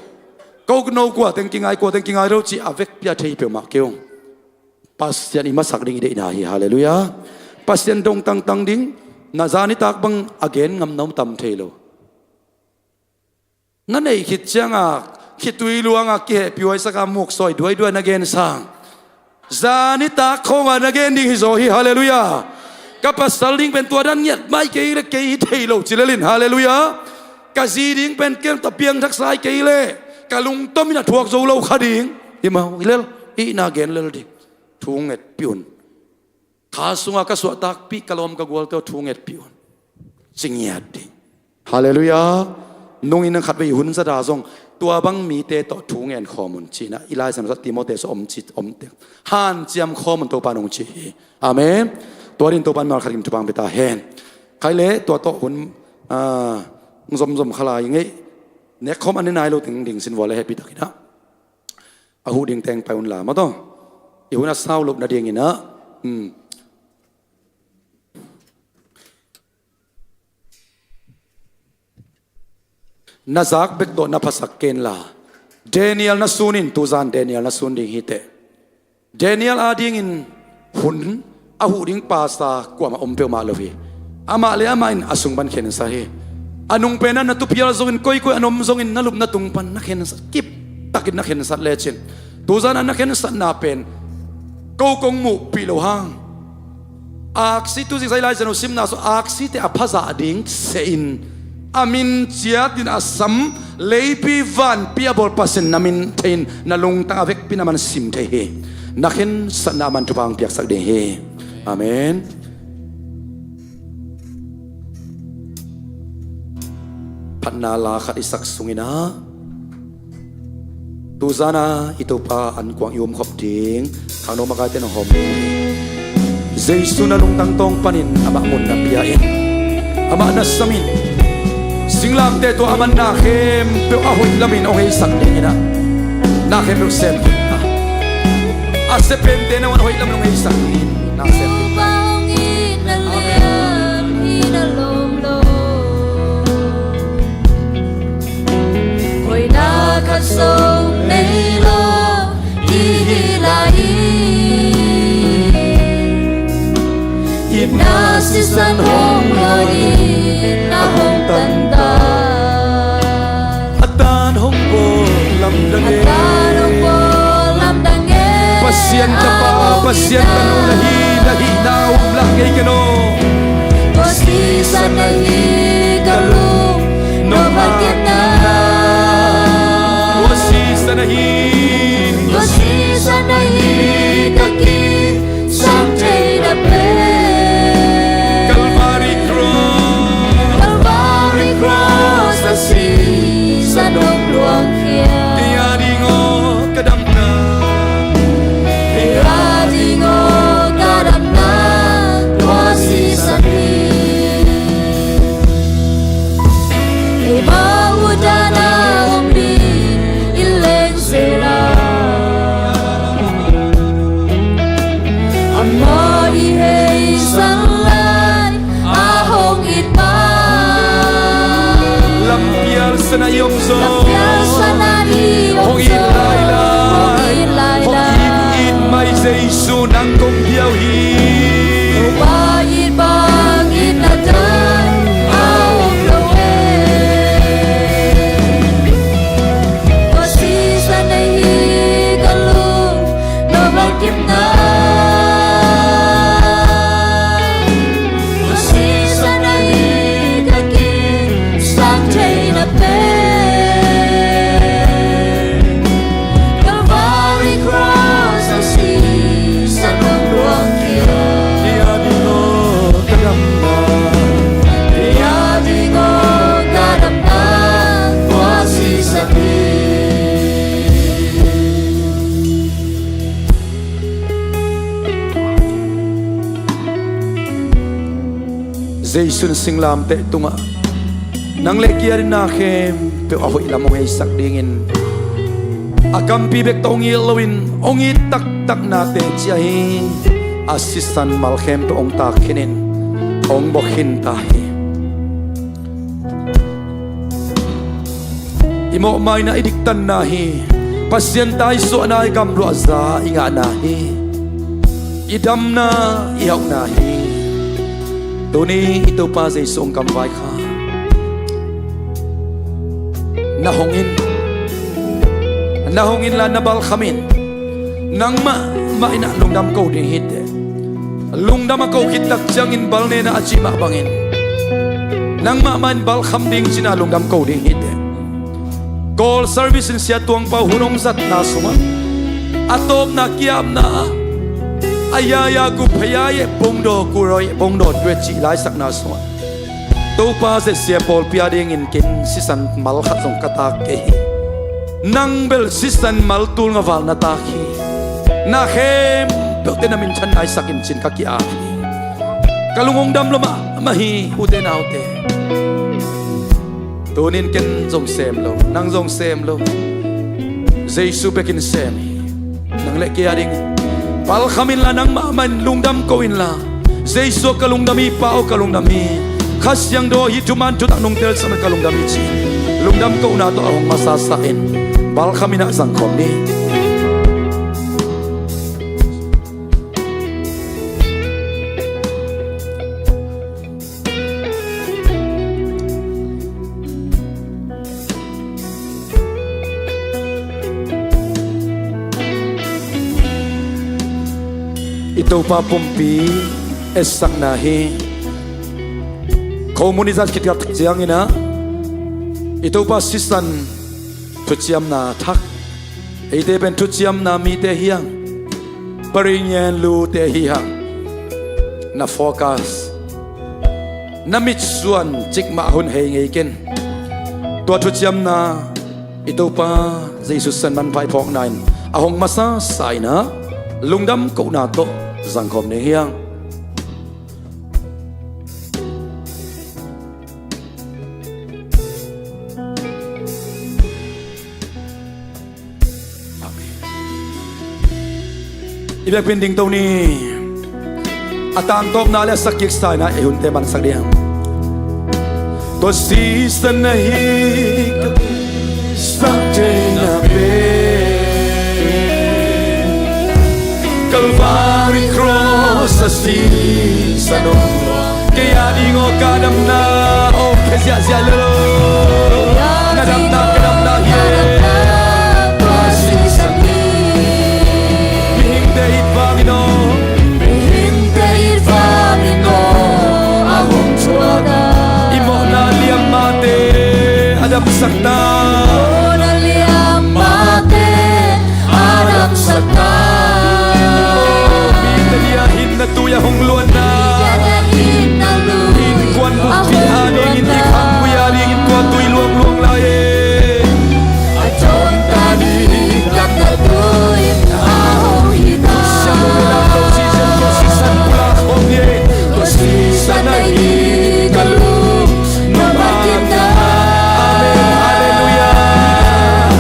Ko no kua teng kingai, kua teng kingai lo ci a vek pia thei peuhmah kei ung. Pasian i masak ding i deihna hi, halleluiah. Pasian dong tangtang ding, na zan nitak bang a gen ngam na om tam thei lo. Na neih khit cianga khitui luanga kihehpih huaisaka muksawi duaiduai na gen sang, zan nitak khawnga na gen ding hi zaw hi, halleluiah. Ka pasal ding pen tua dan ngiat mai kei le kei hi thei lo ci lelin, halleluiah. Ka zi ding pen ken ta piangthaksa ai kei le ka lungtomin a thuak zo lo kha ding hi mau hi lel. Ihna gen lel ding. Thu ngetpih un. Kha sunga ka suahtakpih ka lawm ka gualte aw, thu ngetpih un. Ci ngiat ding. Halleluiah. Nungin nang khatvei hun zata zong tua bang mite tawh thu ngen khawm un cihna i Lai Siangtho Timote sua om cih om teng hanciam khawm un Topa nong ci hi. Amen. Tua din Topa in mal khat in thupha pia ta hen. Khai le tua tawh hun, ah, zomzom kha lai ngei. Nek khawm an ne nai lo teng ding sin vua le hehpih takin ah. A huh ding teng pai un la maw taw. I hun a sau loh nadingin ah, um, na zak bek tawh na phasak kenla, Daniel na sun in, tuzan Daniel na sun ding hi teh. Daniel adingin hun a huh ding pasa kuamah om peuhmah lo hi. Amah le amah in a sung pan khensat hi. A nung pen ah na tuphial zongin, koikoi a na om zongin na lupna tung pan na khensat, kip takin na khensat lecin, tuzan ah na khensatna pen ko kong muhpih loh hang, aksi, tu zingzai Lai Siangtho simna sua aksite a phazah ding sehin, a min ciatin a sam, leipi vanpi a bawl Pasian na min thei in, na lungtang a vekpi in a man sim thei hi. Na khensatna a man thupha hong piaksak ding hi. Amen. Phatna la khat i sak sungin ah, tuzan a i Topa ankuang i umkhop ding khangno makaite nong hawm ding. Jesu na lungtang tawng panin amah mun na pia in, amah na sam in. Singlamteh tua a man na khempeuh a hoih lamin hong heisak dingin ah, na khempeuh sem khin ta. A sepente na wan hoih lamin hong heisak dingin na sem khin ta. Amen. Koina khat zong nei lo i hi lai hi. Itna sisan hong lawh in a hong tantan. A tan hong bawl lamdang e. A tan hong bawl lamdang e. Pasian tapa, Pasian tanu na hi, na hihna um lak ngei ken aw. Tua sisan na hi ka lung nop a kiatna. Tua sisan na hi. Tua sisan na hi ka kisam theihna pen. Calvary Cross. Calvary Cross a sisan nong luangkhia. Kei a ding aw ka damna. Kei a ding aw ka damna tua sisan hi. Keimah uh dan a om ding i leng sela. Amah i heisan lai a hong it ma. Lampial sana i om zaw. Lampial sana i om zaw. Hong it lailai. Hong it lailai. Hong it, it mai Jesu nang kong piau hi. Topa it bang itna dan a om lo e. Jesu in singlamteh tungah nang le kei a ding na khempeuh a hoih lam hong heisak dingin a kampi bek tawh hong it loin hong it taktak nate ci-a hi. A sisan mal khempeuh hong tak khinin hong bawh khin ta hi. I mawhmaina, i diktanna hi. Pasian taisuahna, i gamluahza i ngahna hi. I damna, i hauhna hi. Tuni i Topa Jesu hong kamvai kha. Na hong in, na hong inla na balkham in. Nangmah mah in ah lungdam ko ding hi teh. Lungdam a ko khit tak ciangin bal ne na a cih mah bangin nangmah mah in balkham ding ci-in ah lungdam ko ding hi teh. Kawl service in Sia Tuang Pau hun hong zatna sungah a tawpna kiapna ah a yaya gu phaya ye bongdaw gu rawi bongdaw tuet cih laisakna sungah Topa zia sia pawlpi a dingin ken sisan mal khat zong ka tak kei hi. Nang bel sisan mal tul nga val na tak hi. Na khempeuhte na minthan naisakin ci-in ka ki-ap hi. Ka lung hong dam lua mahmah hi, ute naute. Tunin ken zong sem lo, nang zong sem lo. Jesu bekin sem hi. Nang le kei a ding balkham inla, nangmah mah in lungdam ko inla, Jesu aw ka lungdam hi, Pa aw ka lungdam hi, Kha Siangtho aw hih thuman thutak nong teel sangin ka lungdam hi ci-in lungdam kohna tawh a hong masasa in balkham in ah zangkhawm ni. I Topa pumpi etsakna hi. Khomun i zat khit tak ciangin ah i Topa sisan thuciamna thak. Eite pen thuciamna mite hi hang. Parinyan lute hi hang. Na focus, na mitsuan cikmah hun hei ngei ken. Tua thuciamna i Topa Jesu sisan manpha i phawkna in a hong masasa in ah lungdam kohna tawh zangkhawm ni hi hang. I biakpiin dingto ni. A tangtawpna le a sak kiksa in ah ei hunte mansak ding. Tua sisan ahi ka sak theihna pen Calvary cross a sisan om. Kei a ding aw ka damna om khe ziahziah lo. Na damna ka damna hi. Tua sisan hi. Mihingte it vangin aw. Mihingte it vangin aw a hong thuak a. I mawhna liammate a damsak ta. Mawhna liammate a damsak ta. Mite dia hinna tui a hong luanna. Mite dia hinna lui innkuan bukpi a dingin, i khanggui a dingin tua tui luangluang lai e. A tonta ding gamtatui a hong hi ta. Tua sisan pulak hong hi. Tua sisan ahi ka lung. Amen. Halleluiah.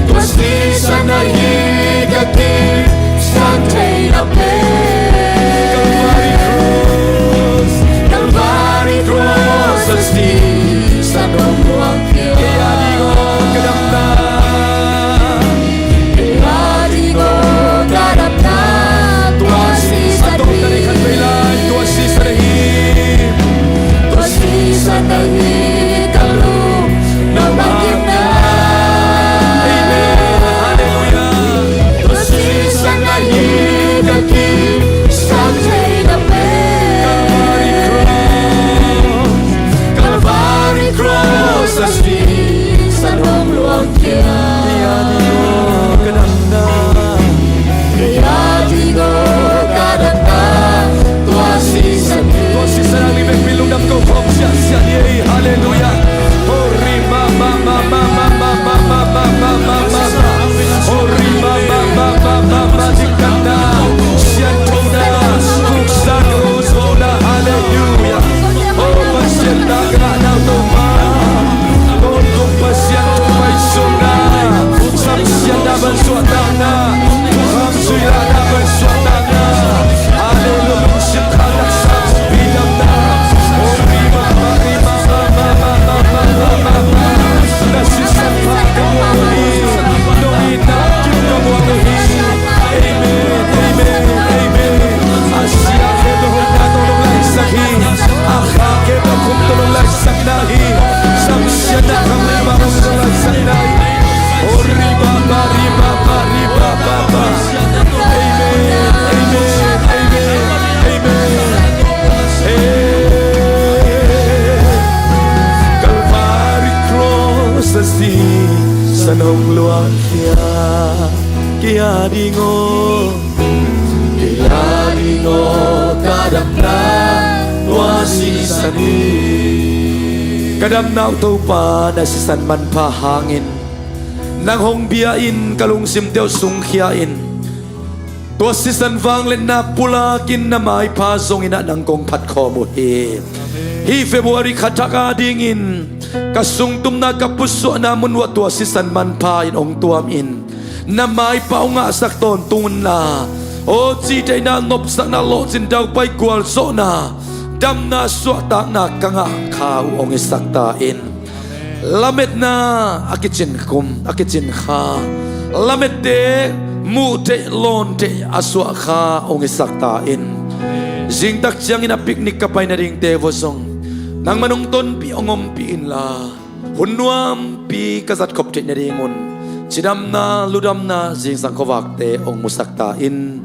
Tua sisan ahi ka kipsak theihna pen. Calvary cross. Calvary cross a sisan om luang kei a ding aw ka damna. Kei a ding aw ka damna. Tua sisan ahi. Tua sisan ahi. Tua sisan ahi ka lung. Na bangkimna. Amen. Halleluiah. Tua sisan ahi ka kipsak theihna pen. Calvary cross. Calvary cross. Sa sisan hong luahkhia kei a ding aw, kei a ding aw, ka damna tua sisan hi. Ka damna uh Topa, na sisan manpha hangin nang hong bia in, ka lungsimte uh sungkhia in. Tua sisan vangliatna pulakin na maipha zongin ah nang kong phatkhawm uh hi. Hih February kha thak a dingin ka sungtumna, ka pusuahna mun uah tua sisan manpha in hong tuam in, na maipha hong ngahsak tawntung unla, aw, cihtheihna, nopsakna, lawhcin, daupai, gualzawhna, damna, suahtakna ka ngah kha uh hong hisak ta in. Lametna a kicin khum, a kicin kha, lamette muh theih, lawn theih a suah kha hong hisak ta in. Zingtak ciangin a picnic ka pai nadingte vua zong nangman hong tonpih, hong ompih inla, hun nuampi ka zatkhop theih nadingun cidamna, ludamna, zingsang khuavakte hong musak ta in.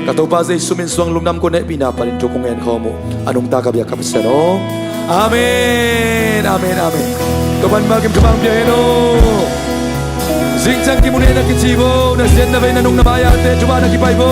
Ka Topa Jesu min suang lungdam, kong hehpihna panin thu kong ngen khawm uh. A nungta ka biak ka Pasian aw. Amen, amen, amen. Topa'n malkim thupha pia hen aw. Zingciang kimu ni na kici vo, na siat na vei, na nung na mai-ate thupha na kipai vo.